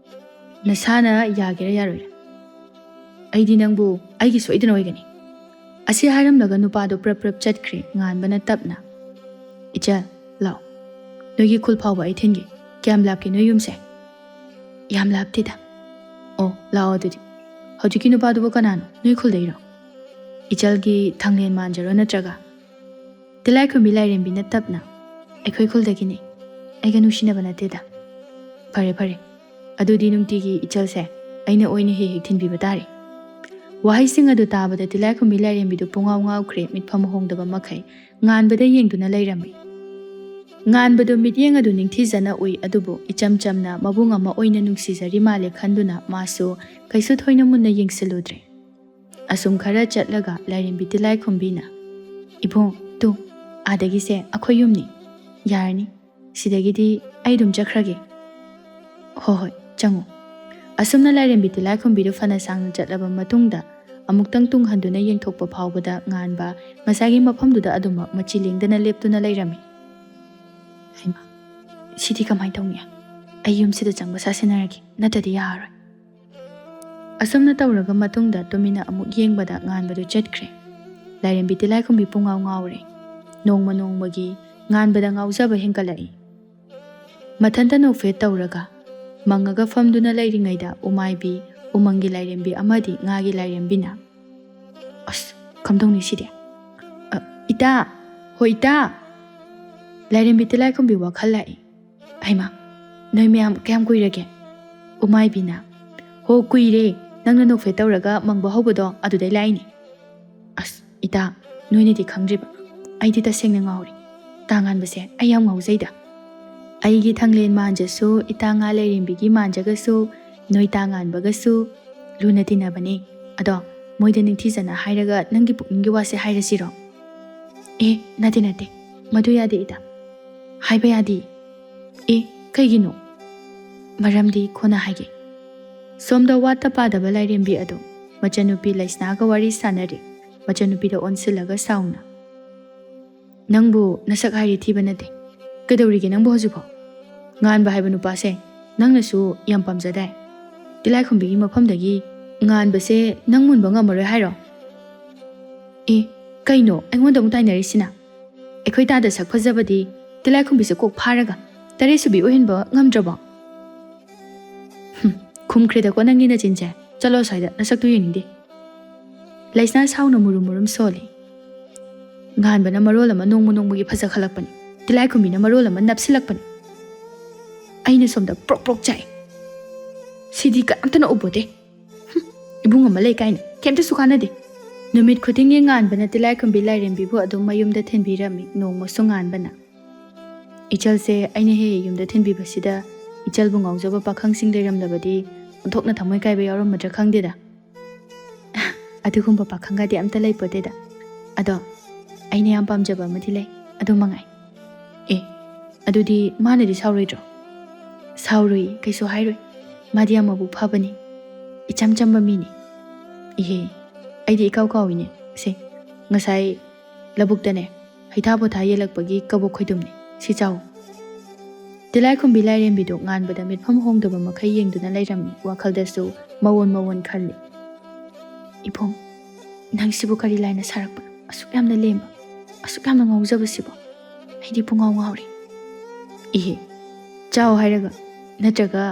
"ꯅꯁꯥꯅ ꯌꯥꯒꯦꯔꯥ ꯌꯥꯔꯣꯏꯔꯥ? ꯑꯩꯗꯤ ꯅꯪꯕꯨ ꯑꯩꯒꯤ ꯁꯣꯏꯗꯅ ꯑꯣꯏꯒꯅꯤ꯫" ꯑꯁꯤ ꯍꯥꯏꯔꯝꯂꯒ ꯅꯨꯄꯥꯗꯨ ꯄ꯭ꯔꯞ ꯄ꯭ꯔꯞ ꯆꯠꯈ꯭ꯔꯦ꯫ ꯉꯥꯟꯕꯅ ꯇꯞꯅ, "ꯏꯆꯜ, ꯂꯥꯛꯑꯣ꯫ ꯅꯣꯏꯒꯤ ꯈꯨꯜ ꯐꯥꯎꯕ ꯑꯩ ꯊꯤꯟꯒꯦ꯫ ꯀꯌꯥꯝ ꯂꯥꯞꯀꯦ ꯅꯣꯏ ꯌꯨꯝꯁꯦ?" "ꯌꯥꯝ ꯂꯥꯞꯇꯦꯗ꯫" ꯑꯣ, ꯂꯥꯛꯑꯣ ꯑꯗꯨꯗꯤ꯫ ꯍꯧꯖꯤꯛꯀꯤ ꯅꯨꯄꯥꯗꯨꯕꯨ ꯀꯅꯥꯅꯣ? ꯅꯣꯏ ꯈꯨꯜꯗꯩꯔꯣ? ꯏꯆꯜꯒꯤ ꯊꯥꯡꯂꯦꯟ ꯃꯥꯟꯖꯔꯣ ꯅꯠꯇ꯭ꯔꯒ? ꯇꯤꯂꯥꯏꯈꯨꯝꯕꯤ ꯂꯥꯏꯔꯦꯝꯕꯤꯅ ꯇꯞꯅ, "ꯑꯩꯈꯣꯏ ꯈꯨꯜꯗꯒꯤꯅꯤ꯫ ꯑꯩꯒ ꯅꯨꯡꯁꯤꯅꯕ ꯅꯠꯇꯦꯗ꯫" "ꯐꯔꯦ, ꯐꯔꯦ꯫ ꯑꯗꯨꯗꯤ ꯅꯨꯡꯇꯤꯒꯤ ꯏꯆꯜꯁꯦ ꯑꯩꯅ ꯑꯣꯏꯅ ꯍꯦꯛ ꯍꯦꯛ ꯊꯤꯟꯕꯤꯕ ꯇꯥꯔꯦ꯫" ꯋꯥꯍꯩꯁꯤꯡ ꯑꯗꯨ ꯇꯥꯕꯗ ꯇꯤꯂꯥꯏꯈꯨꯝꯕꯤ ꯂꯥꯏꯔꯦꯝꯕꯤꯗꯨ ꯄꯨꯡꯉꯥꯎ ꯉꯥꯎꯈ꯭ꯔꯦ, ꯃꯤꯠꯐꯝ ꯍꯣꯡꯗꯕ ꯃꯈꯩ ꯉꯥꯟꯕꯗ ꯌꯦꯡꯗꯨꯅ ꯂꯩꯔꯝꯃꯤ꯫ ꯉꯥꯟꯕꯗꯨ ꯃꯤꯠꯌꯦꯡ ꯑꯗꯨ ꯅꯤꯡꯊꯤꯖꯅ ꯎꯏ, ꯑꯗꯨꯕꯨ ꯏꯆꯝ ꯆꯝꯅ ꯃꯕꯨꯡ ꯑꯃ ꯑꯣꯏꯅ ꯅꯨꯡꯁꯤꯖꯔꯤ ꯃꯥꯜꯂꯦ ꯈꯟꯗꯨꯅ ꯃꯥꯁꯨ ꯀꯩꯁꯨ ꯊꯣꯏꯅ ꯃꯨꯟꯅ ꯌꯦꯡꯁꯤꯜꯂꯨꯗ꯭ꯔꯦ꯫ ꯑꯁꯨꯝ ꯈꯔ ꯆꯠꯂꯒ ꯂꯥꯏꯔꯦꯝꯕꯤ ꯇꯤꯂꯥꯏꯈꯨꯝꯕꯤꯅ, "ꯏꯕꯨꯡ, ꯇꯨ, ꯑꯥꯗꯒꯤꯁꯦ ꯑꯩꯈꯣꯏ ꯌꯨꯝꯅꯤ꯫ ꯌꯥꯔꯅꯤ, ꯁꯤꯗꯒꯤꯗꯤ ꯑꯩ ꯑꯗꯨꯝ ꯆꯠꯈ꯭ꯔꯒꯦ꯫" "ꯍꯣ ꯍꯣꯏ, ꯆꯪꯉꯨ꯫" ꯑꯁꯨꯝꯅ ꯂꯥꯏꯔꯦꯝꯕꯤ ꯇꯤꯂꯥꯏꯈꯨꯝꯕꯤꯗꯨ ꯐꯅ ꯁꯥꯡꯅ ꯆꯠꯂꯕ ꯃꯇꯨꯡꯗ ꯑꯃꯨꯛꯇꯪ ꯇꯨꯡ ꯍꯟꯗꯨꯅ ꯌꯦꯡꯊꯣꯛꯄ ꯐꯥꯎꯕꯗ ꯉꯥꯟꯕ ꯉꯁꯥꯏꯒꯤ ꯃꯐꯝꯗꯨꯗ ꯑꯗꯨꯃꯛ ꯃꯆꯤ ꯂꯦꯡꯗꯅ ꯂꯦꯞꯇꯨꯅ ꯂꯩꯔꯝꯃꯤ꯫ "ꯍꯩꯃꯥ, ꯁꯤꯗꯤ ꯀꯃꯥꯏꯅ ꯇꯧꯅꯤ? ꯑꯩ ꯌꯨꯝꯁꯤꯗ ꯆꯪꯕ ꯁꯥꯁꯤꯟꯅꯔꯒꯦ, ꯅꯠꯇ꯭ꯔꯗꯤ ꯌꯥꯔꯔꯣꯏ꯫" ꯑꯁꯨꯝꯅ ꯇꯧꯔꯒ ꯃꯇꯨꯡꯗ ꯇꯨꯃꯤꯟꯅ ꯑꯃꯨꯛ ꯌꯦꯡꯕꯗ ꯉꯥꯟꯕꯗꯨ ꯆꯠꯈ꯭ꯔꯦ꯫ ꯂꯥꯏꯔꯦꯝꯕꯤ ꯇꯤꯂꯥꯏꯈꯨꯝꯕꯤ ꯄꯨꯡꯉꯥꯎ ꯉꯥꯎꯔꯦ꯫ ꯅꯣꯡꯃ ꯅꯣꯡꯃꯒꯤ ꯉꯥꯟꯕꯗ ꯉꯥꯎꯖꯕ ꯍꯦꯟꯒꯠꯂꯛꯏ꯫ ꯃꯊꯟꯇ ꯅꯣꯛꯐꯦꯠ ꯇꯧꯔꯒ ꯃꯪꯉꯒ ꯐꯝꯗꯨꯅ ꯂꯩꯔꯤꯉꯩꯗ ꯎꯃꯥꯏꯕꯤ, ꯎꯃꯪꯒꯤ ꯂꯥꯏꯔꯦꯝꯕꯤ ꯑꯃꯗꯤ ꯉꯥꯒꯤ ꯂꯥꯏꯔꯦꯝꯕꯤꯅ, "ꯑꯁ, ꯀꯝꯗꯧꯅꯤ ꯁꯤꯗꯤ? ꯑ, ꯏꯇꯥ! ꯍꯣ ꯏꯇꯥ!" ꯂꯥꯏꯔꯦꯝꯕꯤ ꯇꯤꯂꯥꯏꯈꯨꯝꯕꯤ ꯋꯥꯈꯜ ꯂꯥꯛꯏ꯫ "ꯍꯩꯃꯥ, ꯅꯣꯏ ꯃꯌꯥꯝ ꯀꯌꯥꯝ ꯀꯨꯏꯔꯒꯦ?" ꯎꯃꯥꯏꯕꯤꯅ, "ꯍꯣ, ꯀꯨꯏꯔꯦ꯫ ꯅꯪꯅ ꯅꯣꯛꯐꯦꯠ ꯇꯧꯔꯒ ꯃꯪꯕ ꯍꯧꯕꯗꯣ ꯑꯗꯨꯗꯩ ꯂꯥꯛꯏꯅꯦ꯫" "ꯑꯁ, ꯏꯇꯥ, ꯅꯣꯏꯅꯗꯤ ꯈꯪꯗ꯭ꯔꯤꯕ꯫ ꯑꯩꯗꯤ ꯇꯁꯦꯡꯅ ꯉꯥꯎꯔꯦ꯫ ꯇꯥꯉꯥꯟꯕꯁꯦ ꯑꯩ ꯌꯥꯝ ꯉꯥꯎꯖꯩꯗ꯫ ꯑꯩꯒꯤ ꯊꯥꯡꯂꯦꯟ ꯃꯥꯟꯖꯁꯨ, ꯏꯇꯥ ꯉꯥ ꯂꯥꯏꯔꯦꯝꯕꯤꯒꯤ ꯃꯥꯟꯖꯒꯁꯨ, ꯅꯣꯏ ꯇꯥꯉꯥꯟꯕꯒꯁꯨ ꯂꯨꯅ ꯇꯤꯟꯅꯕꯅꯦ꯫ ꯑꯗꯣ ꯃꯣꯏꯗ ꯅꯤꯡꯊꯤꯖꯅ ꯍꯥꯏꯔꯒ ꯅꯪꯒꯤ ꯄꯨꯛꯅꯤꯡꯒꯤ ꯋꯥꯁꯦ ꯍꯥꯏꯔꯁꯤꯔꯣ?" "ꯑꯦ, ꯅꯠꯇꯦ, ꯅꯠꯇꯦ꯫ ꯃꯗꯨ ꯌꯥꯗꯦ ꯏꯇꯥ꯫ ꯍꯥꯏꯕ ꯌꯥꯗꯦ꯫" "ꯑꯦ, ꯀꯩꯒꯤꯅꯣ?" "ꯃꯔꯝꯗꯤ ꯀꯣꯟꯅ ꯍꯥꯏꯒꯦ꯫" ꯁꯣꯝꯗ ꯋꯥꯠꯇ ꯄꯥꯗꯕ ꯂꯥꯏꯔꯦꯝꯕꯤ ꯑꯗꯨ ꯃꯆꯟꯅꯨꯄꯤ ꯂꯩꯁꯅꯥꯒ ꯋꯥꯔꯤ ꯁꯥꯟꯅꯔꯤ꯫ ꯃꯆꯟꯅꯨꯄꯤꯗ ꯑꯣꯟꯁꯤꯜꯂꯒ ꯁꯥꯎꯅ, "ꯅꯪꯕꯨ ꯅꯁꯛ ꯍꯥꯏꯔꯤ ꯊꯤꯕ ꯅꯠꯇꯦ꯫ ꯀꯩꯗꯧꯔꯤꯒꯦ ꯅꯪꯕꯨ ꯍꯧꯖꯤꯛꯐꯥꯎ? ꯉꯥꯟꯕ ꯍꯥꯏꯕ ꯅꯨꯄꯥꯁꯦ ꯅꯪꯅꯁꯨ ꯌꯥꯝ ꯄꯥꯝꯖꯗꯥꯏ? ꯇꯤꯂꯥꯏꯈꯨꯝꯕꯤꯒꯤ ꯃꯐꯝꯗꯒꯤ ꯉꯥꯟꯕꯁꯦ ꯅꯪ ꯃꯨꯟꯕ ꯉꯝꯃꯔꯣꯏ ꯍꯥꯏꯔꯣ?" "ꯑꯦ, ꯀꯩꯅꯣ ꯑꯩꯉꯣꯟꯗ ꯑꯃꯨꯛ ꯇꯥꯏꯅꯔꯤꯁꯤꯅ? ꯑꯩꯈꯣꯏ ꯇꯥꯗ ꯁꯛ ꯐꯖꯕꯗꯤ ꯇꯤꯂꯥꯏꯈꯨꯝꯕꯤꯁꯦ ꯀꯣꯛ ꯐꯥꯔꯒ ꯇꯔꯦꯠ ꯁꯨꯕꯤ ꯑꯣꯏꯍꯟꯕ ꯉꯝꯗ꯭ꯔꯕꯣ?" "ꯍꯨꯝ, ꯐꯨꯝꯈ꯭ꯔꯦꯗꯀꯣ ꯅꯪꯒꯤ ꯅꯆꯤꯟꯁꯦ꯫ ꯆꯠꯂꯣ ꯑꯁ꯭ꯋꯥꯏꯗ, ꯅꯁꯛꯇꯨ ꯌꯦꯡꯅꯤꯡꯗꯦ꯫ ꯂꯩꯁꯅꯥ ꯁꯥꯎꯅ ꯃꯨꯔꯨꯝ ꯃꯨꯔꯨꯝ ꯁꯣꯜꯂꯤ꯫ ꯉꯥꯟꯕꯅ ꯃꯔꯣꯜ ꯑꯃ ꯅꯣꯡꯃ ꯅꯣꯡꯃꯒꯤ ꯐꯖꯈꯠꯂꯛꯄꯅꯤ꯫ ꯇꯤꯂꯥꯏꯈꯨꯝꯕꯤꯅ ꯃꯔꯣꯜ ꯑꯃ ꯅꯞꯁꯤꯜꯂꯛꯄꯅꯤ꯫ ꯑꯩꯅ ꯁꯣꯝꯗ ꯄ꯭ꯔꯣꯛ ꯄ꯭ꯔꯣꯛ ꯆꯥꯛꯏ꯫ ꯁꯤꯗꯤ ꯀꯅꯥꯝꯇꯅ ꯎꯄꯣꯠꯇꯦ꯫ ꯍꯨꯝ, ꯏꯕꯨꯡ ꯑꯃ ꯂꯩ ꯀꯥꯏꯅ ꯀꯩꯝꯇꯁꯨ ꯀꯥꯟꯅꯗꯦ꯫ ꯅꯨꯃꯤꯠ ꯈꯨꯗꯤꯡꯒꯤ ꯉꯥꯟꯕꯅ ꯇꯤꯂꯥꯏꯈꯨꯝꯕꯤ ꯂꯥꯏꯔꯦꯝꯕꯤꯕꯨ ꯑꯗꯨꯝ ꯃꯌꯨꯝꯗ ꯊꯤꯟꯕꯤꯔꯝꯃꯤ꯫ ꯅꯣꯡꯃꯁꯨ ꯉꯥꯟꯕꯅ, "ꯏꯆꯜꯁꯦ ꯑꯩꯅ ꯍꯦꯛ ꯍꯦꯛ ꯌꯨꯝꯗ ꯊꯤꯟꯕꯤꯕꯁꯤꯗ ꯏꯆꯜꯕꯨ ꯉꯥꯎꯖꯕ ꯄꯥꯈꯪꯁꯤꯡ ꯂꯩꯔꯝꯂꯕꯗꯤ ꯑꯣꯟꯊꯣꯛꯅ ꯊꯃꯣꯏ ꯀꯥꯏꯕ ꯌꯥꯎꯔꯝꯃꯗ꯭ꯔꯥ ꯈꯪꯗꯦꯗ꯫" "ꯑꯗꯨꯒꯨꯝꯕ ꯄꯥꯈꯪꯒꯗꯤ ꯑꯝꯇ ꯂꯩꯄꯣꯠꯇꯦꯗ꯫ ꯑꯗꯣ ꯑꯩꯅ ꯌꯥꯝ ꯄꯥꯝꯖꯕ ꯑꯃꯗꯤ ꯂꯩ, ꯑꯗꯨ ꯃꯉꯥꯏ꯫" "ꯑꯦ, ꯑꯗꯨꯗꯤ ꯃꯥꯅꯗꯤ ꯁꯥꯎꯔꯣꯏꯗ꯭ꯔꯣ?" "ꯁꯥꯎꯔꯣꯏ, ꯀꯩꯁꯨ ꯍꯥꯏꯔꯣꯏ꯫ ꯃꯥꯗꯤ ꯌꯥꯝ ꯃꯕꯨꯛ ꯐꯕꯅꯤ, ꯏꯆꯝ ꯆꯝꯕ ꯃꯤꯅꯤ꯫" "ꯏꯍꯦ, ꯑꯩꯗꯤ ꯏꯀꯥꯎ ꯀꯥꯎꯏꯅꯦ꯫ ꯁꯦ, ꯉꯁꯥꯏ ꯂꯧꯕꯨꯛꯇꯅꯦ, ꯍꯩꯊꯥ ꯄꯣꯊꯥ ꯌꯦꯜꯂꯛꯄꯒꯤ ꯀꯕꯣꯛ ꯈꯣꯏꯗꯨꯝꯅꯤ꯫ ꯁꯤ ꯆꯥꯎ꯫" ꯇꯤꯂꯥꯏꯈꯨꯝꯕꯤ ꯂꯥꯏꯔꯦꯝꯕꯤꯗꯨ ꯉꯥꯟꯕꯗ ꯃꯤꯠꯐꯝ ꯍꯣꯡꯗꯕ ꯃꯈꯩ ꯌꯦꯡꯗꯨꯅ ꯂꯩꯔꯝꯃꯤ꯫ ꯋꯥꯈꯜꯗꯁꯨ ꯃꯑꯣꯟ ꯃꯑꯣꯟ ꯈꯜꯂꯤ꯫ "ꯏꯕꯨꯡ, ꯅꯪꯁꯤꯕꯨ ꯀꯔꯤ ꯂꯥꯏꯅ ꯁꯥꯔꯛꯄꯅꯣ? ꯑꯁꯨꯛ ꯌꯥꯝꯅ ꯂꯦꯝꯕ, ꯑꯁꯨꯛ ꯌꯥꯝꯅ ꯉꯥꯎꯖꯕꯁꯤꯕꯨ? ꯑꯩꯗꯤ ꯄꯨꯡꯉꯥꯎ ꯉꯥꯎꯔꯦ꯫" "ꯏꯍꯦ, ꯆꯥꯎ ꯍꯥꯏꯔꯒ, ꯅꯠꯇ꯭ꯔꯒ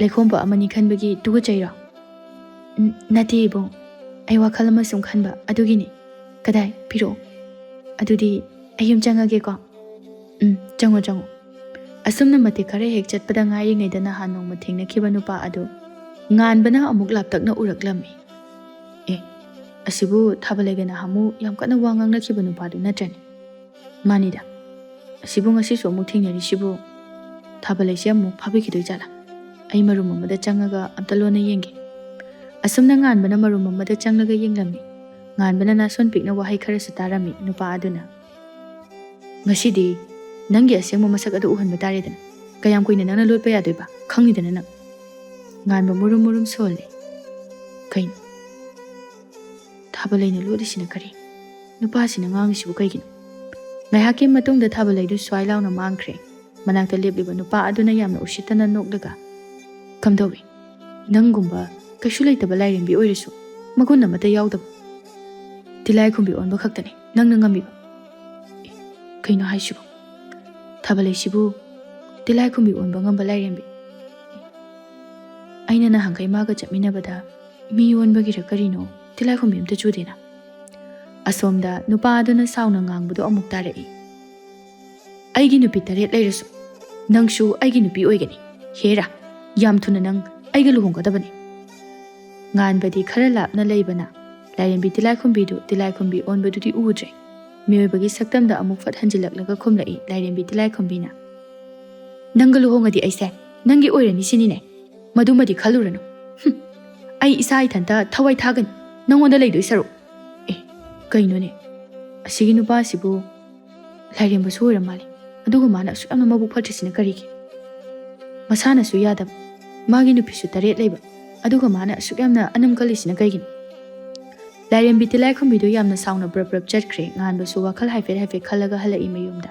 ꯂꯩꯈꯣꯝꯕ ꯑꯃꯅꯤ ꯈꯟꯕꯒꯤ ꯇꯨꯀꯠꯆꯩꯔꯣ?" "ꯎꯝ, ꯅꯠꯇꯦ ꯏꯕꯨꯡ, ꯑꯩ ꯋꯥꯈꯜ ꯑꯃ ꯁꯨꯝ ꯈꯟꯕ ꯑꯗꯨꯒꯤꯅꯤ꯫" "ꯀꯗꯥꯏ? ꯄꯤꯔꯛꯑꯣ꯫" "ꯑꯗꯨꯗꯤ ꯑꯩ ꯌꯨꯝ ꯆꯪꯉꯒꯦꯀꯣ꯫" "ꯎꯝ, ꯆꯪꯉꯣ, ꯆꯪꯉꯣ꯫" ꯑꯁꯨꯝꯅ ꯃꯇꯤꯛ ꯈꯔ ꯍꯦꯛ ꯆꯠꯄꯗ ꯉꯥꯏꯔꯤꯉꯩꯗ ꯅꯍꯥꯟ ꯅꯣꯡꯃ ꯊꯦꯡꯅꯈꯤꯕ ꯅꯨꯄꯥ ꯑꯗꯨ ꯉꯥꯟꯕꯅ ꯑꯃꯨꯛ ꯂꯥꯞꯇꯛꯅ ꯎꯔꯛꯂꯝꯃꯤ꯫ "ꯑꯦ, ꯑꯁꯤꯕꯨ ꯊꯥꯕꯂꯩꯒ ꯅꯍꯥꯟꯃꯨꯛ ꯌꯥꯝ ꯀꯟꯅ ꯋꯥ ꯉꯥꯡꯅꯈꯤꯕ ꯅꯨꯄꯥꯗꯨ ꯅꯠꯇ꯭ꯔꯅꯦ?" "ꯃꯥꯅꯤꯗ꯫ ꯑꯁꯤꯕꯨ ꯉꯁꯤꯁꯨ ꯑꯃꯨꯛ ꯊꯦꯡꯅꯔꯤꯁꯤꯕꯨ? ꯊꯥꯕꯂꯩꯁꯦ ꯑꯃꯨꯛ ꯐꯥꯕꯤꯈꯤꯗꯣꯏ ꯖꯥꯠꯂꯥ? ꯑꯩ ꯃꯔꯨꯝ ꯑꯃꯗ ꯆꯪꯉꯒ ꯑꯝꯇ ꯂꯣꯟꯅ ꯌꯦꯡꯒꯦ꯫" ꯑꯁꯨꯝꯅ ꯉꯥꯟꯕꯅ ꯃꯔꯨꯝ ꯑꯃꯗ ꯆꯪꯂꯒ ꯌꯦꯡꯂꯝꯃꯤ꯫ ꯉꯥꯟꯕꯅ ꯅꯥꯁꯣꯟ ꯄꯤꯛꯅ ꯋꯥꯍꯩ ꯈꯔꯁꯨ ꯇꯥꯔꯝꯃꯤ꯫ ꯅꯨꯄꯥ ꯑꯗꯨꯅ, "ꯉꯁꯤꯗꯤ ꯅꯪꯒꯤ ꯑꯁꯦꯡꯕ ꯃꯁꯛ ꯑꯗꯨ ꯎꯍꯟꯕ ꯇꯥꯔꯦꯗꯅ꯫ ꯀꯌꯥꯝ ꯀꯨꯏꯅ ꯅꯪꯅ ꯂꯣꯠꯄ ꯌꯥꯗꯣꯏꯕ? ꯈꯪꯉꯤꯗꯅ ꯅꯪ꯫" ꯉꯥꯟꯕ ꯃꯨꯔꯨꯝ ꯃꯨꯔꯨꯝ ꯁꯣꯜꯂꯤ꯫ "ꯀꯩꯅꯣ? ꯊꯥꯕꯂꯩꯅ ꯂꯣꯠꯂꯤꯁꯤꯅ ꯀꯔꯤ? ꯅꯨꯄꯥꯁꯤꯅ ꯉꯥꯡꯂꯤꯁꯤꯕꯨ ꯀꯩꯒꯤꯅꯣ?" ꯉꯥꯏꯍꯥꯛꯀꯤ ꯃꯇꯨꯡꯗ ꯊꯥꯕꯂꯩꯗꯨ ꯁ꯭ꯋꯥꯏ ꯂꯥꯎꯅ ꯃꯥꯡꯈ꯭ꯔꯦ꯫ ꯃꯅꯥꯛꯇ ꯂꯦꯞꯂꯤꯕ ꯅꯨꯄꯥ ꯑꯗꯨꯅ ꯌꯥꯝꯅ ꯎꯁꯤꯠꯇꯅ ꯅꯣꯛꯂꯒ, "ꯀꯝꯗꯧꯏ? ꯅꯪꯒꯨꯝꯕ ꯀꯩꯁꯨ ꯂꯩꯇꯕ ꯂꯥꯏꯔꯦꯝꯕꯤ ꯑꯣꯏꯔꯁꯨ ꯃꯒꯨꯟ ꯑꯃꯠꯇ ꯌꯥꯎꯗꯕ ꯇꯤꯂꯥꯏꯈꯨꯝꯕꯤ ꯑꯣꯟꯕ ꯈꯛꯇꯅꯤ ꯅꯪꯅ ꯉꯝꯃꯤꯕ꯫" "ꯑꯦ, ꯀꯩꯅꯣ ꯍꯥꯏꯁꯤꯕꯣ? ꯊꯥꯕꯂꯩꯁꯤꯕꯨ ꯇꯤꯂꯥꯏꯈꯨꯝꯕꯤ ꯑꯣꯟꯕ ꯉꯝꯕ ꯂꯥꯏꯔꯦꯝꯕꯤ?" ꯑꯩꯅ ꯅꯍꯥꯟꯈꯩ ꯃꯥꯒ ꯆꯠꯃꯤꯟꯅꯕꯗ ꯃꯤ ꯑꯣꯟꯕꯒꯤꯔ ꯀꯔꯤꯅꯣ ꯇꯤꯂꯥꯏꯈꯨꯝꯕꯤ ꯑꯝꯇ ꯆꯨꯗꯦꯅ꯫ ꯑꯁꯣꯝꯗ ꯅꯨꯄꯥ ꯑꯗꯨꯅ ꯁꯥꯎꯅ ꯉꯥꯡꯕꯗꯣ ꯑꯃꯨꯛ ꯇꯥꯔꯛꯏ꯫ "ꯑꯩꯒꯤ ꯅꯨꯄꯤ ꯇꯔꯦꯠ ꯂꯩꯔꯁꯨ ꯅꯪꯁꯨ ꯑꯩꯒꯤ ꯅꯨꯄꯤ ꯑꯣꯏꯒꯅꯤ꯫ ꯍꯦꯔꯥ, ꯌꯥꯝ ꯊꯨꯅ ꯅꯪ ꯑꯩꯒ ꯂꯨꯍꯣꯡꯒꯗꯕꯅꯤ꯫" ꯉꯥꯟꯕꯗꯤ ꯈꯔ ꯂꯥꯞꯅ ꯂꯩꯕꯅ ꯂꯥꯏꯔꯦꯝꯕꯤ ꯇꯤꯂꯥꯏꯈꯨꯝꯕꯤꯗꯨ ꯇꯤꯂꯥꯏꯈꯨꯝꯕꯤ ꯑꯣꯟꯕꯗꯨꯗꯤ ꯎꯗ꯭ꯔꯦ꯫ ꯃꯤꯑꯣꯏꯕꯒꯤ ꯁꯛꯇꯝꯗ ꯑꯃꯨꯛ ꯐꯠ ꯍꯟꯖꯤꯜꯂꯛꯂꯒ ꯈꯨꯝꯂꯛꯏ ꯂꯥꯏꯔꯦꯝꯕꯤ ꯇꯤꯂꯥꯏꯈꯨꯝꯕꯤꯅ꯫ "ꯅꯪꯒ ꯂꯨꯍꯣꯡꯉꯗꯤ ꯑꯩꯁꯦ ꯅꯪꯒꯤ ꯑꯣꯏꯔꯅꯤ ꯁꯤꯅꯤꯅꯦ? ꯃꯗꯨꯃꯗꯤ ꯈꯜꯂꯨꯔꯅꯨ꯫ ꯍꯨꯝ, ꯑꯩ ꯏꯁꯥ ꯏꯊꯟꯇ ꯊꯋꯥꯏ ꯊꯥꯒꯅꯤ ꯅꯪꯉꯣꯟꯗ ꯂꯩꯗꯣꯏ ꯁꯔꯨꯛ꯫" ꯑꯦ, ꯀꯩꯅꯣꯅꯦ? ꯑꯁꯤꯒꯤ ꯅꯨꯄꯥꯁꯤꯕꯨ ꯂꯥꯏꯔꯦꯝꯕꯁꯨ ꯑꯣꯏꯔ ꯃꯥꯜꯂꯦ, ꯑꯗꯨꯒ ꯃꯥꯅ ꯑꯁꯨꯛ ꯌꯥꯝꯅ ꯃꯕꯨꯛ ꯐꯠꯇ꯭ꯔꯤꯁꯤꯅ ꯀꯔꯤꯒꯤ? ꯃꯁꯥꯅꯁꯨ ꯌꯥꯗꯕ, ꯃꯥꯒꯤ ꯅꯨꯄꯤꯁꯨ ꯇꯔꯦꯠ ꯂꯩꯕ, ꯑꯗꯨꯒ ꯃꯥꯅ ꯑꯁꯨꯛ ꯌꯥꯝꯅ ꯑꯅꯝ ꯀꯜꯂꯤꯁꯤꯅ ꯀꯩꯒꯤꯅꯣ? ꯂꯥꯏꯔꯦꯝꯕꯤ ꯇꯤꯂꯥꯏꯈꯨꯝꯕꯤꯗꯨ ꯌꯥꯝꯅ ꯁꯥꯎꯅ ꯕ꯭ꯔꯞ ꯕ꯭ꯔꯞ ꯆꯠꯈ꯭ꯔꯦ꯫ ꯉꯥꯟꯕꯁꯨ ꯋꯥꯈꯜ ꯍꯥꯏꯐꯦꯠ ꯍꯥꯏꯐꯦꯠ ꯈꯜꯂꯒ ꯍꯜꯂꯛꯏ ꯃꯌꯨꯝꯗ꯫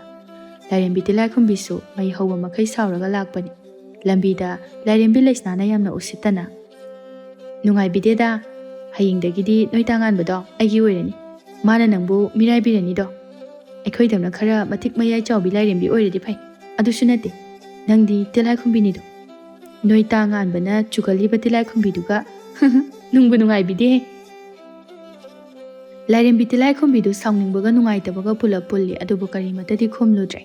ꯂꯥꯏꯔꯦꯝꯕꯤ ꯇꯤꯂꯥꯏꯈꯨꯝꯕꯤꯁꯨ ꯃꯩ ꯍꯧꯕ ꯃꯈꯩ ꯁꯥꯎꯔꯒ ꯂꯥꯛꯄꯅꯤ꯫ ꯂꯝꯕꯤꯗ ꯂꯥꯏꯔꯦꯝꯕꯤ ꯂꯩꯁꯅꯥꯅ ꯌꯥꯝꯅ ꯎꯁꯤꯠꯇꯅ, "ꯅꯨꯡꯉꯥꯏꯕꯤꯗꯦꯗ, ꯍꯌꯦꯡꯗꯒꯤꯗꯤ ꯅꯣꯏ ꯇꯥꯉꯥꯟꯕꯗꯣ ꯑꯩꯒꯤ ꯑꯣꯏꯔꯅꯤ꯫ ꯃꯥꯅ ꯅꯪꯕꯨ ꯃꯤꯔꯥꯏꯕꯤꯔꯅꯤꯗꯣ꯫ ꯑꯩꯈꯣꯏꯗꯧꯅ ꯈꯔ ꯃꯊꯤꯛ ꯃꯌꯥꯏ ꯆꯥꯎꯕꯤ ꯂꯥꯏꯔꯦꯝꯕꯤ ꯑꯣꯏꯔꯗꯤ ꯐꯩ꯫ ꯑꯗꯨꯁꯨ ꯅꯠꯇꯦ, ꯅꯪꯗꯤ ꯇꯤꯂꯥꯏꯈꯨꯝꯕꯤꯅꯤꯗꯣ꯫ ꯅꯣꯏ ꯇꯥꯉꯥꯟꯕꯅ ꯆꯨꯒꯜꯂꯤꯕ ꯇꯤꯂꯥꯏꯈꯨꯝꯕꯤꯗꯨꯒ ꯅꯨꯡꯕꯨ ꯅꯨꯡꯉꯥꯏꯕꯤꯗꯦꯍꯦ꯫" ꯂꯥꯏꯔꯦꯝꯕꯤ ꯇꯤꯂꯥꯏꯈꯨꯝꯕꯤꯗꯨ ꯁꯥꯎꯅꯤꯡꯕꯒ ꯅꯨꯡꯉꯥꯏꯇꯕꯒ ꯄꯨꯂꯞ ꯄꯨꯜꯂꯤ, ꯑꯗꯨꯕꯨ ꯀꯔꯤꯃꯠꯇꯗꯤ ꯈꯨꯝꯂꯨꯗ꯭ꯔꯦ꯫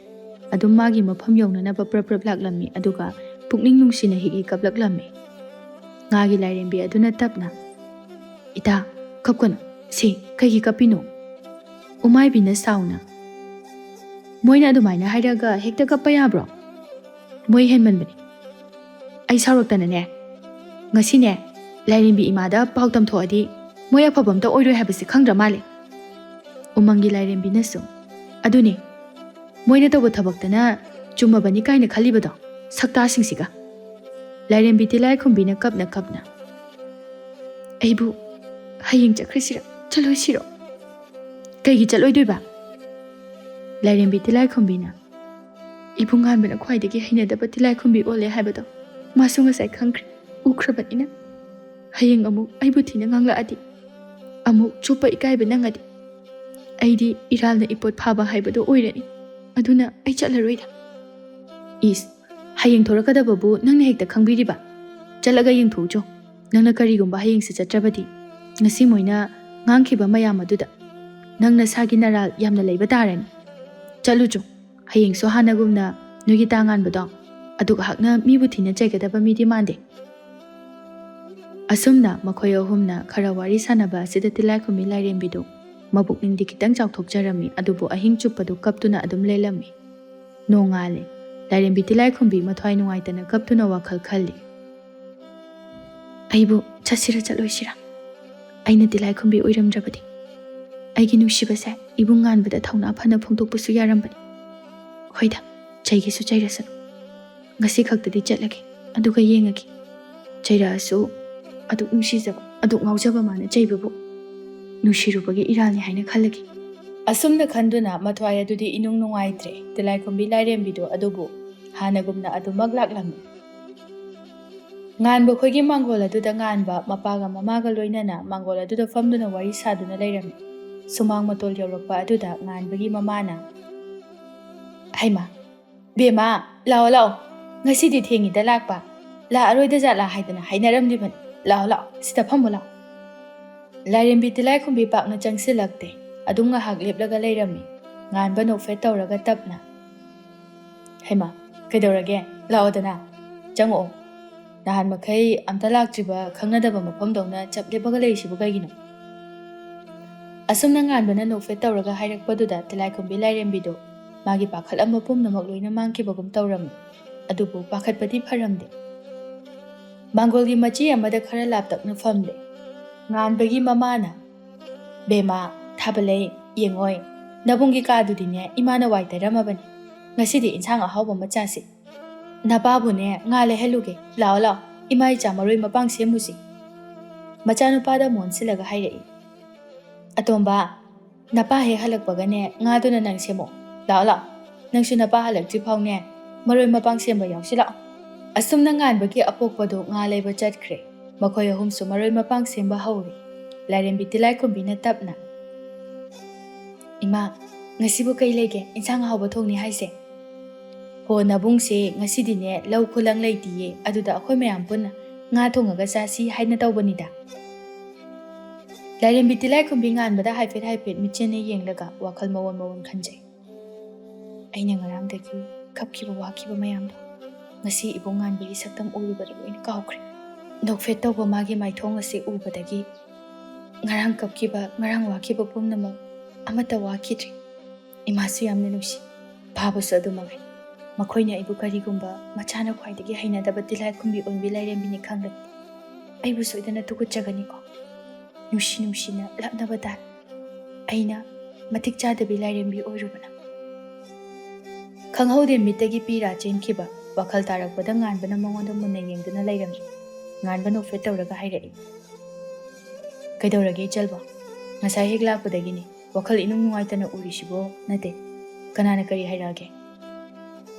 ꯑꯗꯨꯝ ꯃꯥꯒꯤ ꯃꯐꯝ ꯌꯧꯅꯅꯕ ꯄ꯭ꯔꯞ ꯄ꯭ꯔꯞ ꯂꯥꯛꯂꯝꯃꯤ, ꯑꯗꯨꯒ ꯄꯨꯛꯅꯤꯡ ꯅꯨꯡꯁꯤꯅ ꯍꯤꯛ ꯍꯤꯛ ꯀꯞꯂꯛꯂꯝꯃꯤ꯫ ꯉꯥꯒꯤ ꯂꯥꯏꯔꯦꯝꯕꯤ ꯑꯗꯨꯅ ꯇꯞꯅ, "ꯏꯇꯥ, ꯀꯞꯀꯅꯨ꯫ ꯁꯤ, ꯀꯩꯒꯤ ꯀꯞꯄꯤꯅꯣ?" ꯎꯃꯥꯏꯕꯤꯅ ꯁꯥꯎꯅ, "ꯃꯣꯏꯅ ꯑꯗꯨꯃꯥꯏꯅ ꯍꯥꯏꯔꯒ ꯍꯦꯛꯇ ꯀꯞꯄ ꯌꯥꯕ꯭ꯔꯣ? ꯃꯣꯏ ꯍꯦꯟꯃꯟꯕꯅꯤ꯫ ꯑꯩ ꯁꯥꯎꯔꯛꯇꯅꯅꯦ, ꯉꯁꯤꯅꯦ, ꯂꯥꯏꯔꯦꯝꯕꯤ ꯏꯃꯥꯗ ꯄꯥꯎ ꯇꯝꯊꯣꯛꯑꯗꯤ ꯃꯣꯏ ꯑꯐꯕ ꯑꯝꯇ ꯑꯣꯏꯔꯣꯏ ꯍꯥꯏꯕꯁꯦ ꯈꯪꯗ꯭ꯔ ꯃꯥꯜꯂꯦ꯫" ꯎꯃꯪꯒꯤ ꯂꯥꯏꯔꯦꯝꯕꯤꯅꯁꯨ, "ꯑꯗꯨꯅꯦ, ꯃꯣꯏꯅ ꯇꯧꯕ ꯊꯕꯛꯇꯅ ꯆꯨꯝꯃꯕꯅꯤ ꯀꯥꯏꯅ ꯈꯜꯂꯤꯕꯗꯣ, ꯁꯛꯇꯥꯁꯤꯡꯁꯤꯒ꯫" ꯂꯥꯏꯔꯦꯝꯕꯤ ꯇꯤꯂꯥꯏꯈꯨꯝꯕꯤꯅ ꯀꯞꯅ ꯀꯞꯅ, "ꯑꯩꯕꯨ ꯍꯌꯦꯡ ꯆꯠꯈ꯭ꯔꯁꯤꯔ, ꯆꯠꯂꯣꯏꯁꯤꯔꯣ?" "ꯀꯩꯒꯤ ꯆꯠꯂꯣꯏꯗꯣꯏꯕ?" ꯂꯥꯏꯔꯦꯝꯕꯤ ꯇꯤꯂꯥꯏꯈꯨꯝꯕꯤꯅ, "ꯏꯕꯨꯡꯉꯥꯟꯕꯅ ꯈ꯭ꯋꯥꯏꯗꯒꯤ ꯍꯩꯅꯗꯕ ꯇꯤꯂꯥꯏꯈꯨꯝꯕꯤ ꯑꯣꯜꯂꯦ ꯍꯥꯏꯕꯗꯣ ꯃꯥꯁꯨ ꯉꯁꯥꯏ ꯈꯪꯈ꯭ꯔꯦ, ꯎꯈ꯭ꯔꯕꯅꯤꯅ꯫ ꯍꯌꯦꯡ ꯑꯃꯨꯛ ꯑꯩꯕꯨ ꯊꯤꯅ ꯉꯥꯡꯂꯛꯑꯗꯤ, ꯑꯃꯨꯛ ꯆꯣꯞꯄ ꯏꯀꯥꯏꯕ ꯅꯪꯉꯗꯤ, ꯑꯩꯗꯤ ꯏꯔꯥꯜꯅ ꯏꯄꯣꯠ ꯐꯥꯕ ꯍꯥꯏꯕꯗꯣ ꯑꯣꯏꯔꯅꯤ꯫ ꯑꯗꯨꯅ ꯑꯩ ꯆꯠꯂꯔꯣꯏꯗ꯫" "ꯏꯁ, ꯍꯌꯦꯡ ꯊꯣꯔꯛꯀꯗꯕꯕꯨ ꯅꯪꯅ ꯍꯦꯛꯇ ꯈꯪꯕꯤꯔꯤꯕ? ꯆꯠꯂꯒ ꯌꯦꯡꯊꯣꯛꯎꯆꯣ꯫ ꯅꯪꯅ ꯀꯔꯤꯒꯨꯝꯕ ꯍꯌꯦꯡꯁꯦ ꯆꯠꯇ꯭ꯔꯕꯗꯤ, ꯉꯁꯤ ꯃꯣꯏꯅ ꯉꯥꯡꯈꯤꯕ ꯃꯌꯥꯝ ꯑꯗꯨꯗ ꯅꯪ ꯅꯁꯥꯒꯤ ꯅꯔꯥꯜ ꯌꯥꯝꯅ ꯂꯩꯕ ꯇꯥꯔꯅꯤ꯫ ꯆꯠꯂꯨꯆꯣ꯫ ꯍꯌꯦꯡꯁꯨ ꯍꯥꯟꯅꯒꯨꯝꯅ ꯅꯣꯏꯒꯤ ꯇꯥ ꯉꯥꯟꯕꯗꯣ ꯑꯗꯨꯛ ꯍꯥꯛꯅ ꯃꯤꯕꯨ ꯊꯤꯅ ꯆꯩꯒꯗꯕ ꯃꯤꯗꯤ ꯃꯥꯟꯗꯦ꯫ ꯑꯁꯨꯝꯅ ꯃꯈꯣꯏ ꯑꯍꯨꯝꯅ ꯈꯔ ꯋꯥꯔꯤ ꯁꯥꯟꯅꯕ ꯑꯁꯤꯗ ꯇꯤꯂꯥꯏꯈꯨꯝꯕꯤ ꯂꯥꯏꯔꯦꯝꯕꯤꯗꯨ ꯃꯕꯨꯛꯅꯤꯡꯗꯤ ꯈꯤꯇꯪ ꯆꯥꯎꯊꯣꯛꯆꯔꯝꯃꯤ, ꯑꯗꯨꯕꯨ ꯑꯍꯤꯡ ꯆꯨꯞꯄꯗꯨ ꯀꯞꯇꯨꯅ ꯑꯗꯨꯝ ꯂꯦꯜꯂꯝꯃꯤ꯫ ꯅꯣꯡꯉꯥꯜꯂꯦ꯫ ꯂꯥꯏꯔꯦꯝꯕꯤ ꯇꯤꯂꯥꯏꯈꯨꯝꯕꯤ ꯃꯊ꯭ꯋꯥꯏ ꯅꯨꯡꯉꯥꯏꯇꯅ ꯀꯞꯇꯨꯅ ꯋꯥꯈꯜ ꯈꯜꯂꯤ꯫ "ꯑꯩꯕꯨ ꯆꯠꯁꯤꯔ ꯆꯠꯂꯣꯏꯁꯤꯔ? ꯑꯩꯅ ꯇꯤꯂꯥꯏꯈꯨꯝꯕꯤ ꯑꯣꯏꯔꯝꯗ꯭ꯔꯕꯗꯤ ꯑꯩꯒꯤ ꯅꯨꯡꯁꯤꯕꯁꯦ ꯏꯕꯨꯡ ꯉꯥꯟꯕꯗ ꯊꯧꯅꯥ ꯐꯅ ꯐꯣꯡꯗꯣꯛꯄꯁꯨ ꯌꯥꯔꯝꯕꯅꯤ꯫ ꯍꯣꯏꯗ, ꯆꯩꯒꯦꯁꯨ ꯆꯩꯔꯁꯅꯨ꯫ ꯉꯁꯤ ꯈꯛꯇꯗꯤ ꯆꯠꯂꯒꯦ, ꯑꯗꯨꯒ ꯌꯦꯡꯉꯒꯦ꯫ ꯆꯩꯔꯛꯑꯁꯨ ꯑꯗꯨꯛ ꯅꯨꯡꯁꯤꯖꯕ, ꯑꯗꯨꯛ ꯉꯥꯎꯖꯕ ꯃꯥꯅ ꯆꯩꯕꯕꯨ ꯅꯨꯡꯁꯤꯔꯨꯕꯒꯤ ꯏꯔꯥꯜꯅꯤ ꯍꯥꯏꯅ ꯈꯜꯂꯒꯦ"꯫ ꯑꯁꯨꯝꯅ ꯈꯟꯗꯨꯅ ꯃꯊ꯭ꯋꯥꯏ ꯑꯗꯨꯗꯤ ꯏꯅꯨꯡ ꯅꯨꯡꯉꯥꯏꯇ꯭ꯔꯦ꯫ ꯇꯤꯂꯥꯏꯈꯨꯝꯕꯤ ꯂꯥꯏꯔꯦꯝꯕꯤꯗꯨ ꯑꯗꯨꯕꯨ ꯍꯥꯟꯅꯒꯨꯝꯅ ꯑꯗꯨꯃꯛ ꯂꯥꯛꯂꯝꯃꯤ꯫ ꯉꯥꯟꯕ ꯈꯣꯏꯒꯤ ꯃꯥꯡꯒꯣꯜ ꯑꯗꯨꯗ ꯉꯥꯟꯕ ꯃꯄꯥꯒ ꯃꯃꯥꯒ ꯂꯣꯏꯅꯅ ꯃꯥꯡꯒꯣꯜ ꯑꯗꯨꯗ ꯐꯝꯗꯨꯅ ꯋꯥꯔꯤ ꯁꯥꯗꯨꯅ ꯂꯩꯔꯝꯃꯤ꯫ ꯁꯨꯃꯥꯡ ꯃꯇꯣꯜ ꯌꯧꯔꯛꯄ ꯑꯗꯨꯗ ꯉꯥꯟꯕꯒꯤ ꯃꯃꯥꯅ, "ꯍꯩꯃꯥ, ꯕꯦꯝꯃ, ꯂꯥꯛꯑꯣ, ꯂꯥꯛꯑꯣ꯫ ꯉꯁꯤꯗꯤ ꯊꯦꯡꯉꯤꯗ ꯂꯥꯛꯄ꯫ ꯂꯥꯛꯑꯔꯣꯏꯗ ꯖꯥꯠꯂꯥ ꯍꯥꯏꯗꯅ ꯍꯥꯏꯅꯔꯝꯂꯤꯕꯅꯤ꯫ ꯂꯥꯛꯑꯣ, ꯂꯥꯛꯑꯣ, ꯁꯤꯗ ꯐꯝꯃꯣ, ꯂꯥꯛꯑꯣ"꯫ ꯂꯥꯏꯔꯦꯝꯕꯤ ꯇꯤꯂꯥꯏꯈꯨꯝꯕꯤ ꯄꯥꯛꯅ ꯆꯪꯁꯤꯜꯂꯛꯇꯦ꯫ ꯑꯗꯨꯝ ꯉꯥꯏꯍꯥꯛ ꯂꯦꯞꯂꯒ ꯂꯩꯔꯝꯃꯤ꯫ ꯉꯥꯟꯕ ꯅꯣꯛꯐꯦꯠ ꯇꯧꯔꯒ ꯇꯞꯅ, "ꯍꯩꯃꯥ, ꯀꯩꯗꯧꯔꯒꯦ? ꯂꯥꯛꯑꯣꯗꯅ, ꯆꯪꯉꯛꯑꯣ꯫ ꯅꯍꯥꯟ ꯃꯈꯩ ꯑꯝꯇ ꯂꯥꯛꯇ꯭ꯔꯤꯕ ꯈꯪꯅꯗꯕ ꯃꯐꯝꯗꯧꯅ ꯆꯞ ꯂꯦꯞꯄꯒ ꯂꯩꯔꯤꯁꯤꯕꯨ ꯀꯩꯒꯤꯅꯣ?" ꯑꯁꯨꯝꯅ ꯉꯥꯟꯕꯅ ꯅꯣꯛꯐꯦꯠ ꯇꯧꯔꯒ ꯍꯥꯏꯔꯛꯄꯗꯨꯗ ꯇꯤꯂꯥꯏꯈꯨꯝꯕꯤ ꯂꯥꯏꯔꯦꯝꯕꯤꯗꯣ ꯃꯥꯒꯤ ꯄꯥꯈꯠꯂꯝꯕ ꯄꯨꯝꯅꯃꯛ ꯂꯣꯏꯅ ꯃꯥꯡꯈꯤꯕꯒꯨꯝ ꯇꯧꯔꯝꯃꯤ꯫ ꯑꯗꯨꯕꯨ ꯄꯥꯈꯠꯄꯗꯤ ꯐꯔꯝꯗꯦ꯫ ꯃꯥꯡꯒꯣꯜꯒꯤ ꯃꯆꯤ ꯑꯃꯗ ꯈꯔ ꯂꯥꯞꯇꯛꯅ ꯐꯝꯂꯦ꯫ ꯉꯥꯟꯕꯒꯤ ꯃꯃꯥꯅ, "ꯕꯦꯝꯃ, ꯊꯥꯕꯂꯩ, ꯌꯦꯡꯉꯣꯏ, ꯅꯕꯨꯡꯒꯤ ꯀꯥꯗꯨꯗꯤꯅꯦ ꯏꯃꯥꯅ ꯋꯥꯏ ꯇꯩꯔꯝꯃꯕꯅꯤ꯫ ꯉꯁꯤꯗꯤ ꯏꯟꯁꯥꯡ ꯑꯍꯥꯎꯕ ꯑꯃ ꯆꯥꯁꯤ꯫ ꯅꯄꯥꯕꯨꯅꯦ ꯉꯥ ꯂꯩꯍꯜꯂꯨꯒꯦ꯫ ꯂꯥꯛꯑꯣ, ꯂꯥꯛꯑꯣ, ꯏꯃꯥ ꯏꯆꯥ ꯃꯔꯣꯏ ꯃꯄꯥꯡ ꯁꯦꯝꯃꯨꯁꯤ"꯫ ꯃꯆꯥꯅꯨꯄꯥꯗ ꯃꯣꯟꯁꯤꯜꯂꯒ ꯍꯥꯏꯔꯛꯏ꯫ "ꯑꯇꯣꯝꯕ, ꯅꯄꯥ ꯍꯦꯛ ꯍꯜꯂꯛꯄꯒꯅꯦ ꯉꯥꯗꯨꯅ ꯅꯪ ꯁꯦꯝꯃꯣ꯫ ꯂꯥꯛꯑꯣ, ꯂꯥꯛꯑꯣ, ꯅꯪꯁꯨ ꯅꯄꯥ ꯍꯜꯂꯛꯇ꯭ꯔꯤ ꯐꯥꯎꯅꯦ ꯃꯔꯣꯏ ꯃꯄꯥꯡ ꯁꯦꯝꯕ ꯌꯥꯎꯁꯤ ꯂꯥꯛꯑꯣ"꯫ ꯑꯁꯨꯝꯅ ꯉꯥꯟꯕꯒꯤ ꯑꯄꯣꯛꯄꯗꯨ ꯉꯥ ꯂꯩꯕ ꯆꯠꯈ꯭ꯔꯦ꯫ ꯃꯈꯣꯏ ꯑꯍꯨꯝꯁꯨ ꯃꯔꯣꯏ ꯃꯄꯥꯡ ꯁꯦꯝꯕ ꯍꯧꯔꯦ꯫ ꯂꯥꯏꯔꯦꯝꯕꯤ ꯇꯤꯂꯥꯏꯈꯨꯝꯕꯤꯅ ꯇꯞꯅ, "ꯏꯃꯥ, ꯉꯁꯤꯕꯨ ꯀꯩ ꯂꯩꯒꯦ ꯏꯟꯁꯥꯡ ꯑꯍꯥꯎꯕ ꯊꯣꯡꯅꯤ ꯍꯥꯏꯁꯦ?" "ꯍꯣ ꯅꯕꯨꯡꯁꯦ, ꯉꯁꯤꯗꯤꯅꯦ ꯂꯧ ꯈꯨꯂꯪ ꯂꯩꯇꯤꯌꯦ, ꯑꯗꯨꯗ ꯑꯩꯈꯣꯏ ꯃꯌꯥꯝ ꯄꯨꯟꯅ ꯉꯥ ꯊꯣꯡꯉꯒ ꯆꯥꯁꯤ ꯍꯥꯏꯅ ꯇꯧꯕꯅꯤꯗ꯫ ꯂꯥꯏꯔꯦꯝꯕꯤ ꯇꯤꯂꯥꯏꯈꯨꯝꯕꯤ ꯉꯥꯟꯕꯗ ꯍꯥꯏꯐꯦꯠ ꯍꯥꯏꯐꯦꯠ ꯃꯤꯠꯆꯦꯅ ꯌꯦꯡꯂꯒ ꯋꯥꯈꯜ ꯃꯑꯣꯟ ꯃꯑꯣꯟ ꯈꯟꯖꯩ꯫ ꯑꯩꯅ ꯉꯔꯥꯡꯗꯒꯤ ꯀꯞꯈꯤꯕ ꯋꯥꯈꯤꯕ ꯃꯌꯥꯝꯗꯣ ꯉꯁꯤ ꯏꯕꯨꯡ ꯉꯥꯟꯕꯒꯤ ꯁꯛꯇꯝ ꯎꯔꯨꯕꯗ ꯂꯣꯏꯅ ꯀꯥꯎꯈ꯭ꯔꯦ꯫ ꯅꯣꯛꯐꯦꯠ ꯇꯧꯕ ꯃꯥꯒꯤ ꯃꯥꯏꯊꯣꯡ ꯑꯁꯤ ꯎꯕꯗꯒꯤ ꯉꯔꯥꯡ ꯀꯞꯈꯤꯕ, ꯉꯔꯥꯡ ꯋꯥꯈꯤꯕ ꯄꯨꯝꯅꯃꯛ ꯑꯃꯠꯇ ꯋꯥꯈꯤꯗ꯭ꯔꯦ꯫ ꯏꯃꯥꯁꯨ ꯌꯥꯝꯅ ꯅꯨꯡꯁꯤ꯫ ꯐꯥꯕꯁꯨ ꯑꯗꯨꯃꯛꯅꯤ꯫ ꯃꯈꯣꯏꯅ ꯑꯩꯕꯨ ꯀꯔꯤꯒꯨꯝꯕ ꯃꯆꯥꯅ ꯈ꯭ꯋꯥꯏꯗꯒꯤ ꯍꯩꯅꯗꯕ ꯇꯤꯜꯂꯥꯏꯈꯨꯝꯕꯤ ꯑꯣꯟꯕꯤ ꯂꯥꯏꯔꯦꯝꯕꯤꯅꯤ ꯈꯪꯂꯗꯤ ꯑꯩꯕꯨ ꯁꯣꯏꯗꯅ ꯇꯨꯀꯠꯆꯒꯅꯤꯀꯣ꯫ ꯅꯨꯡꯁꯤ ꯅꯨꯡꯁꯤꯅ ꯂꯛꯅꯕ ꯇꯥꯏ꯫ ꯑꯩꯅ ꯃꯇꯤꯛ ꯆꯥꯗꯕꯤ ꯂꯥꯏꯔꯦꯝꯕꯤ ꯑꯣꯏꯔꯨꯕꯅ꯫ ꯈꯪꯍꯧꯗꯦ ꯃꯤꯠꯇꯒꯤ ꯄꯤꯔꯥ ꯆꯦꯟꯈꯤꯕ꯫ ꯋꯥꯈꯜ ꯇꯥꯔꯛꯄꯗ ꯉꯥꯟꯕꯅ ꯃꯉꯣꯟꯗ ꯃꯨꯟꯅ ꯌꯦꯡꯗꯨꯅ ꯂꯩꯔꯝꯃꯤ꯫ ꯉꯥꯟꯕ ꯅꯣꯛꯐꯦꯠ ꯇꯧꯔꯒ ꯍꯥꯏꯔꯛꯏ, "ꯀꯩꯗꯧꯔꯒꯦ ꯏꯆꯜꯕꯣ? ꯉꯁꯥꯏ ꯍꯦꯛ ꯂꯥꯛꯄꯗꯒꯤꯅꯤ ꯋꯥꯈꯜ ꯏꯅꯨꯡ ꯅꯨꯡꯉꯥꯏꯇꯅ ꯎꯔꯤꯁꯤꯕꯣ ꯅꯠꯇꯦ꯫ ꯀꯅꯥꯅ ꯀꯔꯤ ꯍꯥꯏꯔꯛꯑꯒꯦ?"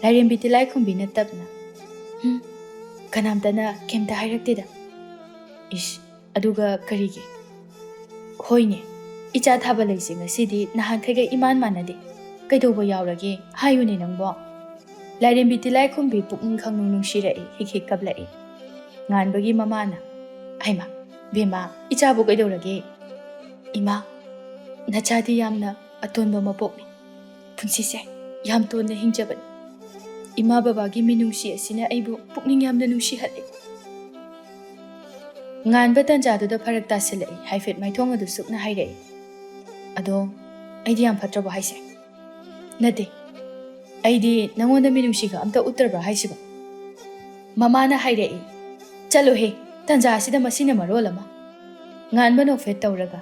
ꯂꯥꯏꯔꯦꯝꯕꯤ ꯇꯤꯂꯥꯏꯈꯨꯝꯕꯤꯅ ꯇꯞꯅ, "ꯍꯨꯝ, ꯀꯅꯥꯝꯇꯅ ꯀꯩꯝꯇ ꯍꯥꯏꯔꯛꯇꯦꯗ꯫" "ꯏꯁ, ꯑꯗꯨꯒ ꯀꯔꯤꯒꯤ?" "ꯍꯣꯏꯅꯦ, ꯏꯆꯥ ꯊꯥꯕ ꯂꯩꯁꯦ ꯉꯁꯤꯗꯤ ꯅꯍꯥꯟꯈꯩꯒ ꯏꯃꯥꯟ ꯃꯥꯟꯅꯗꯦ꯫ ꯀꯩꯗꯧꯕ ꯌꯥꯎꯔꯒꯦ ꯍꯥꯏꯌꯨꯅꯦ ꯅꯪꯕꯣ?" ꯂꯥꯏꯔꯦꯝꯕꯤ ꯇꯤꯂꯥꯏꯈꯨꯝꯕꯤ ꯄꯨꯛꯅꯤꯡ ꯈꯪꯅꯨꯡ ꯅꯨꯡꯁꯤꯔꯛꯏ, ꯍꯤꯛ ꯍꯤꯛ ꯀꯞꯂꯛꯏ꯫ ꯉꯥꯟꯕꯒꯤ ꯃꯃꯥꯅ, "ꯍꯩꯃꯥ, ꯕꯦꯝꯃ, ꯏꯆꯥꯕꯨ ꯀꯩꯗꯧꯔꯒꯦ?" "ꯏꯃꯥ, ꯅꯆꯥꯗꯤ ꯌꯥꯝꯅ ꯑꯇꯣꯟꯕ ꯃꯄꯣꯛꯅꯤ꯫ ꯄꯨꯟꯁꯤꯁꯦ ꯌꯥꯝ ꯇꯣꯟꯅ ꯍꯤꯡꯖꯕꯅꯤ꯫ ꯏꯃꯥ ꯕꯕꯥꯒꯤ ꯃꯤꯅꯨꯡꯁꯤ ꯑꯁꯤꯅ ꯑꯩꯕꯨ ꯄꯨꯛꯅꯤꯡ ꯌꯥꯝꯅ ꯅꯨꯡꯁꯤꯍꯜꯂꯤ꯫" ꯉꯥꯟꯕ ꯇꯟꯖꯥꯗꯨꯗ ꯐꯔꯛ ꯇꯥꯁꯤꯜꯂꯛꯏ꯫ ꯍꯥꯏꯐꯦꯠ ꯃꯥꯏꯊꯣꯡ ꯑꯗꯨ ꯁꯨꯛꯅ ꯍꯥꯏꯔꯛꯏ, "ꯑꯗꯣ ꯑꯩꯗꯤ ꯌꯥꯝ ꯐꯠꯇ꯭ꯔꯕꯣ ꯍꯥꯏꯁꯦ?" "ꯅꯠꯇꯦ, ꯑꯩꯗꯤ ꯅꯉꯣꯟꯗ ꯃꯤꯅꯨꯡꯁꯤꯒ ꯑꯝꯇ ꯎꯠꯇ꯭ꯔꯕ꯭ꯔꯥ ꯍꯥꯏꯁꯤꯕꯣ?" ꯃꯃꯥꯅ ꯍꯥꯏꯔꯛꯏ꯫ "ꯆꯠꯂꯣꯍꯦ, ꯇꯟꯖꯥ ꯑꯁꯤꯗ ꯃꯁꯤꯅ ꯃꯔꯣꯜ ꯑꯃ꯫" ꯉꯥꯟꯕ ꯅꯣꯛꯐꯦꯠ ꯇꯧꯔꯒ,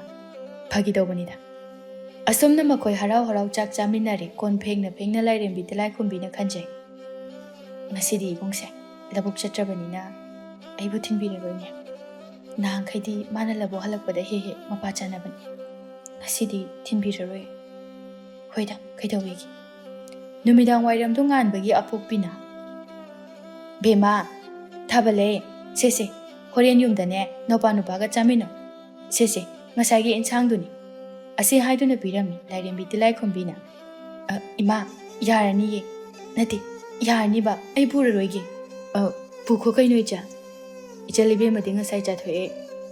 "ꯐꯥꯒꯤ ꯇꯧꯕꯅꯤꯗ꯫" ꯑꯁꯨꯝꯅ ꯃꯈꯣꯏ ꯍꯔꯥꯎ ꯍꯔꯥꯎ ꯆꯥꯛ ꯆꯥꯃꯤꯟꯅꯔꯦ꯫ ꯀꯣꯟ ꯐꯦꯡꯅ ꯐꯦꯡꯅ ꯂꯥꯏꯔꯦꯝꯕꯤ ꯇꯤꯂꯥꯏꯈꯨꯝꯕꯤꯅ ꯈꯟꯖꯩ, "ꯉꯁꯤꯗꯤ ꯏꯕꯨꯡꯁꯦ ꯂꯧꯕꯨꯛ ꯆꯠꯇ꯭ꯔꯕꯅꯤꯅ ꯑꯩꯕꯨ ꯊꯤꯟꯕꯤꯔꯔꯣꯏꯅꯦ꯫ ꯅꯍꯥꯟꯈꯩꯗꯤ ꯃꯥꯅ ꯂꯧꯕꯨꯛ ꯍꯜꯂꯛꯄꯗ ꯍꯦꯛ ꯍꯦꯛ ꯃꯄꯥ ꯆꯥꯅꯕꯅꯤ꯫ ꯉꯁꯤꯗꯤ ꯊꯤꯟꯕꯤꯔꯔꯣꯏ꯫ ꯍꯣꯏꯗ, ꯀꯩꯗꯧꯋꯦꯒꯦ?" ꯅꯨꯃꯤꯗꯥꯡ ꯋꯥꯏꯔꯝꯗꯨ ꯉꯥꯟꯕꯒꯤ ꯑꯄꯣꯛꯄꯤꯅ, "ꯕꯦꯝꯃ, ꯊꯥꯕꯜꯂꯦ, ꯁꯦ ꯁꯦ, ꯍꯣꯔꯦꯟ ꯌꯨꯝꯗꯅꯦ ꯅꯧꯄꯥ ꯅꯨꯄꯥꯒ ꯆꯥꯃꯤꯟꯅꯧ꯫ ꯁꯦ ꯁꯦ, ꯉꯁꯥꯏꯒꯤ ꯏꯟꯁꯥꯡꯗꯨꯅꯤ꯫ ꯑꯁꯤ ꯍꯥꯏꯗꯨꯅ ꯄꯤꯔꯝꯃꯤ ꯂꯥꯏꯔꯦꯝꯕꯤ ꯇꯤꯂꯥꯏꯈꯨꯝꯕꯤꯅ꯫ "ꯑ, ꯏꯃꯥ, ꯌꯥꯔꯅꯤꯌꯦ꯫ ꯅꯠꯇꯦ, ꯌꯥꯔꯅꯤꯕ, ꯑꯩ ꯄꯨꯔꯔꯣꯏꯒꯦ꯫" "ꯑ, ꯄꯨꯈꯣ ꯀꯩꯅꯣ ꯏꯆꯥ꯫" "ꯏꯆꯜ ꯏꯕꯦꯝꯃꯗꯤ ꯉꯁꯥꯏ ꯆꯥꯊꯣꯛꯑꯦ,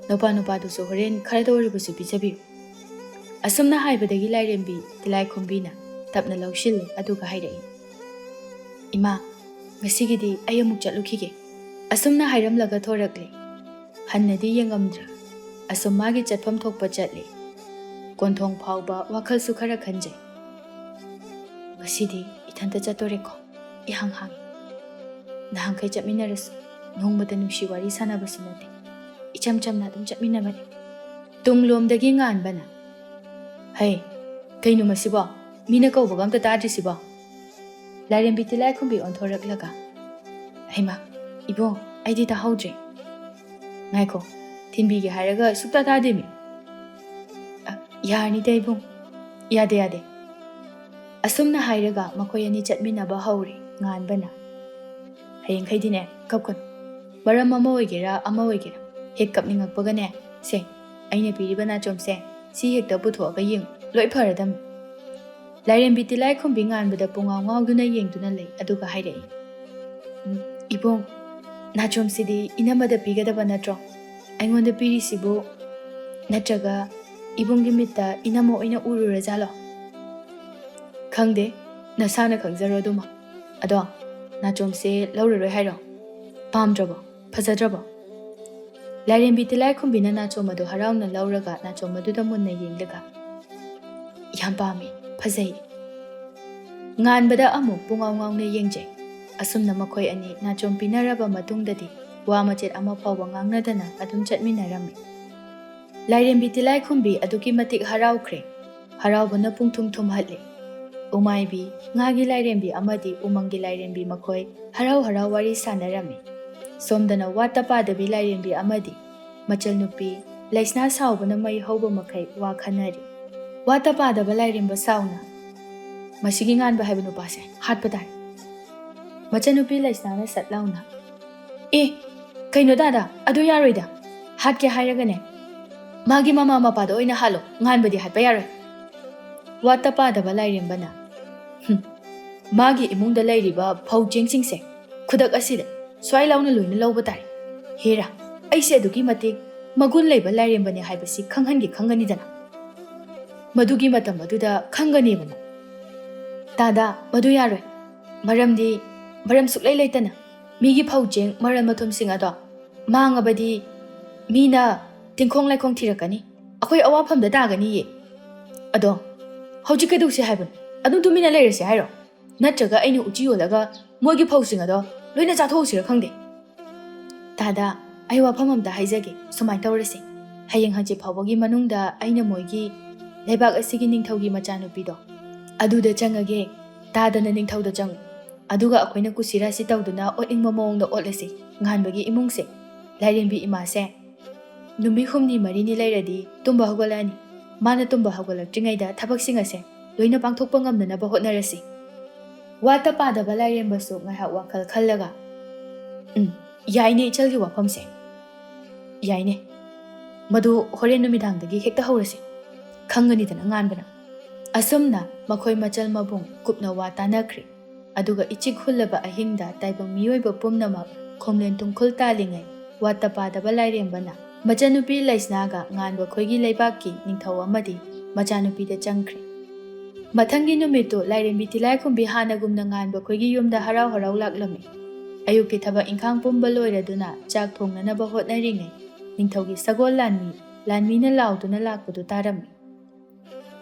ꯅꯨꯄꯥ ꯅꯨꯄꯥꯗꯨꯁꯨ ꯍꯣꯔꯦꯟ ꯈꯔꯗ ꯑꯣꯏꯔꯕꯁꯨ ꯄꯤꯖꯕꯤꯌꯨ"꯫ ꯑꯁꯨꯝꯅ ꯍꯥꯏꯕꯗꯒꯤ ꯂꯥꯏꯔꯦꯝꯕꯤ ꯇꯤꯂꯥꯏꯈꯨꯝꯕꯤꯅ ꯇꯞꯅ ꯂꯧꯁꯤꯜꯂꯦ, ꯑꯗꯨꯒ ꯍꯥꯏꯔꯛꯏ, "ꯏꯃꯥ, ꯉꯁꯤꯒꯤꯗꯤ ꯑꯩ ꯑꯃꯨꯛ ꯆꯠꯂꯨꯈꯤꯒꯦ"꯫ ꯑꯁꯨꯝꯅ ꯍꯥꯏꯔꯝꯂꯒ ꯊꯣꯔꯛꯂꯦ꯫ ꯍꯟꯅꯗꯤ ꯌꯦꯡꯉꯝꯗ꯭ꯔꯦ꯫ ꯑꯁꯨꯝ ꯃꯥꯒꯤ ꯆꯠꯐꯝ ꯊꯣꯛꯄ ꯆꯠꯂꯦ꯫ ꯀꯣꯟꯊꯣꯡ ꯐꯥꯎꯕ ꯋꯥꯈꯜꯁꯨ ꯈꯔ ꯈꯟꯖꯩ꯫ "ꯉꯁꯤꯗꯤ ꯏꯊꯟꯇ ꯆꯠꯇꯣꯔꯦꯀꯣ, ꯏꯍꯥꯡ ꯍꯥꯡꯉꯤ꯫ ꯅꯍꯥꯟꯈꯩ ꯆꯠꯃꯤꯟꯅꯔꯁꯨ ꯅꯣꯡꯃꯇ ꯅꯨꯡꯁꯤ ꯋꯥꯔꯤ ꯁꯥꯟꯅꯕꯁꯨ ꯅꯠꯇꯦ, ꯏꯆꯝ ꯆꯝꯅ ꯑꯗꯨꯝ ꯆꯠꯃꯤꯟꯅꯕꯅꯤ"꯫ ꯇꯨꯡꯂꯣꯝꯗꯒꯤ ꯉꯥꯟꯕꯅ, "ꯍꯩ, ꯀꯩꯅꯣ ꯃꯁꯤꯕꯣ? ꯃꯤꯅ ꯀꯧꯕꯒ ꯑꯝꯇ ꯇꯥꯗ꯭ꯔꯤꯁꯤꯕꯣ?" ꯂꯥꯏꯔꯦꯝꯕꯤ ꯇꯤꯂꯥꯏꯈꯨꯝꯕꯤ ꯑꯣꯟꯊꯣꯔꯛꯂꯒ, "ꯍꯩꯃꯥ, ꯏꯕꯨꯡ, ꯑꯩꯗꯤ ꯇꯥꯍꯧꯗ꯭ꯔꯦ꯫ ꯉꯥꯏꯈꯣ, ꯊꯤꯟꯕꯤꯒꯦ ꯍꯥꯏꯔꯒ ꯁꯨꯛꯇꯥ ꯇꯥꯗꯦꯃꯤ"꯫ "ꯑ, ꯌꯥꯔꯅꯤꯗ ꯏꯕꯨꯡ, ꯌꯥꯗꯦ, ꯌꯥꯗꯦ"꯫ ꯑꯁꯨꯝꯅ ꯍꯥꯏꯔꯒ ꯃꯈꯣꯏ ꯑꯅꯤ ꯆꯠꯃꯤꯟꯅꯕ ꯍꯧꯔꯦ꯫ ꯉꯥꯟꯕꯅ, "ꯍꯌꯦꯡꯈꯩꯗꯤꯅꯦ ꯀꯞꯀꯅꯨ, ꯃꯔꯝ ꯑꯃ ꯑꯣꯏꯒꯦꯔꯥ ꯑꯃ ꯑꯣꯏꯒꯦꯔꯥ, ꯍꯦꯛ ꯀꯞꯅꯤꯡꯉꯛꯄꯒꯅꯦ, ꯁꯦ, ꯑꯩꯅ ꯄꯤꯔꯤꯕ ꯅꯥꯆꯣꯝꯁꯦ ꯁꯤ ꯍꯦꯛꯇ ꯄꯨꯊꯣꯛꯑꯒ ꯌꯦꯡꯉꯨ, ꯂꯣꯏ ꯐꯔꯗꯝꯅꯤ"꯫ ꯂꯥꯏꯔꯦꯝꯕꯤ ꯇꯤꯂꯥꯏꯈꯨꯝꯕꯤ ꯉꯥꯟꯕꯗ ꯄꯨꯡꯉꯥꯎ ꯉꯥꯎꯗꯨꯅ ꯌꯦꯡꯗꯨꯅ ꯂꯩ, ꯑꯗꯨꯒ ꯍꯥꯏꯔꯛꯏ, "ꯎꯝ, ꯏꯕꯨꯡ, ꯅꯥꯆꯣꯝꯁꯤꯗꯤ ꯏꯅꯝꯃꯗ ꯄꯤꯒꯗꯕ ꯅꯠꯇ꯭ꯔꯣ? ꯑꯩꯉꯣꯟꯗ ꯄꯤꯔꯤꯁꯤꯕꯨ? ꯅꯠꯇ꯭ꯔꯒ ꯏꯕꯨꯡꯒꯤ ꯃꯤꯠꯇ ꯏꯅꯝꯃ ꯑꯣꯏꯅ ꯎꯔꯨꯔꯖꯥꯠꯂꯣ? ꯈꯪꯗꯦ, ꯅꯁꯥꯅ ꯈꯪꯖꯔꯣ ꯑꯗꯨꯃ꯫ ꯑꯗꯣ ꯅꯥꯆꯣꯝꯁꯦ ꯂꯧꯔꯔꯣꯏ ꯍꯥꯏꯔꯣ? ꯄꯥꯝꯗ꯭ꯔꯕꯣ? ꯐꯖꯗ꯭ꯔꯕꯣ?" ꯂꯥꯏꯔꯦꯝꯕꯤ ꯇꯤꯂꯥꯏꯈꯨꯝꯕꯤꯅ ꯅꯥꯆꯣꯝ ꯑꯗꯨ ꯍꯔꯥꯎꯅ ꯂꯧꯔꯒ ꯅꯥꯆꯣꯝ ꯑꯗꯨꯗ ꯃꯨꯟꯅ ꯌꯦꯡꯂꯒ, "ꯌꯥꯝ ꯄꯥꯝꯃꯤ, ꯐꯖꯩ"꯫ ꯉꯥꯟꯕꯗ ꯑꯃꯨꯛ ꯄꯨꯡꯉꯥꯎ ꯉꯥꯎꯅ ꯌꯦꯡꯖꯩ꯫ ꯑꯁꯨꯝꯅ ꯃꯈꯣꯏ ꯑꯅꯤ ꯅꯥꯆꯣꯝ ꯄꯤꯅꯔꯕ ꯃꯇꯨꯡꯗꯗꯤ ꯋꯥ ꯃꯆꯦꯠ ꯑꯃ ꯐꯥꯎꯕ ꯉꯥꯡꯅꯗꯅ ꯑꯗꯨꯝ ꯆꯠꯃꯤꯟꯅꯔꯝꯃꯤ꯫ ꯂꯥꯏꯔꯦꯝꯕꯤ ꯇꯤꯂꯥꯏꯈꯨꯝꯕꯤ ꯑꯗꯨꯛꯀꯤ ꯃꯇꯤꯛ ꯍꯔꯥꯎꯈ꯭ꯔꯦ꯫ ꯍꯔꯥꯎꯕꯅ ꯄꯨꯡꯊꯨꯝ ꯊꯨꯝꯍꯠꯂꯦ꯫ ꯎꯃꯥꯏꯕꯤ, ꯉꯥꯒꯤ ꯂꯥꯏꯔꯦꯝꯕꯤ ꯑꯃꯗꯤ ꯎꯃꯪꯒꯤ ꯂꯥꯏꯔꯦꯝꯕꯤ ꯃꯈꯣꯏ ꯍꯔꯥꯎ ꯍꯔꯥꯎ ꯋꯥꯔꯤ ꯁꯥꯟꯅꯔꯝꯃꯤ꯫ ꯁꯣꯝꯗꯅ ꯋꯥꯠꯇ ꯄꯥꯗꯕꯤ ꯂꯥꯏꯔꯦꯝꯕꯤ ꯑꯃꯗꯤ ꯃꯆꯜꯅꯨꯄꯤ ꯂꯩꯁꯅꯥ ꯁꯥꯎꯕꯅ ꯃꯩ ꯍꯧꯕ ꯃꯈꯩ ꯋꯥ ꯈꯟꯅꯔꯤ꯫ ꯋꯥꯠꯇ ꯄꯥꯗꯕ ꯂꯥꯏꯔꯦꯝꯕ ꯁꯥꯎꯅ, "ꯃꯁꯤꯒꯤ ꯉꯥꯟꯕ ꯍꯥꯏꯕ ꯅꯨꯄꯥꯁꯦ ꯍꯥꯠꯄ ꯇꯥꯔꯦ"꯫ ꯃꯆꯟꯅꯨꯄꯤ ꯂꯩꯁꯅꯥꯅ ꯁꯠ ꯂꯥꯎꯅ, "ꯑꯦ, ꯀꯩꯅꯣ ꯗꯥꯗꯥ, ꯑꯗꯨ ꯌꯥꯔꯣꯏꯗ꯫ ꯍꯥꯠꯀꯦ ꯍꯥꯏꯔꯒꯅꯦ, ꯃꯥꯒꯤ ꯃꯃꯥ ꯃꯄꯥꯗ ꯑꯣꯏꯅ ꯍꯥꯠꯂꯣ, ꯉꯥꯟꯕꯗꯤ ꯍꯥꯠꯄ ꯌꯥꯔꯣꯏ"꯫ ꯋꯥꯠꯇ ꯄꯥꯗꯕ ꯂꯥꯏꯔꯦꯝꯕꯅ, "ꯍꯨꯝ, ꯃꯥꯒꯤ ꯏꯃꯨꯡꯗ ꯂꯩꯔꯤꯕ ꯐꯧ ꯆꯦꯡꯁꯤꯡꯁꯦ ꯈꯨꯗꯛ ꯑꯁꯤꯗ ꯁ꯭ꯋꯥꯏ ꯂꯥꯎꯅ ꯂꯣꯏꯅ ꯂꯧꯕ ꯇꯥꯔꯦ"꯫ ꯍꯦꯔꯥ, ꯑꯩꯁꯦ ꯑꯗꯨꯛꯀꯤ ꯃꯇꯤꯛ ꯃꯒꯨꯟ ꯂꯩꯕ ꯂꯥꯏꯔꯦꯝꯕꯅꯦ ꯍꯥꯏꯕꯁꯤ ꯈꯪꯍꯟꯒꯦ ꯈꯪꯒꯅꯤꯗꯅ꯫ ꯃꯗꯨꯒꯤ ꯃꯇꯝ ꯑꯗꯨꯗ ꯈꯪꯒꯅꯦꯕ ꯅꯪ꯫ ꯇꯥꯗꯥ, ꯃꯗꯨ ꯌꯥꯔꯣꯏ꯫ ꯃꯔꯝꯗꯤ ꯃꯔꯝ ꯁꯨꯛꯂꯩ ꯂꯩꯇꯅ ꯃꯤꯒꯤ ꯐꯧ ꯆꯦꯡ ꯃꯔꯜ ꯃꯊꯨꯝꯁꯤꯡ ꯑꯗꯣ ꯃꯥꯡꯉꯕꯗꯤ ꯃꯤꯅ ꯇꯤꯡꯈꯣꯡ ꯂꯥꯏꯈꯣꯡ ꯊꯤꯔꯛꯀꯅꯤ, ꯑꯩꯈꯣꯏ ꯑꯋꯥꯐꯝꯗ ꯇꯥꯒꯅꯤꯌꯦ꯫ ꯑꯗꯣ ꯍꯧꯖꯤꯛ ꯀꯩꯗꯧꯁꯤ ꯍꯥꯏꯕꯅꯣ? ꯑꯗꯨꯝ ꯇꯨꯃꯤꯟꯅ ꯂꯩꯔꯁꯤ ꯍꯥꯏꯔꯣ? ꯅꯠꯇ꯭ꯔꯒ ꯑꯩꯅ ꯎꯆꯤ ꯌꯣꯜꯂꯒ ꯃꯣꯏꯒꯤ ꯐꯧꯁꯤꯡ ꯑꯗꯣ ꯂꯣꯏꯅ ꯆꯥꯊꯣꯛꯎꯁꯤꯔ ꯈꯪꯗꯦ꯫ ꯇꯥꯗꯥ, ꯑꯩ ꯋꯥꯐꯝ ꯑꯝꯇ ꯍꯥꯏꯖꯒꯦ, ꯁꯨꯃꯥꯏꯅ ꯇꯧꯔꯁꯦ꯫ ꯍꯌꯦꯡ ꯍꯪꯆꯤꯠ ꯐꯥꯎꯕꯒꯤ ꯃꯅꯨꯡꯗ ꯑꯩꯅ ꯃꯣꯏꯒꯤ ꯂꯩꯕꯥꯛ ꯑꯁꯤꯒꯤ ꯅꯤꯡꯊꯧꯒꯤ ꯃꯆꯥꯅꯨꯄꯤꯗꯣ ꯑꯗꯨꯗ ꯆꯪꯉꯒꯦ꯫ ꯇꯥꯗꯅ ꯅꯤꯡꯊꯧꯗ ꯆꯪꯉꯨ꯫ ꯑꯗꯨꯒ ꯑꯩꯈꯣꯏꯅ ꯀꯨꯁꯤꯔꯥꯁꯤ ꯇꯧꯗꯨꯅ ꯑꯣꯠꯅꯤꯡꯕ ꯃꯑꯣꯡꯗ ꯑꯣꯠꯂꯁꯤ꯫ ꯉꯥꯟꯕꯒꯤ ꯏꯃꯨꯡꯁꯦ, ꯂꯥꯏꯔꯦꯝꯕꯤ ꯏꯃꯥꯁꯦ ꯅꯨꯃꯤꯠ ꯍꯨꯝꯅꯤ ꯃꯔꯤꯅꯤ ꯂꯩꯔꯗꯤ ꯇꯨꯝꯕ ꯍꯧꯒꯠꯂꯛꯑꯅꯤ꯫ ꯃꯥꯅ ꯇꯨꯝꯕ ꯍꯧꯒꯠꯂꯛꯇ꯭ꯔꯤꯉꯩꯗ ꯊꯕꯛꯁꯤꯡ ꯑꯁꯦ ꯂꯣꯏꯅ ꯄꯥꯡꯊꯣꯛꯄ ꯉꯝꯅꯅꯕ ꯍꯣꯠꯅꯔꯁꯤ꯫ ꯋꯥꯠꯇ ꯄꯥꯗꯕ ꯂꯥꯏꯔꯦꯝꯕꯁꯨ ꯉꯥꯏꯍꯥꯛ ꯋꯥꯈꯜ ꯈꯜꯂꯒ, "ꯎꯝ, ꯌꯥꯏꯅꯦ ꯏꯆꯜꯒꯤ ꯋꯥꯐꯝꯁꯦ꯫ ꯌꯥꯏꯅꯦ꯫ ꯃꯗꯨ ꯍꯣꯔꯦꯟ ꯅꯨꯃꯤꯗꯥꯡꯗꯒꯤ ꯍꯦꯛꯇ ꯍꯧꯔꯁꯤ꯫ ꯈꯪꯒꯅꯤꯗꯅ ꯉꯥꯟꯕꯅ꯫" ꯑꯁꯨꯝꯅ ꯃꯈꯣꯏ ꯃꯆꯜ ꯃꯕꯨꯡ ꯀꯨꯞꯅ ꯋꯥ ꯇꯥꯅꯈ꯭ꯔꯦ꯫ ꯑꯗꯨꯒ ꯏꯆꯤꯛ ꯍꯨꯜꯂꯕ ꯑꯍꯤꯡꯗ ꯇꯥꯏꯕꯪ ꯃꯤꯑꯣꯏꯕ ꯄꯨꯝꯅꯃꯛ ꯈꯣꯝꯂꯦꯟ ꯇꯨꯝꯈꯨꯜ ꯇꯥꯜꯂꯤꯉꯩ, ꯋꯥꯠꯇ ꯄꯥꯗꯕ ꯂꯥꯏꯔꯦꯝꯕꯅ ꯃꯆꯟꯅꯨꯄꯤ ꯂꯩꯁꯅꯥꯒ ꯉꯥꯟꯕ ꯈꯣꯏꯒꯤ ꯂꯩꯕꯥꯛꯀꯤ ꯅꯤꯡꯊꯧ ꯑꯃꯗꯤ ꯃꯆꯥꯅꯨꯄꯤꯗ ꯆꯪꯈ꯭ꯔꯦ꯫ ꯃꯊꯪꯒꯤ ꯅꯨꯃꯤꯠꯇꯨ ꯂꯥꯏꯔꯦꯝꯕꯤ ꯇꯤꯂꯥꯏꯈꯨꯝꯕꯤ ꯍꯥꯟꯅꯒꯨꯝꯅ ꯉꯥꯟꯕ ꯈꯣꯏꯒꯤ ꯌꯨꯝꯗ ꯍꯔꯥꯎ ꯍꯔꯥꯎ ꯂꯥꯛꯂꯝꯃꯤ꯫ ꯑꯌꯨꯛꯀꯤ ꯊꯕꯛ ꯏꯪꯈꯥꯡ ꯄꯨꯝꯕ ꯂꯣꯏꯔꯗꯨꯅ ꯆꯥꯛ ꯊꯣꯡꯅꯅꯕ ꯍꯣꯠꯅꯔꯤꯉꯩ, ꯅꯤꯡꯊꯧꯒꯤ ꯁꯒꯣꯜ ꯂꯥꯟꯃꯤ, ꯂꯥꯟꯃꯤꯅ ꯂꯥꯎꯗꯨꯅ ꯂꯥꯛꯄꯗꯨ ꯇꯥꯔꯝꯃꯤ꯫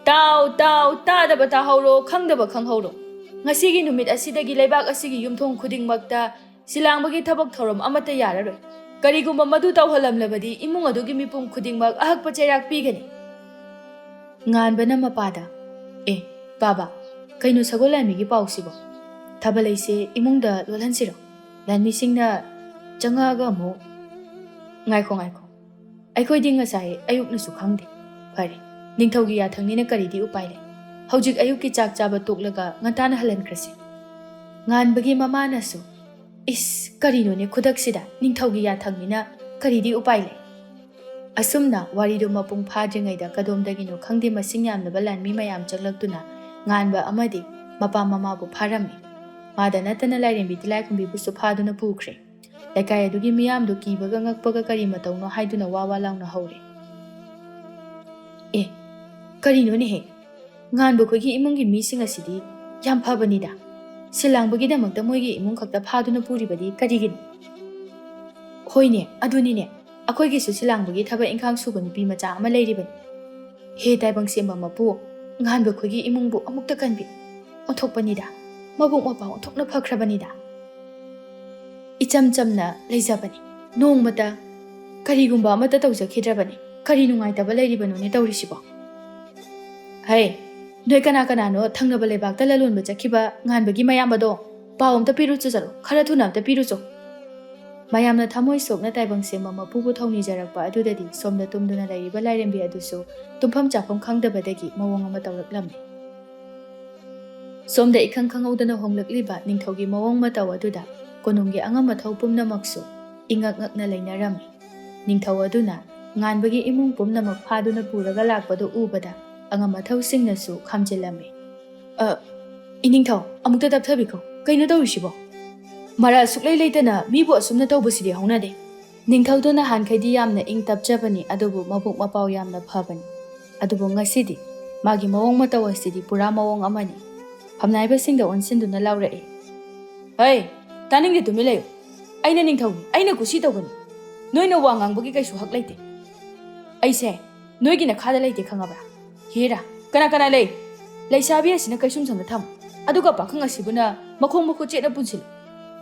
"ꯇꯥꯎ, ꯇꯥꯎ, ꯇꯥꯗꯕ ꯇꯥꯍꯧꯔꯣ, ꯈꯪꯗꯕ ꯈꯪꯍꯧꯔꯣ꯫ ꯉꯁꯤꯒꯤ ꯅꯨꯃꯤꯠ ꯑꯁꯤꯗꯒꯤ ꯂꯩꯕꯥꯛ ꯑꯁꯤꯒꯤ ꯌꯨꯝꯊꯣꯡ ꯈꯨꯗꯤꯡꯃꯛꯇ ꯁꯤꯂꯥꯡꯕꯒꯤ ꯊꯕꯛ ꯊꯧꯔꯝ ꯑꯃꯠꯇ ꯌꯥꯔꯔꯣꯏ꯫ ꯀꯔꯤꯒꯨꯝꯕ ꯃꯗꯨ ꯇꯧꯍꯜꯂꯝꯂꯕꯗꯤ ꯏꯃꯨꯡ ꯑꯗꯨꯒꯤ ꯃꯤꯄꯨꯝ ꯈꯨꯗꯤꯡꯃꯛ ꯑꯍꯛꯄ ꯆꯩꯔꯥꯛ ꯄꯤꯒꯅꯤ꯫" ꯉꯥꯟꯕꯅ ꯃꯄꯥꯗ, "ꯑꯦ, ꯄꯥꯕ, ꯀꯩꯅꯣ ꯁꯒꯣꯜ ꯂꯥꯟꯃꯤꯒꯤ ꯄꯥꯎꯁꯤꯕꯣ? ꯊꯥꯕꯜ ꯂꯩꯁꯦ ꯏꯃꯨꯡꯗ ꯂꯣꯜꯍꯟꯁꯤꯔꯣ? ꯂꯥꯟꯃꯤꯁꯤꯡꯅ ꯆꯪꯉꯛꯑꯒ ꯑꯃꯨꯛ꯫" "ꯉꯥꯏꯈꯣ, ꯉꯥꯏꯈꯣ꯫ ꯑꯩꯈꯣꯏꯗꯤ ꯉꯁꯥꯏ ꯑꯌꯨꯛꯅꯁꯨ ꯈꯪꯗꯦ꯫ ꯐꯔꯦ, ꯅꯤꯡꯊꯧꯒꯤ ꯌꯥꯊꯪꯅꯤꯅ ꯀꯔꯤꯗꯤ ꯎꯄꯥꯏ ꯂꯩ? ꯍꯧꯖꯤꯛ ꯑꯌꯨꯛꯀꯤ ꯆꯥꯛ ꯆꯥꯕ ꯇꯣꯛꯂꯒ ꯉꯟꯇꯥꯅ ꯍꯜꯍꯟꯈ꯭ꯔꯁꯤ꯫" ꯉꯥꯟꯕꯒꯤ ꯃꯃꯥꯅꯁꯨ, "ꯏꯁ, ꯀꯔꯤꯅꯣꯅꯦ ꯈꯨꯗꯛꯁꯤꯗ? ꯅꯤꯡꯊꯧꯒꯤ ꯌꯥꯊꯪꯅꯤꯅ ꯀꯔꯤꯗꯤ ꯎꯄꯥꯏ ꯂꯩ?" ꯑꯁꯨꯝꯅ ꯋꯥꯔꯤꯗꯨ ꯃꯄꯨꯡ ꯐꯥꯗ꯭ꯔꯤꯉꯩꯗ ꯀꯗꯣꯝꯗꯒꯤꯅꯣ ꯈꯪꯗꯦ ꯃꯁꯤꯡ ꯌꯥꯝꯂꯕ ꯂꯥꯟꯃꯤ ꯃꯌꯥꯝ ꯆꯪꯂꯛꯇꯨꯅ ꯉꯥꯟꯕ ꯑꯃꯗꯤ ꯃꯄꯥ ꯃꯃꯥꯕꯨ ꯐꯥꯔꯝꯃꯤ꯫ ꯃꯥꯗ ꯅꯠꯇꯅ ꯂꯥꯏꯔꯦꯝꯕꯤ ꯇꯤꯂꯥꯏꯈꯨꯝꯕꯤꯕꯨꯁꯨ ꯐꯥꯗꯨꯅ ꯄꯨꯈ꯭ꯔꯦ꯫ ꯂꯩꯀꯥꯏ ꯑꯗꯨꯒꯤ ꯃꯤꯌꯥꯝꯗꯨ ꯀꯤꯕꯒ ꯉꯛꯄꯒ ꯀꯔꯤ ꯃꯇꯧꯅꯣ ꯍꯥꯏꯗꯨꯅ ꯋꯥ ꯋꯥ ꯂꯥꯎꯅ ꯍꯧꯔꯦ꯫ "ꯑꯦ, ꯀꯔꯤꯅꯣꯅꯦꯍꯦ? ꯉꯥꯟꯕ ꯈꯣꯏꯒꯤ ꯏꯃꯨꯡꯒꯤ ꯃꯤꯁꯤꯡ ꯑꯁꯤꯗꯤ ꯌꯥꯝ ꯐꯕꯅꯤꯗ꯫ ꯁꯤꯜ ꯂꯥꯡꯕꯒꯤꯗꯃꯛꯇ ꯃꯣꯏꯒꯤ ꯏꯃꯨꯡ ꯈꯛꯇ ꯐꯥꯗꯨꯅ ꯄꯨꯔꯤꯕꯗꯤ ꯀꯔꯤꯒꯤꯅꯣ?" "ꯍꯣꯏꯅꯦ, ꯑꯗꯨꯅꯤꯅꯦ꯫ ꯑꯩꯈꯣꯏꯒꯤꯁꯨ ꯁꯤꯜ ꯂꯥꯡꯕꯒꯤ ꯊꯕꯛ ꯏꯪꯈꯥꯡ ꯁꯨꯕ ꯅꯨꯄꯤ ꯃꯆꯥ ꯑꯃ ꯂꯩꯔꯤꯕꯅꯤ꯫ ꯍꯦ ꯇꯥꯏꯕꯪ ꯁꯦꯝꯕ ꯃꯄꯨ, ꯉꯥꯟꯕ ꯈꯣꯏꯒꯤ ꯏꯃꯨꯡꯕꯨ ꯑꯃꯨꯛꯇ ꯀꯟꯕꯤ꯫ ꯑꯣꯟꯊꯣꯛꯄꯅꯤꯗ꯫ ꯃꯕꯨꯛ ꯃꯄꯥꯎ ꯑꯣꯟꯊꯣꯛꯅ ꯐꯈ꯭ꯔꯕꯅꯤꯗ꯫ ꯏꯆꯝ ꯆꯝꯅ ꯂꯩꯖꯕꯅꯤ꯫ ꯅꯣꯡꯃꯇ ꯀꯔꯤꯒꯨꯝꯕ ꯑꯃꯠꯇ ꯇꯧꯖꯈꯤꯗ꯭ꯔꯕꯅꯤ꯫ ꯀꯔꯤ ꯅꯨꯡꯉꯥꯏꯇꯕ ꯂꯩꯔꯤꯕꯅꯣꯅꯦ ꯇꯧꯔꯤꯁꯤꯕꯣ?" "ꯍꯩ, ꯅꯣꯏ ꯀꯅꯥ ꯀꯅꯥꯅꯣ ꯊꯪꯅꯕ ꯂꯩꯕꯥꯛꯇ ꯂꯂꯣꯟꯕ ꯆꯠꯈꯤꯕ ꯉꯥꯟꯕꯒꯤ ꯃꯌꯥꯝꯕꯗꯣ ꯄꯥꯎ ꯑꯝꯇ ꯄꯤꯔꯨꯆꯣ ꯆꯠꯂꯣ, ꯈꯔ ꯊꯨꯅ ꯑꯝꯇ ꯄꯤꯔꯨꯆꯣ꯫" ꯃꯌꯥꯝꯅ ꯊꯃꯣꯏ ꯁꯣꯛꯅ ꯇꯥꯏꯕꯪ ꯁꯦꯝꯕ ꯃꯄꯨꯕꯨ ꯊꯧꯅꯤꯖꯔꯛꯄ ꯑꯗꯨꯗꯗꯤ ꯁꯣꯝꯗ ꯇꯨꯝꯗꯨꯅ ꯂꯩꯔꯤꯕ ꯂꯥꯏꯔꯦꯝꯕꯤ ꯑꯗꯨꯁꯨ ꯇꯨꯝꯐꯝ ꯆꯥꯐꯝ ꯈꯪꯗꯕꯗꯒꯤ ꯃꯑꯣꯡ ꯑꯃ ꯇꯧꯔꯛꯂꯝꯃꯤ꯫ ꯁꯣꯝꯗ ꯏꯈꯪ ꯈꯪꯍꯧꯗꯅ ꯍꯣꯡꯂꯛꯂꯤꯕ ꯅꯤꯡꯊꯧꯒꯤ ꯃꯑꯣꯡ ꯃꯇꯧ ꯑꯗꯨꯗ ꯀꯣꯅꯨꯡꯒꯤ ꯑꯉꯝ ꯑꯊꯧ ꯄꯨꯝꯅꯃꯛꯁꯨ ꯏꯉꯛ ꯉꯛꯅ ꯂꯩꯅꯔꯝꯃꯤ꯫ ꯅꯤꯡꯊꯧ ꯑꯗꯨꯅ ꯉꯥꯟꯕꯒꯤ ꯏꯃꯨꯡ ꯄꯨꯝꯅꯃꯛ ꯐꯥꯗꯨꯅ ꯄꯨꯔꯒ ꯂꯥꯛꯄꯗꯨ ꯎꯕꯗ ꯑꯉꯝ ꯑꯊꯧꯁꯤꯡꯅꯁꯨ ꯈꯥꯝꯖꯤꯜꯂꯝꯃꯤ꯫ "ꯑ, ꯏꯅꯤꯡꯊꯧ, ꯑꯃꯨꯛꯇ ꯇꯞꯊꯕꯤꯈꯣ꯫ ꯀꯩꯅꯣ ꯇꯧꯔꯤꯁꯤꯕꯣ? ꯃꯔꯥꯜ ꯁꯨꯛꯂꯩ ꯂꯩꯇꯅ ꯃꯤꯕꯨ ꯑꯁꯨꯝꯅ ꯇꯧꯕꯁꯤꯗꯤ ꯍꯧꯅꯗꯦ꯫" ꯅꯤꯡꯊꯧꯗꯨ ꯅꯍꯥꯟꯈꯩꯗꯤ ꯌꯥꯝꯅ ꯏꯪ ꯇꯞꯆꯕꯅꯤ, ꯑꯗꯨꯕꯨ ꯃꯕꯨꯛ ꯃꯄꯥꯎ ꯌꯥꯝꯅ ꯐꯕꯅꯤ꯫ ꯑꯗꯨꯕꯨ ꯉꯁꯤꯗꯤ ꯃꯥꯒꯤ ꯃꯑꯣꯡ ꯃꯇꯧ ꯑꯁꯤꯗꯤ ꯄꯨꯔꯥ ꯃꯑꯣꯡ ꯑꯃꯅꯤ꯫ ꯐꯝꯅꯥꯏꯕꯁꯤꯡꯗ ꯑꯣꯟꯁꯤꯟꯗꯨꯅ ꯂꯥꯎꯔꯛꯏ, "ꯍꯩ, ꯇꯥꯅꯤꯡꯗꯦ, ꯇꯨꯃꯤꯟ ꯂꯩꯌꯨ꯫ ꯑꯩꯅ ꯅꯤꯡꯊꯧꯅꯤ, ꯑꯩꯅ ꯀꯨꯁꯤ ꯇꯧꯒꯅꯤ꯫ ꯅꯣꯏꯅ ꯋꯥ ꯉꯥꯡꯕꯒꯤ ꯀꯩꯁꯨ ꯍꯛ ꯂꯩꯇꯦ꯫ ꯑꯩꯁꯦ ꯅꯣꯏꯒꯤ ꯅꯈꯥꯗ ꯂꯩꯇꯦ, ꯈꯪꯉꯕ꯭ꯔꯥ? ꯍꯦꯔꯥ, ꯀꯅꯥ ꯀꯅꯥ ꯂꯩ? ꯂꯩꯁꯥꯕꯤ ꯑꯁꯤꯅ ꯀꯩꯁꯨꯝꯁꯪꯗ ꯊꯝꯃꯨ꯫ ꯑꯗꯨꯒ ꯄꯥꯈꯪ ꯑꯁꯤꯕꯨꯅ ꯃꯈꯣꯡ ꯃꯈꯨꯠ ꯆꯦꯠꯅ ꯄꯨꯟꯁꯤꯜꯂꯨ꯫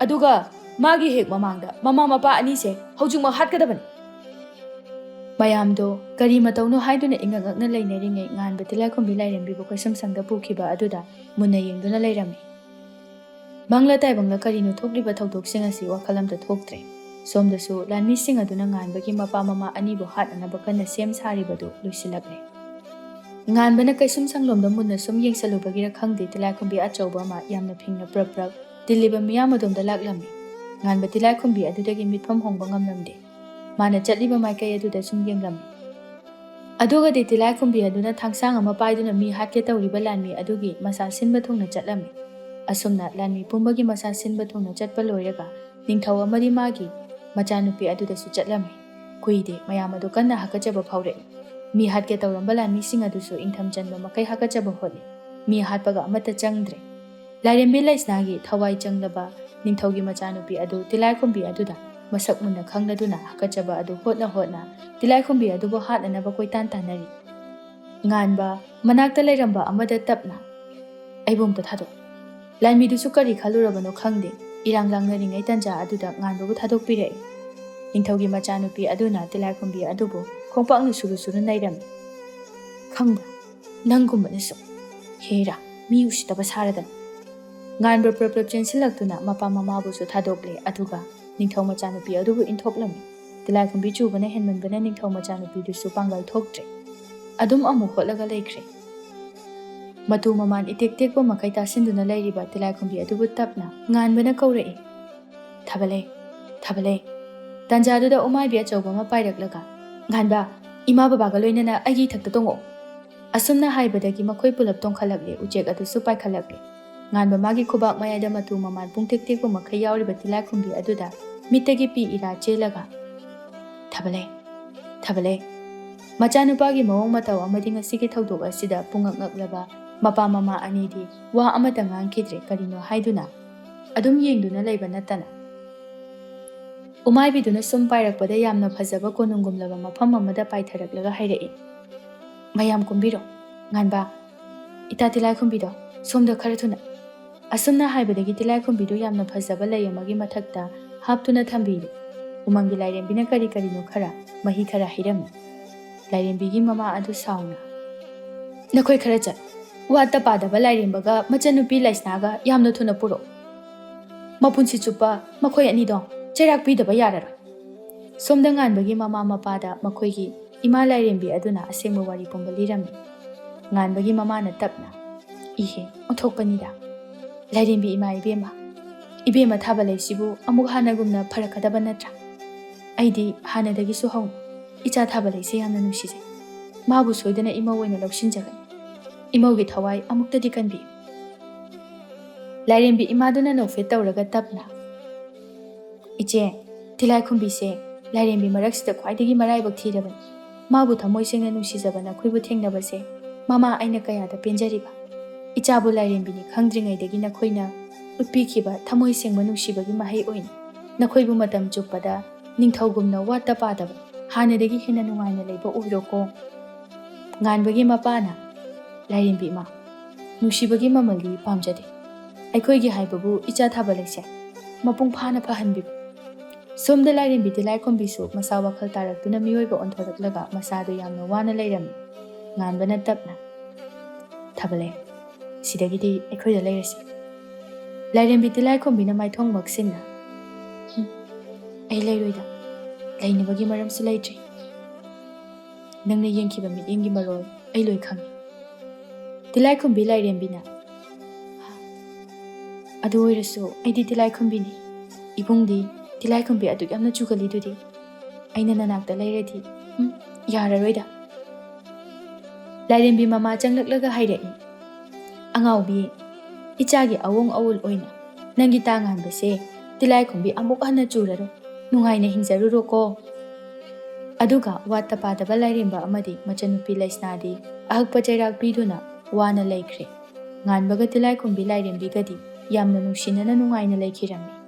ꯑꯗꯨꯒ ꯃꯥꯒꯤ ꯍꯦꯛ ꯃꯃꯥꯡꯗ ꯃꯃꯥ ꯃꯄꯥ ꯑꯅꯤꯁꯦ ꯍꯧꯖꯤꯛꯃꯛ ꯍꯥꯠꯀꯗꯕꯅꯤ꯫" ꯃꯌꯥꯝꯗꯣ ꯀꯔꯤ ꯃꯇꯧꯅꯣ ꯍꯥꯏꯗꯨꯅ ꯏꯉꯛ ꯉꯛꯅ ꯂꯩꯅꯔꯤꯉꯩ, ꯉꯥꯟꯕ ꯇꯤꯂꯥꯏꯈꯨꯝꯕꯤ ꯂꯥꯏꯔꯦꯝꯕꯤꯕꯨ ꯀꯩꯁꯨꯝꯁꯪꯗ ꯄꯨꯈꯤꯕ ꯑꯗꯨꯗ ꯃꯨꯟꯅ ꯌꯦꯡꯗꯨꯅ ꯂꯩꯔꯝꯃꯤ꯫ ꯃꯪꯂ ꯇꯥꯏꯕꯪꯂ ꯀꯔꯤꯅꯣ ꯊꯣꯛꯂꯤꯕ ꯊꯧꯗꯣꯛꯁꯤꯡ ꯑꯁꯤ ꯋꯥꯈꯜ ꯑꯝꯇ ꯊꯣꯛꯇ꯭ꯔꯦ꯫ ꯁꯣꯝꯗꯁꯨ ꯂꯥꯟꯃꯤꯁꯤꯡ ꯑꯗꯨꯅ ꯉꯥꯟꯕꯒꯤ ꯃꯄꯥ ꯃꯃꯥ ꯑꯅꯤꯕꯨ ꯍꯥꯠꯅꯅꯕ ꯀꯟꯅ ꯁꯦꯝ ꯁꯥꯔꯤꯕꯗꯨ ꯂꯣꯏꯁꯤꯜꯂꯛꯂꯦ꯫ ꯉꯥꯟꯕꯅ ꯀꯩꯁꯨꯝꯁꯪꯂꯣꯝꯗ ꯃꯨꯟꯅ ꯁꯨꯝ ꯌꯦꯡꯁꯜꯂꯨꯕꯒꯤꯔ ꯈꯪꯗꯦ, ꯇꯤꯂꯥꯏꯈꯨꯝꯕꯤ ꯑꯆꯧꯕ ꯑꯃ ꯌꯥꯝꯅ ꯐꯤꯡꯅ ꯄ꯭ꯔꯞ ꯄ꯭ꯔꯞ ꯇꯤꯜꯂꯤꯕ ꯃꯤꯌꯥꯝ ꯑꯗꯣꯝꯗ ꯂꯥꯛꯂꯝꯃꯤ꯫ ꯉꯥꯟꯕ ꯇꯤꯂꯥꯏꯈꯨꯝꯕꯤ ꯑꯗꯨꯗꯒꯤ ꯃꯤꯠꯐꯝ ꯍꯣꯡꯕ ꯉꯝꯂꯝꯗꯦ꯫ ꯃꯥꯅ ꯆꯠꯂꯤꯕ ꯃꯥꯏꯀꯩ ꯑꯗꯨꯗ ꯁꯨꯝ ꯌꯦꯡꯂꯝꯃꯤ꯫ ꯑꯗꯨꯒꯗꯤ ꯇꯤꯂꯥꯏꯈꯨꯝꯕꯤ ꯑꯗꯨꯅ ꯊꯥꯡꯁꯥꯡ ꯑꯃ ꯄꯥꯏꯗꯨꯅ ꯃꯤ ꯍꯥꯠꯀꯦ ꯇꯧꯔꯤꯕ ꯂꯥꯟꯃꯤ ꯑꯗꯨꯒꯤ ꯃꯁꯥ ꯁꯤꯟꯕ ꯊꯨꯡꯅ ꯆꯠꯂꯝꯃꯤ꯫ ꯑꯁꯨꯝꯅ ꯂꯥꯟꯃꯤ ꯄꯨꯝꯕꯒꯤ ꯃꯁꯥ ꯁꯤꯟꯕ ꯊꯨꯡꯅ ꯆꯠꯄ ꯂꯣꯏꯔꯒ ꯅꯤꯡꯊꯧ ꯑꯃꯗꯤ ꯃꯥꯒꯤ ꯃꯆꯥꯅꯨꯄꯤ ꯑꯗꯨꯗꯁꯨ ꯆꯠꯂꯝꯃꯤ꯫ ꯀꯨꯏꯗꯦ, ꯃꯌꯥꯝ ꯑꯗꯨ ꯀꯟꯅ ꯍꯥꯀꯠꯆꯕ ꯐꯥꯎꯔꯛꯏ꯫ ꯃꯤ ꯍꯥꯠꯀꯦ ꯇꯧꯔꯝꯕ ꯂꯥꯟꯃꯤꯁꯤꯡ ꯑꯗꯨꯁꯨ ꯏꯪꯊꯝ ꯆꯟꯕ ꯃꯈꯩ ꯍꯥꯀꯠꯆꯕ ꯍꯣꯠꯂꯤ꯫ ꯃꯤ ꯍꯥꯠꯄꯒ ꯑꯃꯠꯇ ꯆꯪꯗ꯭ꯔꯦ꯫ ꯂꯥꯏꯔꯦꯝꯕꯤ ꯂꯩꯁꯅꯥꯒꯤ ꯊꯋꯥꯏ ꯆꯪꯂꯕ ꯅꯤꯡꯊꯧꯒꯤ ꯃꯆꯥꯅꯨꯄꯤ ꯑꯗꯨ ꯇꯤꯂꯥꯏꯈꯨꯝꯕꯤ ꯑꯗꯨꯗ ꯃꯁꯛ ꯃꯨꯟꯅ ꯈꯪꯂꯗꯨꯅ ꯍꯥꯀꯠꯆꯕ ꯑꯗꯨ ꯍꯣꯠꯅ ꯍꯣꯠꯅ ꯇꯤꯂꯥꯏꯈꯨꯝꯕꯤ ꯑꯗꯨꯕꯨ ꯍꯥꯠꯅꯅꯕ ꯀꯣꯏꯇꯥꯟ ꯇꯥꯟꯅꯔꯤ꯫ ꯉꯥꯟꯕ ꯃꯅꯥꯛꯇ ꯂꯩꯔꯝꯕ ꯑꯃꯗ ꯇꯞꯅ, "ꯑꯩꯕꯨ ꯑꯝꯇ ꯊꯥꯗꯣꯛ꯫" ꯂꯥꯟꯃꯤꯗꯨꯁꯨ ꯀꯔꯤ ꯈꯜꯂꯨꯔꯕꯅꯣ ꯈꯪꯗꯦ, ꯏꯔꯥꯡ ꯂꯥꯡꯅꯔꯤꯉꯩ ꯇꯟꯖꯥ ꯑꯗꯨꯗ ꯉꯥꯟꯕꯕꯨ ꯊꯥꯗꯣꯛꯄꯤꯔꯛꯏ꯫ ꯅꯤꯡꯊꯧꯒꯤ ꯃꯆꯥꯅꯨꯄꯤ ꯑꯗꯨꯅ ꯇꯤꯂꯥꯏꯈꯨꯝꯕꯤ ꯑꯗꯨꯕꯨ ꯈꯣꯡꯄꯥꯛꯅ ꯁꯨꯔꯨ ꯁꯨꯔꯨ ꯅꯩꯔꯝꯃꯤ꯫ "ꯈꯪꯕ꯭ꯔꯥ, ꯅꯪꯒꯨꯝꯕꯅꯁꯨ꯫ ꯍꯦꯔꯥ, ꯃꯤ ꯎꯁꯤꯠꯇꯕ ꯁꯥꯔꯗꯅ!" ꯉꯥꯟꯕ ꯄ꯭ꯔꯞ ꯄ꯭ꯔꯞ ꯆꯦꯟꯁꯤꯜꯂꯛꯇꯨꯅ ꯃꯄꯥ ꯃꯃꯥꯕꯨꯁꯨ ꯊꯥꯗꯣꯛꯂꯦ, ꯑꯗꯨꯒ ꯅꯤꯡꯊꯧ ꯃꯆꯥꯅꯨꯄꯤ ꯑꯗꯨꯕꯨ ꯏꯟꯊꯣꯛꯂꯝꯃꯤ꯫ ꯇꯤꯂꯥꯏꯈꯨꯝꯕꯤ ꯆꯨꯕꯅ ꯍꯦꯟꯃꯟꯕꯅ ꯅꯤꯡꯊꯧ ꯃꯆꯥꯅꯨꯄꯤꯗꯨꯁꯨ ꯄꯥꯡꯒꯜ ꯊꯣꯛꯇ꯭ꯔꯦ꯫ ꯑꯗꯨꯝ ꯑꯃꯨꯛ ꯍꯣꯠꯂꯒ ꯂꯩꯈ꯭ꯔꯦ꯫ ꯃꯇꯨ ꯃꯃꯥꯟ ꯏꯇꯦꯛ ꯇꯦꯛꯄ ꯃꯈꯩ ꯇꯥꯁꯤꯟꯗꯨꯅ ꯂꯩꯔꯤꯕ ꯇꯤꯂꯥꯏꯈꯨꯝꯕꯤ ꯑꯗꯨꯕꯨ ꯇꯞꯅ ꯉꯥꯟꯕꯅ ꯀꯧꯔꯛꯏ, "ꯊꯥꯕꯂꯩ, ꯊꯥꯕꯂꯩ!" ꯇꯥꯟꯖꯥꯗꯨꯗ ꯎꯃꯥꯏꯕꯤ ꯑꯆꯧꯕ ꯑꯃ ꯄꯥꯏꯔꯛꯂꯒ, "ꯉꯥꯟꯕ, ꯏꯃꯥ ꯕꯕꯥꯒ ꯂꯣꯏꯅꯅ ꯑꯩꯒꯤ ꯏꯊꯛꯇ ꯇꯣꯡꯉꯛꯑꯣ!" ꯑꯁꯨꯝꯅ ꯍꯥꯏꯕꯗꯒꯤ ꯃꯈꯣꯏ ꯄꯨꯂꯞ ꯇꯣꯡꯈꯠꯂꯛꯂꯦ, ꯎꯆꯦꯛ ꯑꯗꯨꯁꯨ ꯄꯥꯏꯈꯠꯂꯛꯂꯦ꯫ ꯉꯥꯟꯕ ꯃꯥꯒꯤ ꯈꯨꯕꯥꯛ ꯃꯌꯥꯏꯗ ꯃꯇꯨ ꯃꯃꯥꯟ ꯄꯨꯡꯇꯦꯛ ꯇꯦꯛꯄ ꯃꯈꯩ ꯌꯥꯎꯔꯤꯕ ꯇꯤꯂꯥꯏꯈꯨꯝꯕꯤ ꯑꯗꯨꯗ ꯃꯤꯠꯇꯒꯤ ꯄꯤ ꯏꯔꯥ ꯆꯦꯜꯂꯒ, "ꯊꯥꯕꯂꯩ, ꯊꯥꯕꯂꯩ!" ꯃꯆꯥꯅꯨꯄꯥꯒꯤ ꯃꯑꯣꯡ ꯃꯇꯧ ꯑꯃꯗꯤ ꯉꯁꯤꯒꯤ ꯊꯧꯗꯣꯛ ꯑꯁꯤꯗ ꯄꯨꯡꯉꯛ ꯉꯛꯂꯕ ꯃꯄꯥ ꯃꯃꯥ ꯑꯅꯤꯗꯤ ꯋꯥ ꯑꯃꯠꯇ ꯉꯥꯡꯈꯤꯗ꯭ꯔꯦ, ꯀꯔꯤꯅꯣ ꯍꯥꯏꯗꯨꯅ ꯑꯗꯨꯝ ꯌꯦꯡꯗꯨꯅ ꯂꯩꯕ ꯅꯠꯇꯅ꯫ ꯎꯃꯥꯏꯕꯤꯗꯨꯅ ꯁꯨꯝ ꯄꯥꯏꯔꯛꯄꯗ ꯌꯥꯝꯅ ꯐꯖꯕ ꯀꯣꯅꯨꯡꯒꯨꯝꯂꯕ ꯃꯐꯝ ꯑꯃꯗ ꯄꯥꯏꯊꯔꯛꯂꯒ ꯍꯥꯏꯔꯛꯏ, "ꯃꯌꯥꯝ ꯀꯨꯝꯕꯤꯔꯣ꯫ ꯉꯥꯟꯕ, ꯏꯇꯥ ꯇꯤꯂꯥꯏꯈꯨꯝꯕꯤꯗꯣ, ꯁꯣꯝꯗ ꯈꯔ ꯊꯨꯅ!" ꯑꯁꯨꯝꯅ ꯍꯥꯏꯕꯗꯒꯤ ꯇꯤꯂꯥꯏꯈꯨꯝꯕꯤꯗꯨ ꯌꯥꯝꯅ ꯐꯖꯕ ꯂꯩ ꯑꯃꯒꯤ ꯃꯊꯛꯇ ꯍꯥꯞꯇꯨꯅ ꯊꯝꯕꯤꯔꯦ꯫ ꯎꯃꯪꯒꯤ ꯂꯥꯏꯔꯦꯝꯕꯤꯅ ꯀꯔꯤ ꯀꯔꯤꯅꯣ ꯈꯔ, ꯃꯍꯤ ꯈꯔ ꯍꯩꯔꯝꯃꯤ꯫ ꯂꯥꯏꯔꯦꯝꯕꯤꯒꯤ ꯃꯃꯥ ꯑꯗꯨ ꯁꯥꯎꯅ, "ꯅꯈꯣꯏ ꯈꯔ ꯆꯠ꯫ ꯋꯥꯠꯇ ꯄꯥꯗꯕ ꯂꯥꯏꯔꯦꯝꯕꯒ ꯃꯆꯟꯅꯨꯄꯤ ꯂꯩꯁꯅꯥꯒ ꯌꯥꯝꯅ ꯊꯨꯅ ꯄꯨꯔꯛꯎ꯫ ꯃꯄꯨꯟꯁꯤ ꯆꯨꯞꯄ ꯃꯈꯣꯏ ꯑꯅꯤꯗꯣ ꯆꯩꯔꯥꯛ ꯄꯤꯗꯕ ꯌꯥꯔꯔꯣꯏ꯫" ꯁꯣꯝꯗ ꯉꯥꯟꯕꯒꯤ ꯃꯃꯥ ꯃꯄꯥꯗ ꯃꯈꯣꯏꯒꯤ ꯏꯃꯥ ꯂꯥꯏꯔꯦꯝꯕꯤ ꯑꯗꯨꯅ ꯑꯁꯦꯡꯕ ꯋꯥꯔꯤ ꯄꯨꯝꯕ ꯂꯤꯔꯝꯃꯤ꯫ ꯉꯥꯟꯕꯒꯤ ꯃꯃꯥꯅ ꯇꯞꯅ, "ꯏꯍꯦ, ꯑꯣꯟꯊꯣꯛꯄꯅꯤꯗ꯫ ꯂꯥꯏꯔꯦꯝꯕꯤ ꯏꯃꯥ ꯏꯕꯦꯝꯃ, ꯏꯕꯦꯝꯃ ꯊꯥꯕꯂꯩꯁꯤꯕꯨ ꯑꯃꯨꯛ ꯍꯥꯟꯅꯒꯨꯝꯅ ꯐꯔꯛꯀꯗꯕ ꯅꯠꯇ꯭ꯔꯥ? ꯑꯩꯗꯤ ꯍꯥꯟꯅꯗꯒꯤꯁꯨ ꯍꯧꯅ ꯏꯆꯥ ꯊꯥꯕꯂꯩꯁꯦ ꯌꯥꯝꯅ ꯅꯨꯡꯁꯤꯖꯩ꯫ ꯃꯥꯕꯨ ꯁꯣꯏꯗꯅ ꯏꯃꯧ ꯑꯣꯏꯅ ꯂꯧꯁꯤꯟꯖꯒꯅꯤ꯫ ꯏꯃꯧꯒꯤ ꯊꯋꯥꯏ ꯑꯃꯨꯛꯇꯗꯤ ꯀꯟꯕꯤꯌꯨ꯫" ꯂꯥꯏꯔꯦꯝꯕꯤ ꯏꯃꯥꯗꯨꯅ ꯅꯣꯛꯐꯦꯠ ꯇꯧꯔꯒ ꯇꯞꯅ, "ꯏꯆꯦ, ꯇꯤꯂꯥꯏꯈꯨꯝꯕꯤꯁꯦ ꯂꯥꯏꯔꯦꯝꯕꯤ ꯃꯔꯛꯁꯤꯗ ꯈ꯭ꯋꯥꯏꯗꯒꯤ ꯃꯔꯥꯏꯕꯛ ꯊꯤꯔꯕꯅꯤ꯫ ꯃꯥꯕꯨ ꯊꯃꯣꯏ ꯁꯦꯡꯅ ꯅꯨꯡꯁꯤꯖꯕ ꯅꯈꯣꯏꯕꯨ ꯊꯦꯡꯅꯕꯁꯦ ꯃꯃꯥ ꯑꯩꯅ ꯀꯌꯥꯗ ꯄꯦꯟꯖꯔꯤꯕ꯫ ꯏꯆꯥꯕꯨ ꯂꯥꯏꯔꯦꯝꯕꯤꯅꯤ ꯈꯪꯗ꯭ꯔꯤꯉꯩꯗꯒꯤ ꯅꯈꯣꯏꯅ ꯎꯠꯄꯤꯈꯤꯕ ꯊꯃꯣꯏ ꯁꯦꯡꯕ ꯅꯨꯡꯁꯤꯕꯒꯤ ꯃꯍꯩ ꯑꯣꯏꯅ ꯅꯈꯣꯏꯕꯨ ꯃꯇꯝ ꯆꯨꯞꯄꯗ ꯅꯤꯡꯊꯧꯒꯨꯝꯅ ꯋꯥꯠꯇ ꯄꯥꯗꯕ, ꯍꯥꯟꯅꯗꯒꯤ ꯍꯦꯟꯅ ꯅꯨꯡꯉꯥꯏꯅ ꯂꯩꯕ ꯑꯣꯏꯔꯣꯀꯣ꯫" ꯉꯥꯟꯕꯒꯤ ꯃꯄꯥꯅ, "ꯂꯥꯏꯔꯦꯝꯕꯤ ꯏꯃꯥ, ꯅꯨꯡꯁꯤꯕꯒꯤ ꯃꯃꯜꯗꯤ ꯄꯥꯝꯖꯗꯦ꯫ ꯑꯩꯈꯣꯏꯒꯤ ꯍꯥꯏꯕꯕꯨ ꯏꯆꯥ ꯊꯥꯕ ꯂꯩꯁꯦ ꯃꯄꯨꯡ ꯐꯥꯅ ꯐꯍꯟꯕꯤꯕ꯫" ꯁꯣꯝꯗ ꯂꯥꯏꯔꯦꯝꯕꯤ ꯇꯤꯂꯥꯏꯈꯨꯝꯕꯤꯁꯨ ꯃꯁꯥ ꯋꯥꯈꯜ ꯇꯥꯔꯛꯇꯨꯅ ꯃꯤꯑꯣꯏꯕ ꯑꯣꯟꯊꯣꯔꯛꯂꯒ ꯃꯁꯥꯗꯨ ꯌꯥꯝꯅ ꯋꯥꯅ ꯂꯩꯔꯝꯃꯤ꯫ ꯉꯥꯟꯕꯅ ꯇꯞꯅ, "ꯊꯥꯕ ꯂꯩ, ꯁꯤꯗꯒꯤꯗꯤ ꯑꯩꯈꯣꯏꯗ ꯂꯩꯔꯁꯤ꯫" ꯂꯥꯏꯔꯦꯝꯕꯤ ꯇꯤꯂꯥꯏꯈꯨꯝꯕꯤꯅ ꯃꯥꯏꯊꯣꯡ ꯃꯛꯁꯤꯟꯅ, "ꯍꯨꯝ, ꯑꯩ ꯂꯩꯔꯣꯏꯗ꯫ ꯂꯩꯅꯕꯒꯤ ꯃꯔꯝꯁꯨ ꯂꯩꯇ꯭ꯔꯤ꯫ ꯅꯪꯅ ꯌꯦꯡꯈꯤꯕ ꯃꯤꯠꯌꯦꯡꯒꯤ ꯃꯔꯣꯜ ꯑꯩ ꯂꯣꯏ ꯈꯪꯏ꯫" ꯇꯤꯂꯥꯏꯈꯨꯝꯕꯤ ꯂꯥꯏꯔꯦꯝꯕꯤꯅ, "ꯑꯗꯨ ꯑꯣꯏꯔꯁꯨ ꯑꯩꯗꯤ ꯇꯤꯂꯥꯏꯈꯨꯝꯕꯤꯅꯤ꯫ ꯏꯕꯨꯡꯗꯤ ꯇꯤꯂꯥꯏꯈꯨꯝꯕꯤ ꯑꯗꯨꯛ ꯌꯥꯝꯅ ꯆꯨꯒꯜꯂꯤꯗꯨꯗꯤ꯫ ꯑꯩꯅ ꯅꯅꯥꯛꯇ ꯂꯩꯔꯗꯤ, ꯎꯝ, ꯌꯥꯔꯔꯣꯏꯗ꯫" ꯂꯥꯏꯔꯦꯝꯕꯤ ꯃꯃꯥ ꯆꯪꯂꯛꯂꯒ ꯍꯥꯏꯔꯛꯏ, "ꯑꯉꯥꯎꯕꯤ, ꯏꯆꯥꯒꯤ ꯑꯋꯣꯡ ꯑꯋꯨꯜ ꯑꯣꯏꯅ ꯅꯪꯒꯤ ꯇꯥ ꯉꯥꯟꯕꯁꯦ ꯇꯤꯂꯥꯏꯈꯨꯝꯕꯤ ꯑꯃꯨꯛ ꯍꯟꯅ ꯆꯨꯔꯔꯣꯏ꯫ ꯅꯨꯡꯉꯥꯏꯅ ꯍꯤꯡꯖꯔꯨꯔꯣꯀꯣ꯫" ꯑꯗꯨꯒ ꯋꯥꯠꯇ ꯄꯥꯗꯕ ꯂꯥꯏꯔꯦꯝꯕ ꯑꯃꯗꯤ ꯃꯆꯟꯅꯨꯄꯤ ꯂꯩꯁꯅꯥꯗꯤ ꯑꯍꯛꯄ ꯆꯩꯔꯥꯛ ꯄꯤꯗꯨꯅ ꯋꯥꯅ ꯂꯩꯈ꯭ꯔꯦ꯫ ꯉꯥꯟꯕꯒ ꯇꯤꯂꯥꯏꯈꯨꯝꯕꯤ ꯂꯥꯏꯔꯦꯝꯕꯤꯒꯗꯤ ꯌꯥꯝꯅ ꯅꯨꯡꯁꯤꯅꯅ ꯅꯨꯡꯉꯥꯏꯅ ꯂꯩꯈꯤꯔꯝꯃꯤ꯫